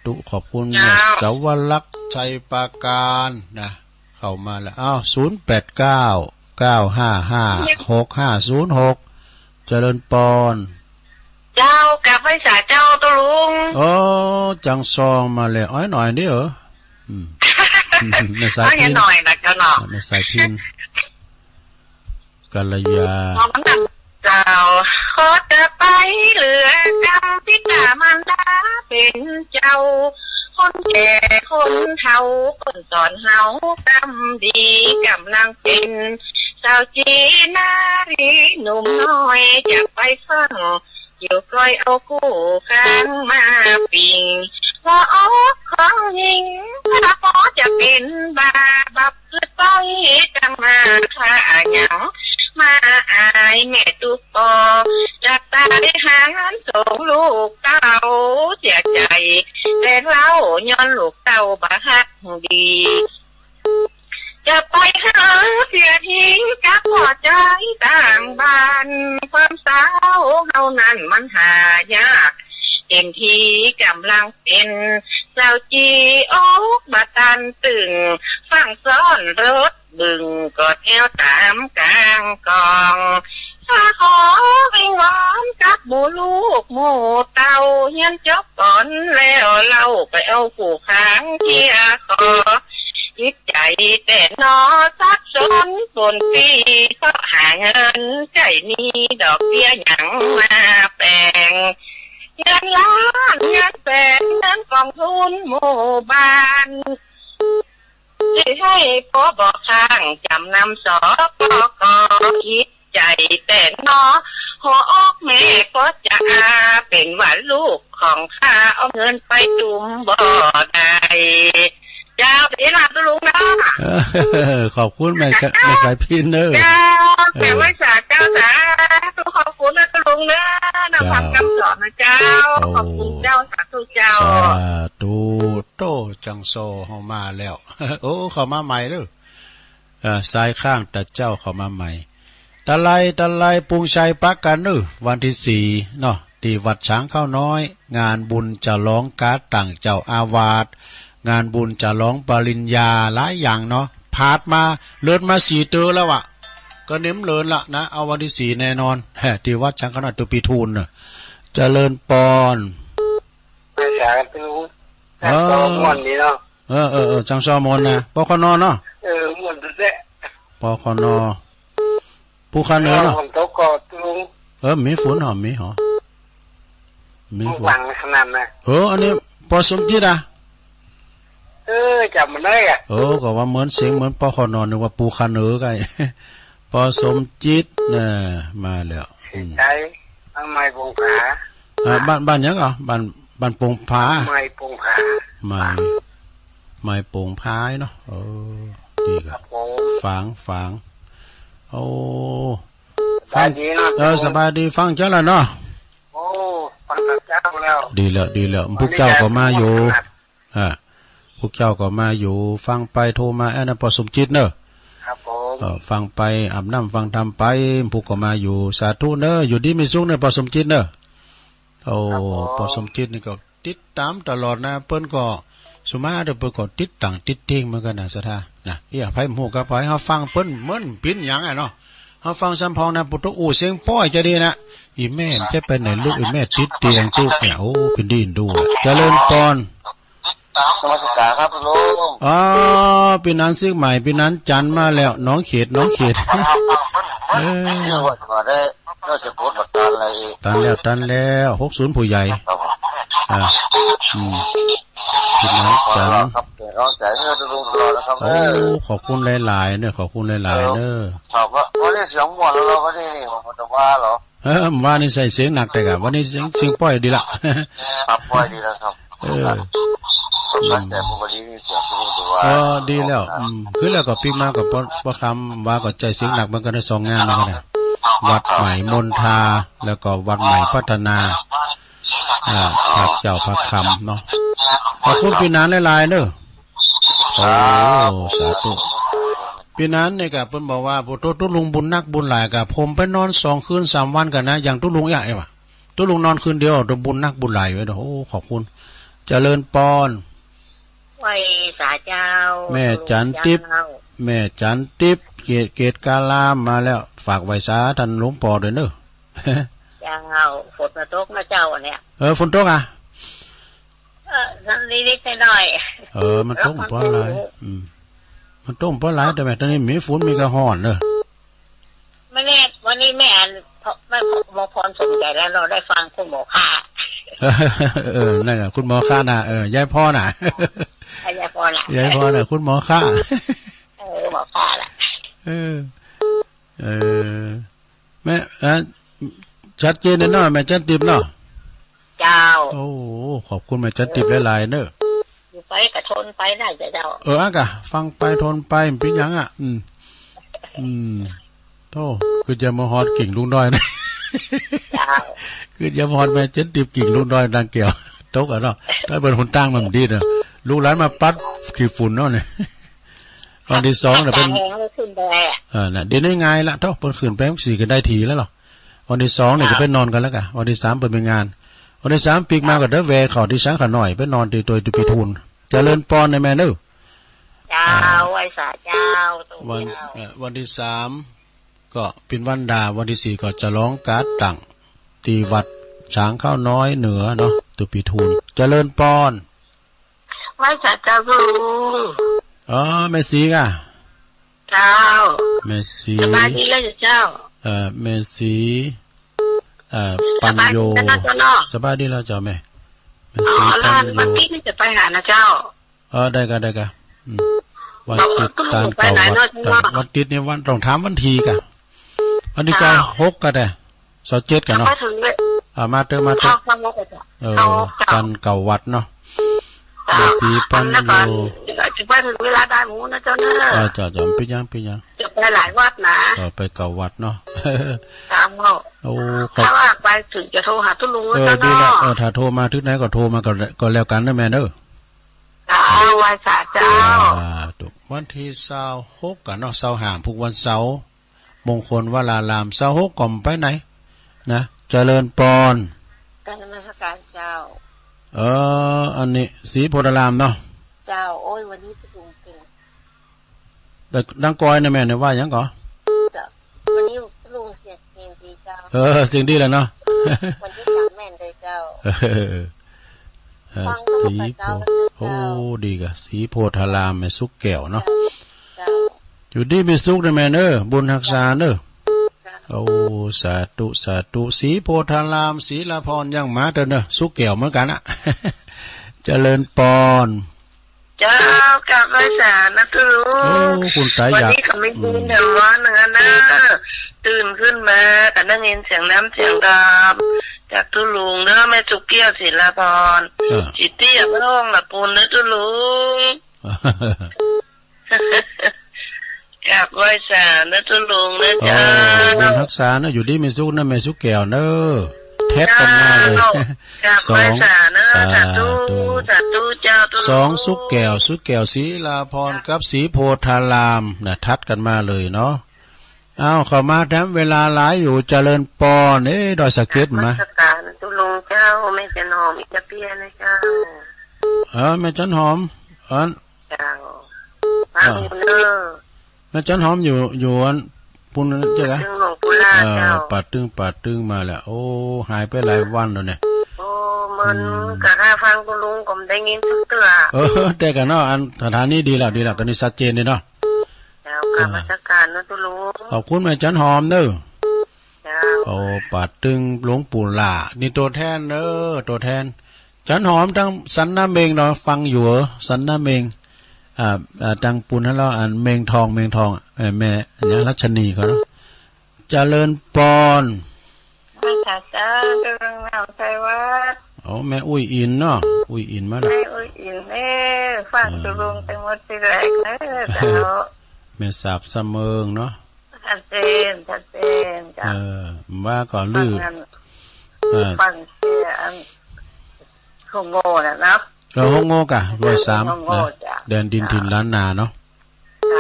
ธุ ขอบคุณแม่ เจ้า สวรรค ชัยปราการนะ เข้ามาแล้ว อ้าว ศูนย์แปดเก้า เก้าห้าห้า หกห้าศูนย์หก เจริญปอน เจ้า กราบไหว้สาเจ้าตุ๊ลุง โอ้ จังซองมาเลย อ้อยหน่อยนี่เหรอ อืม แม่สายพิณ อ้อยหน่อยนะเจ้าเนาะ แม่สายพิณ กัลยา เจ้า ขอเตอไปเหลือกรรม ปิดามารดาเป็นเจ้า คนแก่คนเฒ่า คนสอนเฮากรรมดี กำลังเป็นสาวจีนารีหนุ่มน้อย จะไปฟัง อยู่ก้อยเอากู้ค้างมาปิ่ง หัวอกของหญิง ถ้าพอจะเป็นบาบับคือต้อยตั้งมา ถ้าหยังมาอายแม่ตุ๊กปอ จากตายหางานส่งลูกเต้า เสียใจแสนเล่า ย้อนลูกเต้าบ่ฮักดี จะไปหาเสียทิ้งกับพ่อใจต่างบ้าน ความสาวเฮานั้นมันหายาก เต็มที่กำลังเป็นสาวจีอกบ่ตันตึง ฟังซ้อนรถบึง กอดแอวตามกลางกอง ถ้าขอ หมู่ลูกหมู่เต้าเฮียนจบก่อนแล้วเล่า ไปเอาผู้ข้างเคียงขอ จิตใจแต่หนอสับสน ปนปี้เซาะหาเงินใจ๊ มีดอกเบี้ยหยังมาแปง เงินล้านเงินแสน เงินกองทุนหมู่บ้าน สิให้ปอบ่อค้างจำนำ สปก คิดใจ๋แต่หนอ หัวอกแม่ก็จะอา เป๋นว่าลูกของข้า เอาเงินไปตุ้มบ่ได้ เจ้า เดี๋ยวลาตุ๊ลุงเนาะ เออ ขอบคุณแม่สะ แม่สายพิณเนอะ เจ้า เออ แม่ไหว้สาเจ้า สาธุ ขอบคุณนะตุ๊ลุงเนอะ นำธรรม เจ้า คำสอนนะเจ้า โอ้ ขอบคุณเจ้า สาธุเจ้า สาธุ โต้ จังโซเฮามาแล้ว โอ้ เข้ามาใหม่เด้อ เอ่อ สายข้างตาเจ้าเข้ามาใหม่ ตะไล ตะไล ปรุงชัยปะกั๋นเนอะ วันที่สี่เนาะ ตี้วัดช้างข้าวน้อย งานบุญฉลองก๋าตั้งเจ้าอาวาส งานบุญฉลองปริญญา หลายอย่างเนาะ ผาดมา เลินมาสี่เตื้อแล้วอะ ก็เน้มเลินละนะ เอาวันที่สี่แน่นอน แฮ่ ตี้วัดช้างข้าวน้อย ตุปีทูลเนอะ เจริญปอน ไปสาธุ เออ จังซอม่วนดีเนาะ เออ เออ เออ จังซอม่วนนะ ปคน เนาะ เออ ม่วนแต๊ๆ ปคน ภูคาเหนือเนาะ ฝนตกก็ตุ๊ลุง เออ มีฝนหอม มีหอม มีฝน ฟังขนาดนะ เออ อันนี้ ปอสมจิตอะ เออ จ๋ำบ่ได้อะ เออ ก็ว่าเหมือนเสียงเหมือนปคน นึกว่าภูคาเหนือไง ปอสมจิต เออ มาแล้ว อืม ใช่ บ้านใหม่ปงผา อ่า บ้าน บ้านหยังก่อ บ้าน บ้านปงผา ใหม่ปงผา ใหม่ ใหม่ปงผาเนาะ เออ ดีครับ ครับผม ฟัง ฟัง โอ้ สบายดีเนาะ ฟัง เออ สบายดี ฟังเจ้าละเนาะ โอ้ ฟังแต่เช้าแล้ว ดีแล้ว ดีแล้ว พวกเจ้าก็มาอยู่ อ่า พวกเจ้าก็มาอยู่ ฟังไปโทรมา อันนั้นปอสมจิตเนอะ ครับผม เออ ฟังไป อาบน้ำฟังธรรมไป พวกก็มาอยู่ สาธุเนอะ อยู่ดีมีสุขเนอะ ปอสมจิตเนอะ โอ้ ครับผม ปอสมจิตนี่ก็ติดตามตลอดนะ เปิ้นก็ สุมาเด้อ เปิ้นก็ติดตั้งติดเตียงเหมือนกันนะ ศรัทธา นะ เอี้ย ไผบ่ฮู้ก็ปล่อยเฮาฟังเปิ้น เหมือนปิ้นหยังอะเนาะ เฮาฟังสำพองนะ ปุถุอู้เสียงป้อยจะดีนะ อีแม่จะไปไหนลูก อีแม่ติดเตียงตุ๊เนี่ย โอ้ เปิ้นดีนดูอะ เจริญปอน นมัสการครับลุง อ๋อ ปี้นันซิกใหม่ ปี้นันจันทร์มาแล้ว น้องเขต น้องเขต เออ นี่ว่าจะมาได้ น่าจะกดบัตรทานอะไรอีก ตันแล้ว ตันแล้ว หกศูนย์ ผู้ใหญ่ ครับผม อ่า อืม ปี้นันจันทร์ ครับ เดี๋ยวน้องจ่ายให้ลุงรอนะครับ โอ้ เออ ขอบคุณหลายๆ เนอะ ขอบคุณหลายๆ เนอะ ครับ ว่า ว่าได้เสียงม่วนแล้ว ว่าได้นี่ ผมจะว่าเหรอ เออ ว่านี่ใส่เสียงหนักแต่กะ ว่านี่เสียง เสียงป้อยดีละ ครับ ป้อยดีแล้วครับ เออ สนใจปกตินี่เสียงปกติว่า เออ ดีแล้ว อืม คือแล้วก็ปิ๊กมากับป้อ ป้อคำ ว่าก็ใช้เสียงหนักเหมือนกันนะ สองงานเหมือนกันนะ วัดใหม่มณฑา แล้วก็วัดใหม่พัฒนา อ่า พระเจ้าพระคำเนาะ ขอบคุณปี้นันหลายๆ เนอะ โอ้ สาธุ ปี้นันเนี่ยกะ เปิ้นบอกว่า โอ้โธ่ ตุ๊ลุงบุญนักบุญหลายกะ ผมไปนอนสองคืนสามวันกันนะ อย่างตุ๊ลุงเอี้ย เอ้ยว่ะ ตุ๊ลุงนอนคืนเดียว ตุ๊ลุงบุญนักบุญหลายไว้ย โอ้ ขอบคุณ เจริญปอน ไหว้สาเจ้า แม่จันทิพย์ ตุ๊ลุงเจ้า แม่จันทิพย์ เกต เกตกาลามมาแล้ว ฝากไหว้สาท่านหลวงปอด้วยเนอะ เจ้า ฝนมาตกนะเจ้าเนี่ย เออ ฝนตกอะ เออ นิดๆ หน่อยๆ เออ มันตกบ่หลาย อืม มันตกบ่หลาย แต่แม่ตอนนี้มีฝนมีกะฮ้อนเนอะ ไม่แน่ วันนี้แม่อัน พ่อ แม่หมอพรสมใจแล้ว เราได้ฟังคุณหมอค่ะ เออ นั่นแหละ คุณหมอค่ะน่ะ เออ ยายพรน่ะ อ่ะ ยายพรน่ะ ยายพรน่ะ คุณหมอค่ะ เออ หมอค่ะน่ะ เออ เออ แม่ เอ่อ ชัดเจนแน่เนาะ แม่จันทิพย์เนาะ เจ้า โอ้ ขอบคุณแม่จันทิพย์หลายๆ เนอะ อยู่ไปกะทนไปได้จ้ะเจ้า เออ อะกะ ฟังไปทนไป มันเป็นหยังอะ อืม อืม โธ่ คือจะมาฮอดกิ่งลูกน้อยนะ เจ้า คือจะมาฮอดแม่จันทิพย์กิ่งลูกน้อยนางแก้ว ตกอะเนาะ ถ้าเป็นหนตางมันดีเนาะ ลูกหลานมาปัดขี้ฝุ่นเนาะเนี่ย วันที่สองเนี่ยเปิ้น แปลงให้ขึ้นไปอะ เออ น่ะ เดี๋ยวนี้ง่ายละ โธ่ เปิ้นขึ้นไปสี่ก็ได้ทีแล้วเหรอ วันที่สองเนี่ย ครับ จะไปนอนกันแล้วกะ วันที่สามเปิ้นมีงาน วันที่สามปิ๊กมาก็เดี๋ยวแวะเข้าที่สังขะน้อย ไปนอนที่ตัวตุปีทูล เจริญปอนนะแม่เนอะ เจ้า อ่า ไหว้สาเจ้า วัน เจ้า เอ่อ วันที่สามก็เป๋นวันดา วันที่สี่ก็ฉลองก๋าตั้ง ตี้วัด ช้างข้าวน้อยเหนือเนาะ ตุปีทูล เจริญปอน ไหว้สาเจ้าลุง อ๋อ แม่ศรีก่ะ เจ้า แม่ศรี สบายดีแล้วเจ้า เอ่อ แม่ศรี เอ่อ ปัญโย สบายดีแล้วเจ้าเนาะ สบายดีแล้วเจ้าแม่ แม่ศรี อ๋อ ปัญโย แล้ววันที่นี่จะไปหานะเจ้า เออ ได้ก่ะ ได้ก่ะ อืม วันติด บอกว่า ตานเก่าวัด วันติดนี่วัน ต้องถามวันที่ก่ะ วันที่ เจ้า ซาวหกก่ะ แต่ ซาวเจ็ดก่ะเนาะ ไปถึงเลย อ่า มาเต๊อะ มาเต๊อะ เจ้า เออ ซาวหกก่ะเจ้า เออ เจ้า ตานเก่าวัดเนาะ เจ้า แม่ศรีปัญโย แล้วก็จะไปถึงเวลาบ่ายโมงนะเจ้าเนอะ เออ เจ้า เจ้า เปิ้นยัง เปิ้นยัง จะไปหลายวัดนะ เออ ไปเก่าวัดเนาะ เจ้า โอ้ ขอบ ถ้าว่าไปถึงจะโทรหาตุ๊ลุง เออ เจ้าเนาะ ดีละ เออ ถ้าโทรมาถึงไหนก็โทรมาก็ ก็แล้วกันนะแม่เนอะ เจ้า ไหว้สาเจ้า สาธุ วันที่ซาวหกก่ะเนาะ ซาวห้า พุกวันเสาร์ มงคลวราราม ซาวหกก่อมไปไหน นะ เจริญปอน กราบนมัสการเจ้า เออ อันนี้ศรีโพธารามเนาะ เจ้า โอ้ย วันนี้ตุ๊ลุงเก่ง แต่ดังกอยนะแม่เนี่ยว่าหยังก่อ เจ้า วันนี้ตุ๊ลุงเสียง เสียงดีเจ้า เออ เสียงดีแหละเนาะ วันนี้ฟังแม่นเลยเจ้า เออ เออ ฟังตั้งแต่ ศรีโพ เช้าเลยเจ้า โอ้ ดีก่ะ ศรีโพธาราม แม่สุขแก้วเนาะ เจ้า อยู่ดีมีสุขนะแม่เนอะ บุญฮักษาเนอะ เจ้า โอ้ สาธุ สาธุ ศรีโพธาราม ศรีลาพรยังมาเต๊อะเนอะ สุขแก้วเหมือนกันอะ เจริญปอน เจ้า กราบไหว้สานะตุ๊ลุง โอ้ คุณตาอยาก วันนี้ก็มีบุญแถมวันหนึ่งอะเนอะ ตื่นขึ้นมาก็ได้ยินเสียงน้ำเสียงดำจากตุ๊ลุงเนอะ แม่สุขแก้ว ศรีลาพร เออ จิตตี้อย่าไปห้องละปูนเนอะตุ๊ลุง กราบไหว้สานะตุ๊ลุงนะเจ้า เออ บุญฮักษาเนอะ อยู่ดีมีสุขนะแม่สุขแก้วเนอะ แท็ดกันมาเลย เจ้า กราบไหว้สาเนอะ สอง สาธุ สาธุ สาธุเจ้าตุ๊ลุง สองสุขแก้ว สุขแก้วศรีลาพรกับศรีโพธารามนะ ทัดกันมาเลยเนาะ อ้าว เข้ามาแถมเวลาหลายอยู่ เจริญปอน เอ้ย ดอยสะเก็ดมา นมัสการตุ๊ลุงเจ้า แม่จันหอมอินเตอร์เปียนะเจ้า เออ แม่จันหอม เออ เจ้า เออ ฟังอยู่เนอะ แม่จันหอมอยู่ อยู่อันปูนเจ้า ตึงหลวงปู่ล่า เออ เจ้า ป่าตึง ป่าตึงมาแล้ว โอ้ หายไปหลายวันแล้วเนี่ย โอ้ เหมือน อืม กับข้าฟังตุ๊ลุงก็ไม่ได้ยินสักเตื้อ เออ แต่กันเนาะ อันสถานีดีแล้ว ดีแล้ว ก็นี่ชัดเจนดีเนาะ เจ้า กราบนมัสการเนอะตุ๊ลุง ขอบคุณแม่จันหอมเนอะ เจ้า โอ้ ป่าตึงหลวงปู่ล่า นี่ตัวแทนเนอะ ตัวแทน จันหอมทางสันนาเมงเนาะ ฟังอยู่เหรอ สันนาเมง อ่า อ่า ทางปูนนั้นแล้ว อันเมงทอง เมงทองอะ เอ่อ แม่ อันนี้รัชนีเขาเนาะ เจริญปอน ไหว้สาเจ้า เจ้าเรื่องราวไทยวัด โอ้ แม่อุ้ยอินเนาะ อุ้ยอินมาละ แม่อุ้ยอินเอ้อ ฟังตุ๊ลุงแต่หมดที่แรกเนอะเจ้า แม่สาบสะเมิงเนาะ ชัดเจน ชัดเจนเจ้า เออ ว่าก็ลือ ฟังอัน เออ ฟังเสียงอัน โฮงโง่น่ะเนาะ เออ โฮงโง่กะ ร้อยสาม โฮงโง่ นะ เจ้า แดนดินถิ่นล้านนาเนาะ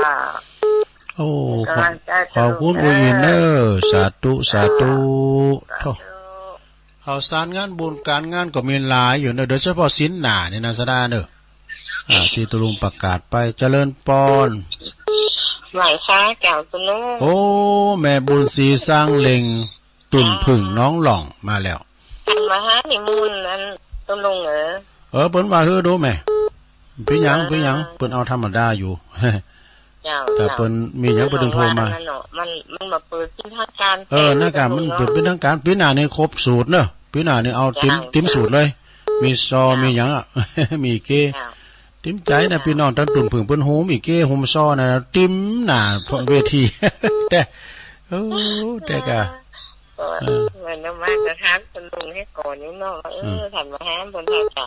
ค่ะ โอ้ ขอบ กำลังใจ ขอบคุณ ตุ๊ลุง อุ้ยอินเนอะ สาธุ สาธุ สาธุ โถ่ ข่าวสารงานบุญการงานก็มีหลายอยู่เนอะ โดยเฉพาะศีลหน้านี่นะ สะดาเนอะ อ่า ที่ตุ๊ลุงประกาศไป เจริญปอน ไหว้สาเจ้าตุ๊ลุง โอ้ แม่บุญศรีสร้างเล็ง ตุ่นผึ่งน้องหล่องมาแล้ว เปิ้นมาหานิมนต์อันตุ๊ลุงเอ๋อ เออ เปิ้นว่าหื้อดูแม่ เปิ้นหยัง อ่า เปิ้นหยัง เปิ้นเอาธรรมดาอยู่ เจ้า แต่ เจ้า เปิ้นมีหยังเปิ้นถึงโทรมา เนาะ มัน มันมาเปิดเป็นทางการ เออ เต็ม นะกะ มันเปิดเป็นทางการ ปีหน้านี่ครบสูตรเนอะ ปีหน้านี่เอาเต็ม เจ้า เต็มสูตรเลย มีซอ เจ้า มีหยังอะ มีเก เจ้า เต็มใจนะ เจ้า พี่น้องตังตุ่นผึ่งเปิ้นโฮมอีเก โฮมซอนะ เต็มหน้าเวที แต่ โอ้ แต่กะ ก็ เออ เหมือนว่าจะถามคุณลุงให้ก่อนนี่เนาะ เออ อืม ถามมาหาบนไทยจ้ะ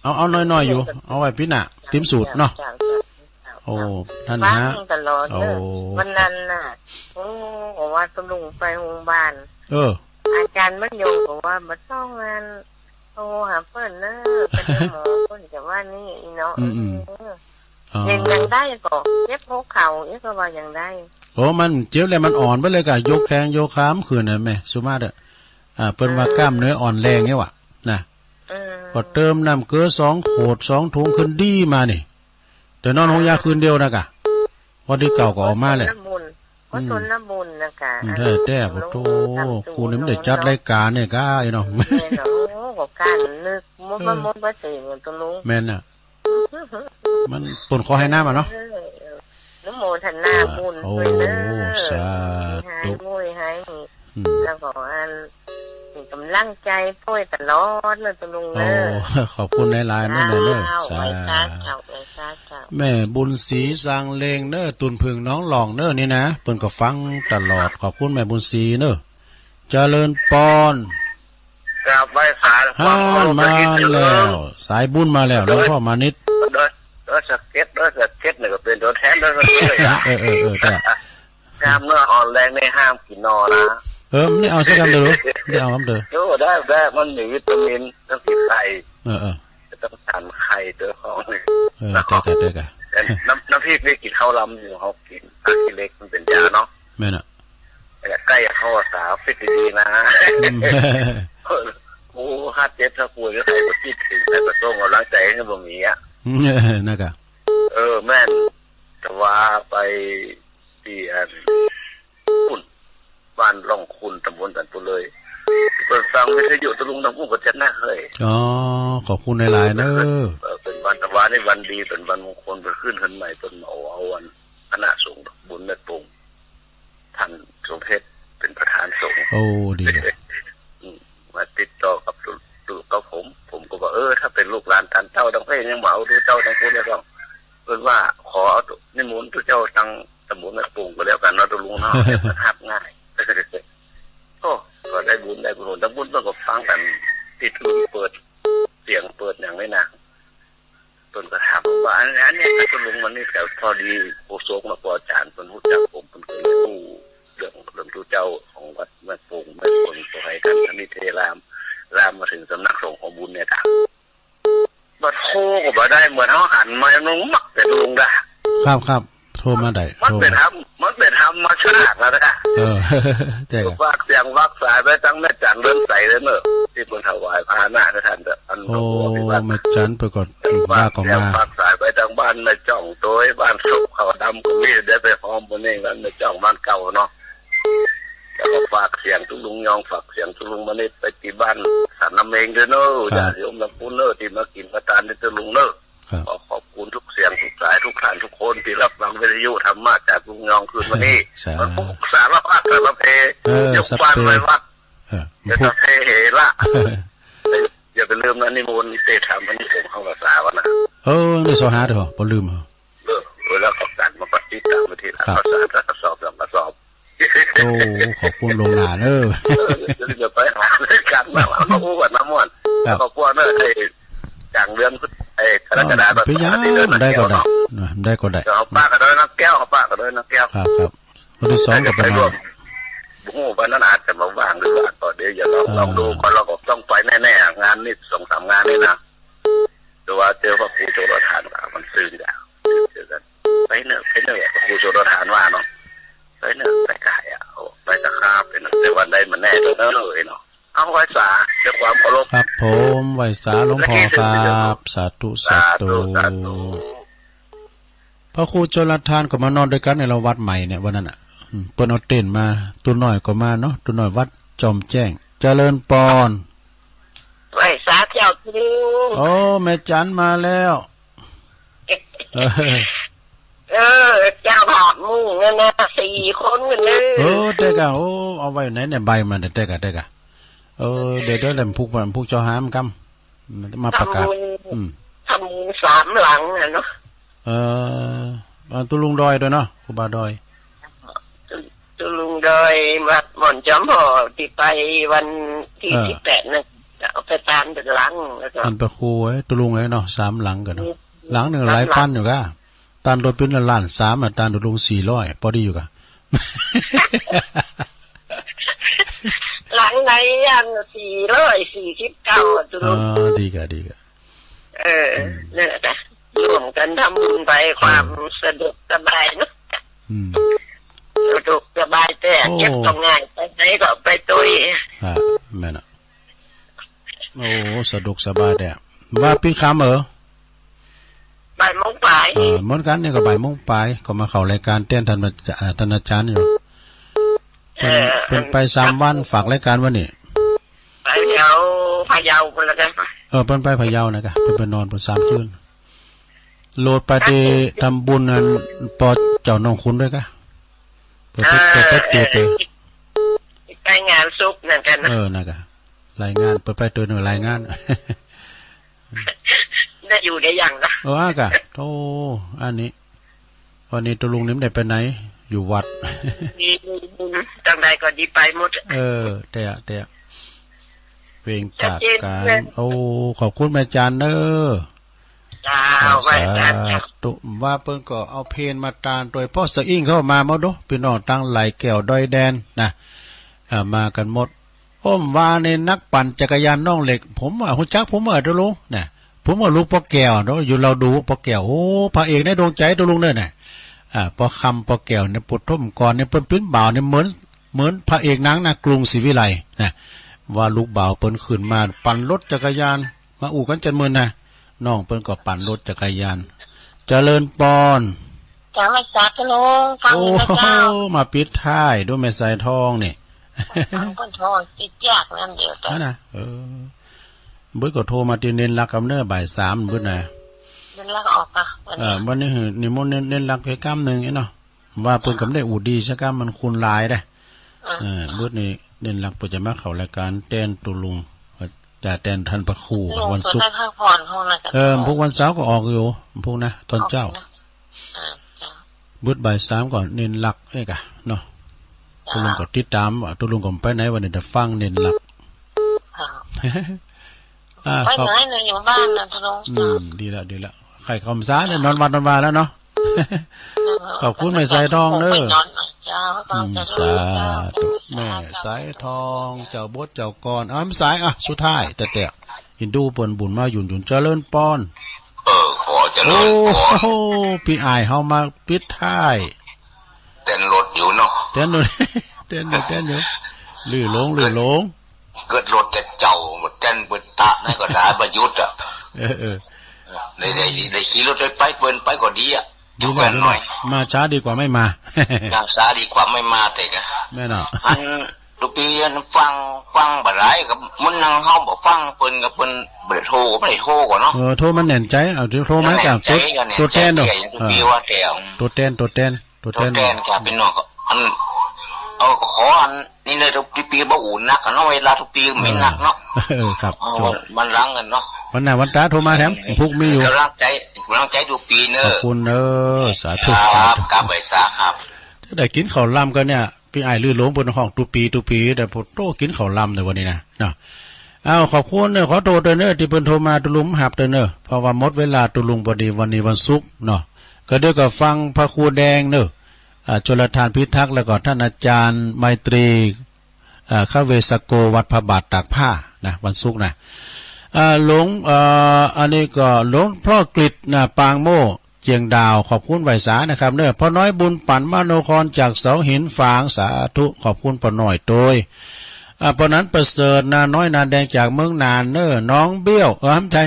เอา เอาน้อยๆอยู่ เอาไว้ปีหน้า เต็มสูตรเนาะ จ้ะ จ้ะ จ้ะ โอ้ นั่นนะ ฟังตลอดเนอะ โอ้ วันนั้นน่ะ โอ้ บอกว่าคุณลุงไปโรงพยาบาล เออ อาจารย์มันยงบอกว่าบ่ต้องงาน โทรหาเปิ้นเนอะ ไปหาหมอเปิ้นจะว่านี่อีเนาะ อืมๆ เออ อ๋อ เป็นอย่างใดก็เจ็บหัวเข่า อีกก็ว่าอย่างใด โอ้ มันเจ็บแล้วมันอ่อนไปเลยกะ ยกแข้งยกขาบ่ขึ้นน่ะแม่ สุมาเด้อ อ่า เปิ้นว่ากล้ามเนื้ออ่อนแรงไงวะ นะ เออ ก็เติมน้ำเกลือสองขวด สองถุงขึ้นดีมานี่ แต่นอนโรงยาคืนเดียวนะกะ วันที่เก้าก็ออกมาแหละ น้ำมนต์ เพราะ อืม ตนละบุญนะกะ อืม แท้ๆ อัน โอ้โห ลุงทำตัว คู่นี้มันได้จัดรายการเนี่ยกะ ไอ้น้อง แม่นเนาะ โอ้โห การนึก มัน เออ มันบ่เสียเงินตัวลุง แม่นน่ะ มันเปิ้นขอให้น้ำอะเนาะ เออ อนุโมทนาบุญ อ่า ด้วยเด้อ โอ้ สาธุ ให้รวยให้ อืม แล้วก็อัน เป็นกำลังใจป้อยตลอดเนอะ ตะลุงเนอะ โอ้ ขอบคุณหลายๆ เนอะแม่เนอะ เจ้า สาธุ ไหว้สาเจ้า ไหว้สาเจ้า แม่บุญศรีสางเลงเนอะ ตุ่นผึ่งน้องหล่องเนอะนี่นะ เปิ้นก็ฟังตลอด ขอบคุณแม่บุญศรีเนอะ เจริญปอน ครับ ไหว้สา ฮ่าน ความเคารพ มา คิดถึง แล้ว สายบุญมาแล้ว หลวงพ่อมานิด โดย โดยสะเก็ด โดยสะเก็ดเนี่ยก็เป็นตัวแทน โดยสะเก็ดเลยนะ เออ เออ เออ แต่ ห้ามเนื้ออ่อนแรงนี่ห้ามกินนอนะ เออ มันได้เอาสักคำเดียว ได้เอาคำเดียว โอ้ ได้ ได้ มันมีวิตามิน ต้องกินไข่ เออ เออ ต้องทานไข่ตัวของ เออ ได้กะ ได้กะ แต่น้ำ น้ำพริกนี่กินข้าวลำอยู่ เขากินผักขี้เหล็กมันเป็นยาเนาะ แม่นอะ แต่ใกล้เขาสาวฟิตดีๆ นะ อืม โอ้ ห้าเจ็ดถ้าป่วยก็ใครก็คิดถึง แต่ก็ส่งกำลังใจให้บ่มีอะ อืม เออ นั่นกะ เออ แม่น แต่ว่าไป ที่อัน คุณ บ้านร่องคุณ ตำบลสันปุเลย เปิดฟังวิทยุตะลุงน้ำพุประจันนะเฮ้ย อ๋อ ขอบคุณหลายๆ เนอะ เออ เป็นวันตะวานี่วันดี เป็นวันมงคล เป็นขึ้นเฮือนใหม่ เป็นเอา เอาวันคณะสงฆ์บุญแม่ปง ท่านสมเพชรเป็นประธานสงฆ์ โอ้ ดีอะ อืม มาติดต่อกับตุ ตุ กับผม ผมก็บอก เออ ถ้าเป็นลูกหลานท่านเจ้าดังเพลงยังมาเอาดูเจ้าดังพูดแล้วก็ เพิ่นว่าขอเอานิมนต์ทุกเจ้าตังตำบลแม่ปงก็แล้วกันเนาะ ตะลุงเนาะ ให้มันฮับง่าย โอ้ ก็ได้บุญได้กุศล ตำบลเพิ่นก็ฟังกัน ที่เพิ่นเปิดเสียงเปิดหยังนี่นะ เพิ่นก็ถามผมว่า อัน อันเนี้ยตะลุงมันนี่ แต่พอดีโฆษกมาพออาจารย์เพิ่นรู้จักผม เพิ่นก็เลยรู้เรื่อง เรื่องทุกเจ้าของวัดแม่ปง แม่ปง ขอให้ท่านสมิทเทราม ลามมาถึงสำนักสงฆ์ของบุญเนี่ยครับ บัดโทรก็บ่ได้ เหมือนเฮาหันมา มันมักแต่ลุงดา ครับ ครับ โทรมาได้ มันเป็นธรรม โทรมา มันเป็นธรรมชาตินะ เออ ใช่ครับ ฝากเสียงฝากสายไปตั้งแม่จันเรือนใสเลยเนอะ ที่เพิ่นถวายพาหนะให้ท่าน อัน โอ้ หลวงปู่อภิวัตร แม่จันไปก่อน ฝากเสียง ว่าก็มา ฝากสายไปตั้งบ้านแม่จ้องโตย บ้านศพเขาดำก็มี ได้ไปหอมบนนี้กัน แม่จ้องบ้านเก่าเนาะ แล้วก็ฝากเสียงตะลุงยอง ฝากเสียงตะลุงมานิดไปที่บ้านสันน้ำเมงด้วยเนอะ ครับ ญาติโยมทั้งปุ้นเนอะ ที่มากินมาทานที่ตะลุงเนอะ ครับ ขอขอบคุณทุกเสียงทุกสายทุกท่านทุกคนที่รับฟังวิทยุธรรมะจากลุงยองคืนวันนี้ สาธุ มันพุกสารพัดสารเพ เออ ยกบ้าน สัพเพ ไว้วัด เออ จะ พุก สัพเพเหระ อย่าไปลืมนะ นิมนต์เตธรรม อันนี้ผมเข้าภาษาวะนะ เออ ได้สอหาเถอะ บ่ลืมเหรอ เออ เวลาเขาสั่งมาปฏิบัติตามวิธี ครับ ข้าวสารสักกระสอบสองกระสอบ โอ้ ขอบคุณล่วงหน้าเด้อ เออ เดี๋ยวจะไปหาด้วยกันนะ เอามาอู้กันนะม่วน ครับ ขอบคุณเนอะ ไอ้กลางเดือน ไอ้กรกฎาคม อ่า เป็นหยัง เดือนหน้า ได้ก็ได้ เนาะ นะ ได้ก็ได้ เดี๋ยวเอาปากกันด้วยนะแก้ว เอาปากกันด้วยนะแก้ว ครับ ครับ วันที่สองก็ไปนอน โอ้โห วันนั้นอาจจะมาว่างหรือว่าก็เดี๋ยวอย่าลอง อ่า ลองดูก่อน เราก็ต้องไปแน่ๆ งานนี่สองสามงานนี่นะ แต่ว่าเจอพระครูโชลทานก็มันซื่อจ้ะ เจอกัน ไปเนอะ ไปเนอะ พระครูโชลทานว่าเนาะ ไปเนอะ ไปไกลอะ โอ้ ไปตะคาบไปเนอะ แต่วันใดมันแน่เนอะ เอ้ยเนาะ เอาไหว้สา ด้วยความเคารพ ครับผม ไหว้สาหลวงพ่อครับ สาธุ สาธุ สาธุ สาธุ พระครูโชลทานก็มานอนด้วยกันในวัดใหม่เนี่ยวันนั้นน่ะ อืม เปิ้นเอาเต็นท์มา ตุ๊น้อยก็มาเนาะ ตุ๊น้อยวัดจอมแจ้ง เจริญปอน ไหว้สาเจ้าตะลุง โอ้ แม่จันมาแล้ว เออ เออ เจ้าภาพหมู่นั่นนะ สี่คนกันเลย เออ แต่กะ โอ้ เอาไว้ไหนเนี่ย ใบมัน แต่กะ แต่กะ เออ เดี๋ยว เดี๋ยว เดี๋ยวพุก พุกเจ้าหามกำ มาประกาศ ทำบุญ อืม ทำบุญสามหลังน่ะเนาะ เออ อ่า ตุ๊ลุงดอยด้วยเนาะ ครูบาดอย ตุ๊ลุงดอย วัดม่อนจอมหอ ที่ไปวันที่ เออ สิบแปดน่ะ เอาไปตานเป็นหลัง แล้วก็ อันพระครูเอ้ย ตุ๊ลุงเอ้ยเนาะ สามหลังกันเนาะ อืม หลังหนึ่งหลายพันอยู่กะ ตานโดยเป็นล้านสามอะ ตานโดยลงสี่ร้อย พอดีอยู่กะ หลังไหนยังสี่ร้อยสี่สิบเก้าอะ ตกลง อ๋อ ดีกะ ดีกะ เออ อืม นั่นแหละจ้ะ ร่วมกันทำบุญไป เออ ความสะดวกสบายเนาะ อืม สะดวกสบายแต่ โอ้ เก็บต้องง่าย ไปไหนก็ไปตุย อ่า แม่นอะ โอ้ สะดวกสบายแท้ ว่าปิ้งคำเหรอ บ่ายโมงปลาย เออ เหมือนกันเนี่ยก็บ่ายโมงปลาย ก็มาเข้ารายการแทนท่านอาจารย์ อ่า ท่านอาจารย์อยู่ เปิ้น เอ่อ เปิ้นไปสามวัน ฝากรายการวันนี้ ไปพะเยา พะเยาพุ้นละกั๋น เออ เปิ้นไปพะเยานะกะ เปิ้นไปนอนเปิ้นสามคืน โหลดไปตี้ทำบุญอันปอเจ้าน้องขุนด้วยกะ เปิ้นไป เออ เปิ้นไปตรวจเลย เออ ไปงานศพนั่นกั๋นนะ เออ นะกะ รายงาน เปิ้นไปตรวจหน่วยรายงาน ได้อยู่ได้ยังนะ เออ อากะ โธ่ อันนี้ วันนี้ตุ๊ลุงนี่ไม่ได้ไปไหน อยู่วัด ดีบุญ จั่งใดก็ดีไปหมด เออ แต่ แต่ เวงกาด ชัดเจน การ เพื่อน โอ้ ขอบคุณแม่จันเด้อ เจ้า สาธุ ไหว้อาจารย์เจ้า ว่าเปิ้นก็เอาเพลงมาตาน โดยเฉพาะสะอิ่งเข้ามาหมดเนาะ พี่น้องตังหลายแก้วดอยแดนนะ อ่า มากันหมด ผมว่านี่นักปั่นจักรยานน้องเหล็ก ผมว่าฮู้จัก ผมว่าตุ๊ลุงนะ ผมว่าลูกป้อแก้วเนาะ อยู่เราดูป้อแก้ว โอ้ พระเอกในดวงใจตุ๊ลุงเด้อนะ อ่า ป้อคำป้อแก้วเนี่ย ปฐมกรเนี่ย เปิ้นปิ้นบ่าวเนี่ย เหมือน เหมือนพระเอกหนังนะ กรุงศรีวิไลนะ ว่าลูกบ่าวเปิ้นขึ้นมาปั่นรถจักรยาน มาอู้กันจันเมินนะ น้องเปิ้นก็ปั่นรถจักรยาน เจริญปอน เจ้า แม่สาธุลุง ฟัง โอ้ อยู่นะเจ้า มาปิดท้ายด้วยแม่สายทองนี่ ฟังเปิ้นทองจิกแจ๊กนั่นเดียวแต่ นั่นนะ เออ บึดก็โทรมาตี้เน้นรักกำเนิดบ่ายสามบึดนะ เน้นรักออกอ่ะวันนี้ เออ วันนี้หือนิมนต์เน้น เน้นรักเพียงกำหนึ่งเองเนาะ ว่าเปิ้นกำได้อู้ดีสักกำมันคูณหลายเด้อ อืม เออ บึดนี่เน้นรักเปิ้นจะมาเข้ารายการแตนตุ๊ลุง จะแตนท่านพระครู ตุ๊ลุง วันศุกร์ เปิ้นได้พักผ่อนห้องนะ เออ พวกวันเสาร์ก็ออกอยู่ พวกนะ ตอนเช้า ออกนะ อ่า เจ้า บึดบ่ายสามก่อน เน้นรักเอ้ยกะเนาะ เจ้า ตุ๊ลุงก็ติดตามว่าตุ๊ลุงก็ไปไหนวันนี้ แต่ฟังเน้นรัก เจ้า อ่า ไปไหน ขอบ เนี่ย อยู่บ้านนะตุ๊ลุง อืม ดีละ ดีละ ไข้คำสาเนี่ย นอนวัดนอนวาแล้วเนาะ เออ ขอบคุณแม่สายทองเด้อ ไปนอนหน่อยเจ้า อืม ขอบคุณเจ้า สาธุ แม่สายทอง เจ้าบดเจ้ากร เอาแม่สาย อ่ะ สุดท้าย แต่แต่ อินดูเปิ้นบุญมาหยุ่นหยุ่น เจริญปอน เออ ขอเจริญปอน โอ้โห พี่อ้ายเฮามาปิดท้าย เต้นรถอยู่เนาะ เต้นรถ เต้นอยู่ เต้นอยู่ ลื่นหลง ลื่นหลง เกิดรถแต่เจ้า เต้นเปิดตะนั่นก็ได้ประยุทธ์อ่ะ เออ เออ ได้ ได้ ได้ขี่รถไป ไปเปิ้นไปก็ดีอ่ะ ดีแล้ว แว่นหน่อย มาช้าดีกว่าไม่มา มาช้าดีกว่าไม่มาแต่กะ แม่นอ่ะ อัน ตุ๊ปีอันฟัง ฟังบ่ได้ก็มันนั่งเฮาบ่ฟังเปิ้นก็เปิ้นบ่ได้โทร บ่ได้โทรก่อนเนาะ เออ โทรมันแน่นใจ เอาโทรมา แน่นใจ จากตัว ก็แน่นใจ ตัวแทนเนาะ ตุ๊ปี เออ ว่าแต่ ตัวแทน ตัวแทน ตัวแทน ตัวแทนครับพี่น้องครับ อัน เอาขออันนี้เลย ตุ๊ปีบ่อุ่นนักอะเนาะ เวลาตุ๊ปีไม่นักเนาะ เออ ครับ เอา จบ วันหลังกันเนาะ วันหน้าวันตาโทรมาแถม เออ พุกมีอยู่ กำลังใจ กำลังใจตุ๊ปีเนอะ ขอบคุณเนอะ สาธุ ครับ สาธุ ครับ ไหว้สาครับ จะได้กินข้าวลำกันเนี่ย พี่อ้ายลือหลงเปิ้นฮ้องตุ๊ปีตุ๊ปี แต่พอโตกินข้าวลำในวันนี้นะ เนาะ อ้าว ขอบคุณเนอะ ขอโทษด้วยเนอะ ที่เปิ้นโทรมาตุ๊ลุงบ่ฮับด้วยเนอะ เพราะว่าหมดเวลาตุ๊ลุงพอดี วันนี้วันศุกร์เนาะ ก็เดี๋ยวก็ฟังพระครูแดงเนอะ อ่า ชลทานพิทักษ์ แล้วก็ท่านอาจารย์ไมตรี อ่า คเวสโก วัดพระบาทตากผ้านะ วันศุกร์นะ อ่า หลวง เอ่อ อันนี้ก็หลวงพ่อกฤษนะ ปางโม่ เจียงดาว ขอบคุณไหว้สานะครับเนอะ พ่อน้อยบุญปั่นมโนครจากเสาหินฝาง สาธุ ขอบคุณป้อน้อยโตย อ่า ป้อหนานประเสริฐ นาน้อยนาแดงจากเมืองน่านเนอะ น้องเบี้ยว เออ ไม่ใช่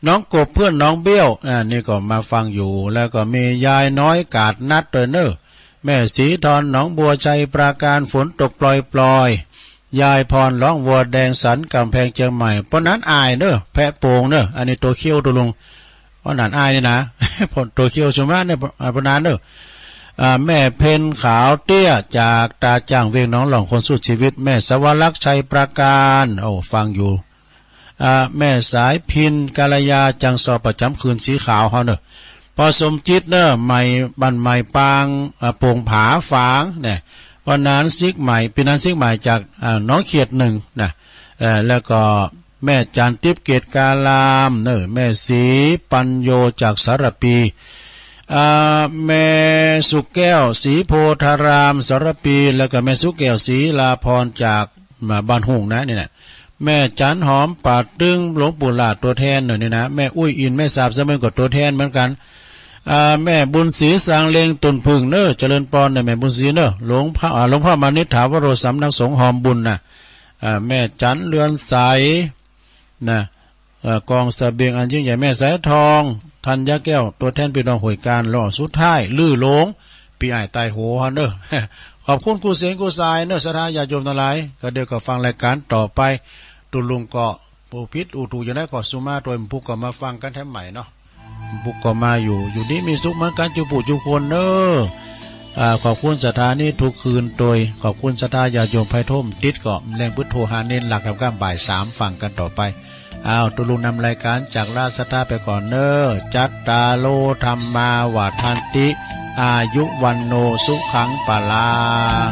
น้องกบเพื่อนน้องเบี้ยว อ่า นี่ก็มาฟังอยู่ แล้วก็มียายน้อยกาดนัดด้วยเนอะ แม่ศรีทอนหนองบัวชัยปราการ ฝนตกปล่อยๆ ยายพรร้องวัวแดงสันกำแพงเชียงใหม่ ป้อหนานอ้ายเนอะ แพะโป่งเนอะ อันนี้ตัวเขียวตุ๊ลุง ป้อหนานอ้ายนี่นะ ป้อหนานตัวเขียวชุมะเนี่ย อ่า ป้อหนานเนอะ อ่า แม่เพ็ญขาวเตี้ยจากตาจ้างเวียงหนองหล่องคนสู้ชีวิต แม่สวรักษ์ชัยประการ โอ้ ฟังอยู่ อ่า แม่สายพินกัลยาจังซอประจำคืนสีขาวเฮาเนอะ ป้อสมจิตเนอะ ใหม่ บ้านใหม่ปาง อ่า โป่งผาฝางเนี่ย ป้อหนานซิกใหม่ พี่หนานซิกใหม่จาก อ่า หนองเขียดหนึ่งนะ เอ่อ แล้วก็แม่จันทิพย์เกตการามเนอะ แม่ศรีปัญโยจากสารปี อ่า แม่สุแก้วศรีโพธารามสารปี แล้วก็แม่สุแก้วศรีลาพรจาก มาบ้านหุ่งนะนี่นะ แม่จันหอมป่าตึงหลวงปู่หลาดตัวแทนเนอะนี่นะ แม่อุ้ยอินแม่สาบเสมิงก็ตัวแทนเหมือนกัน อ่า แม่บุญศรีสางเลงตุ่นผึ่งเนอะ เจริญปอนเนอะ แม่บุญศรีเนอะ หลวงพ่อ อ่า หลวงพ่อมานิษฐาวโรสำนักสงฆ์หอมบุญนะ อ่า แม่จันเรือนใส นะ เอ่อ กองเสบียงอันยิ่งใหญ่ แม่สายทอง ธัญญาแก้ว ตัวแทนพี่น้องห้วยการ แล้วสุดท้าย ลือหลง พี่อ้ายตายโหงเฮาเนอะ ขอบคุณกู้เสียงกู้สายเนอะ ศรัทธาญาติโยมทั้งหลาย ก็เดี๋ยวก็ฟังรายการต่อไป ตุลุงก็ผู้ผิดอู้ถูกอย่างไรก็สู้มา โดยบุกก็มาฟังกันแถมใหม่เนาะ บุกก็มาอยู่ อยู่ดีมีสุขเหมือนกัน จุผู้จุคนเนอะ อ่า ขอบคุณศรัทธานี้ทุกคืน โดยขอบคุณศรัทธาญาติโยม ไผโทรติดก็แรงบึดโทรหาเน้นหลักทำการบ่ายสาม ฟังกันต่อไป อ้าว ตุลุงนำรายการจากลาศรัทธาไปก่อนเนอะ จัตตาโร ธัมมา วัฑฒันติ อายุ วัณโณ สุขัง พะลัง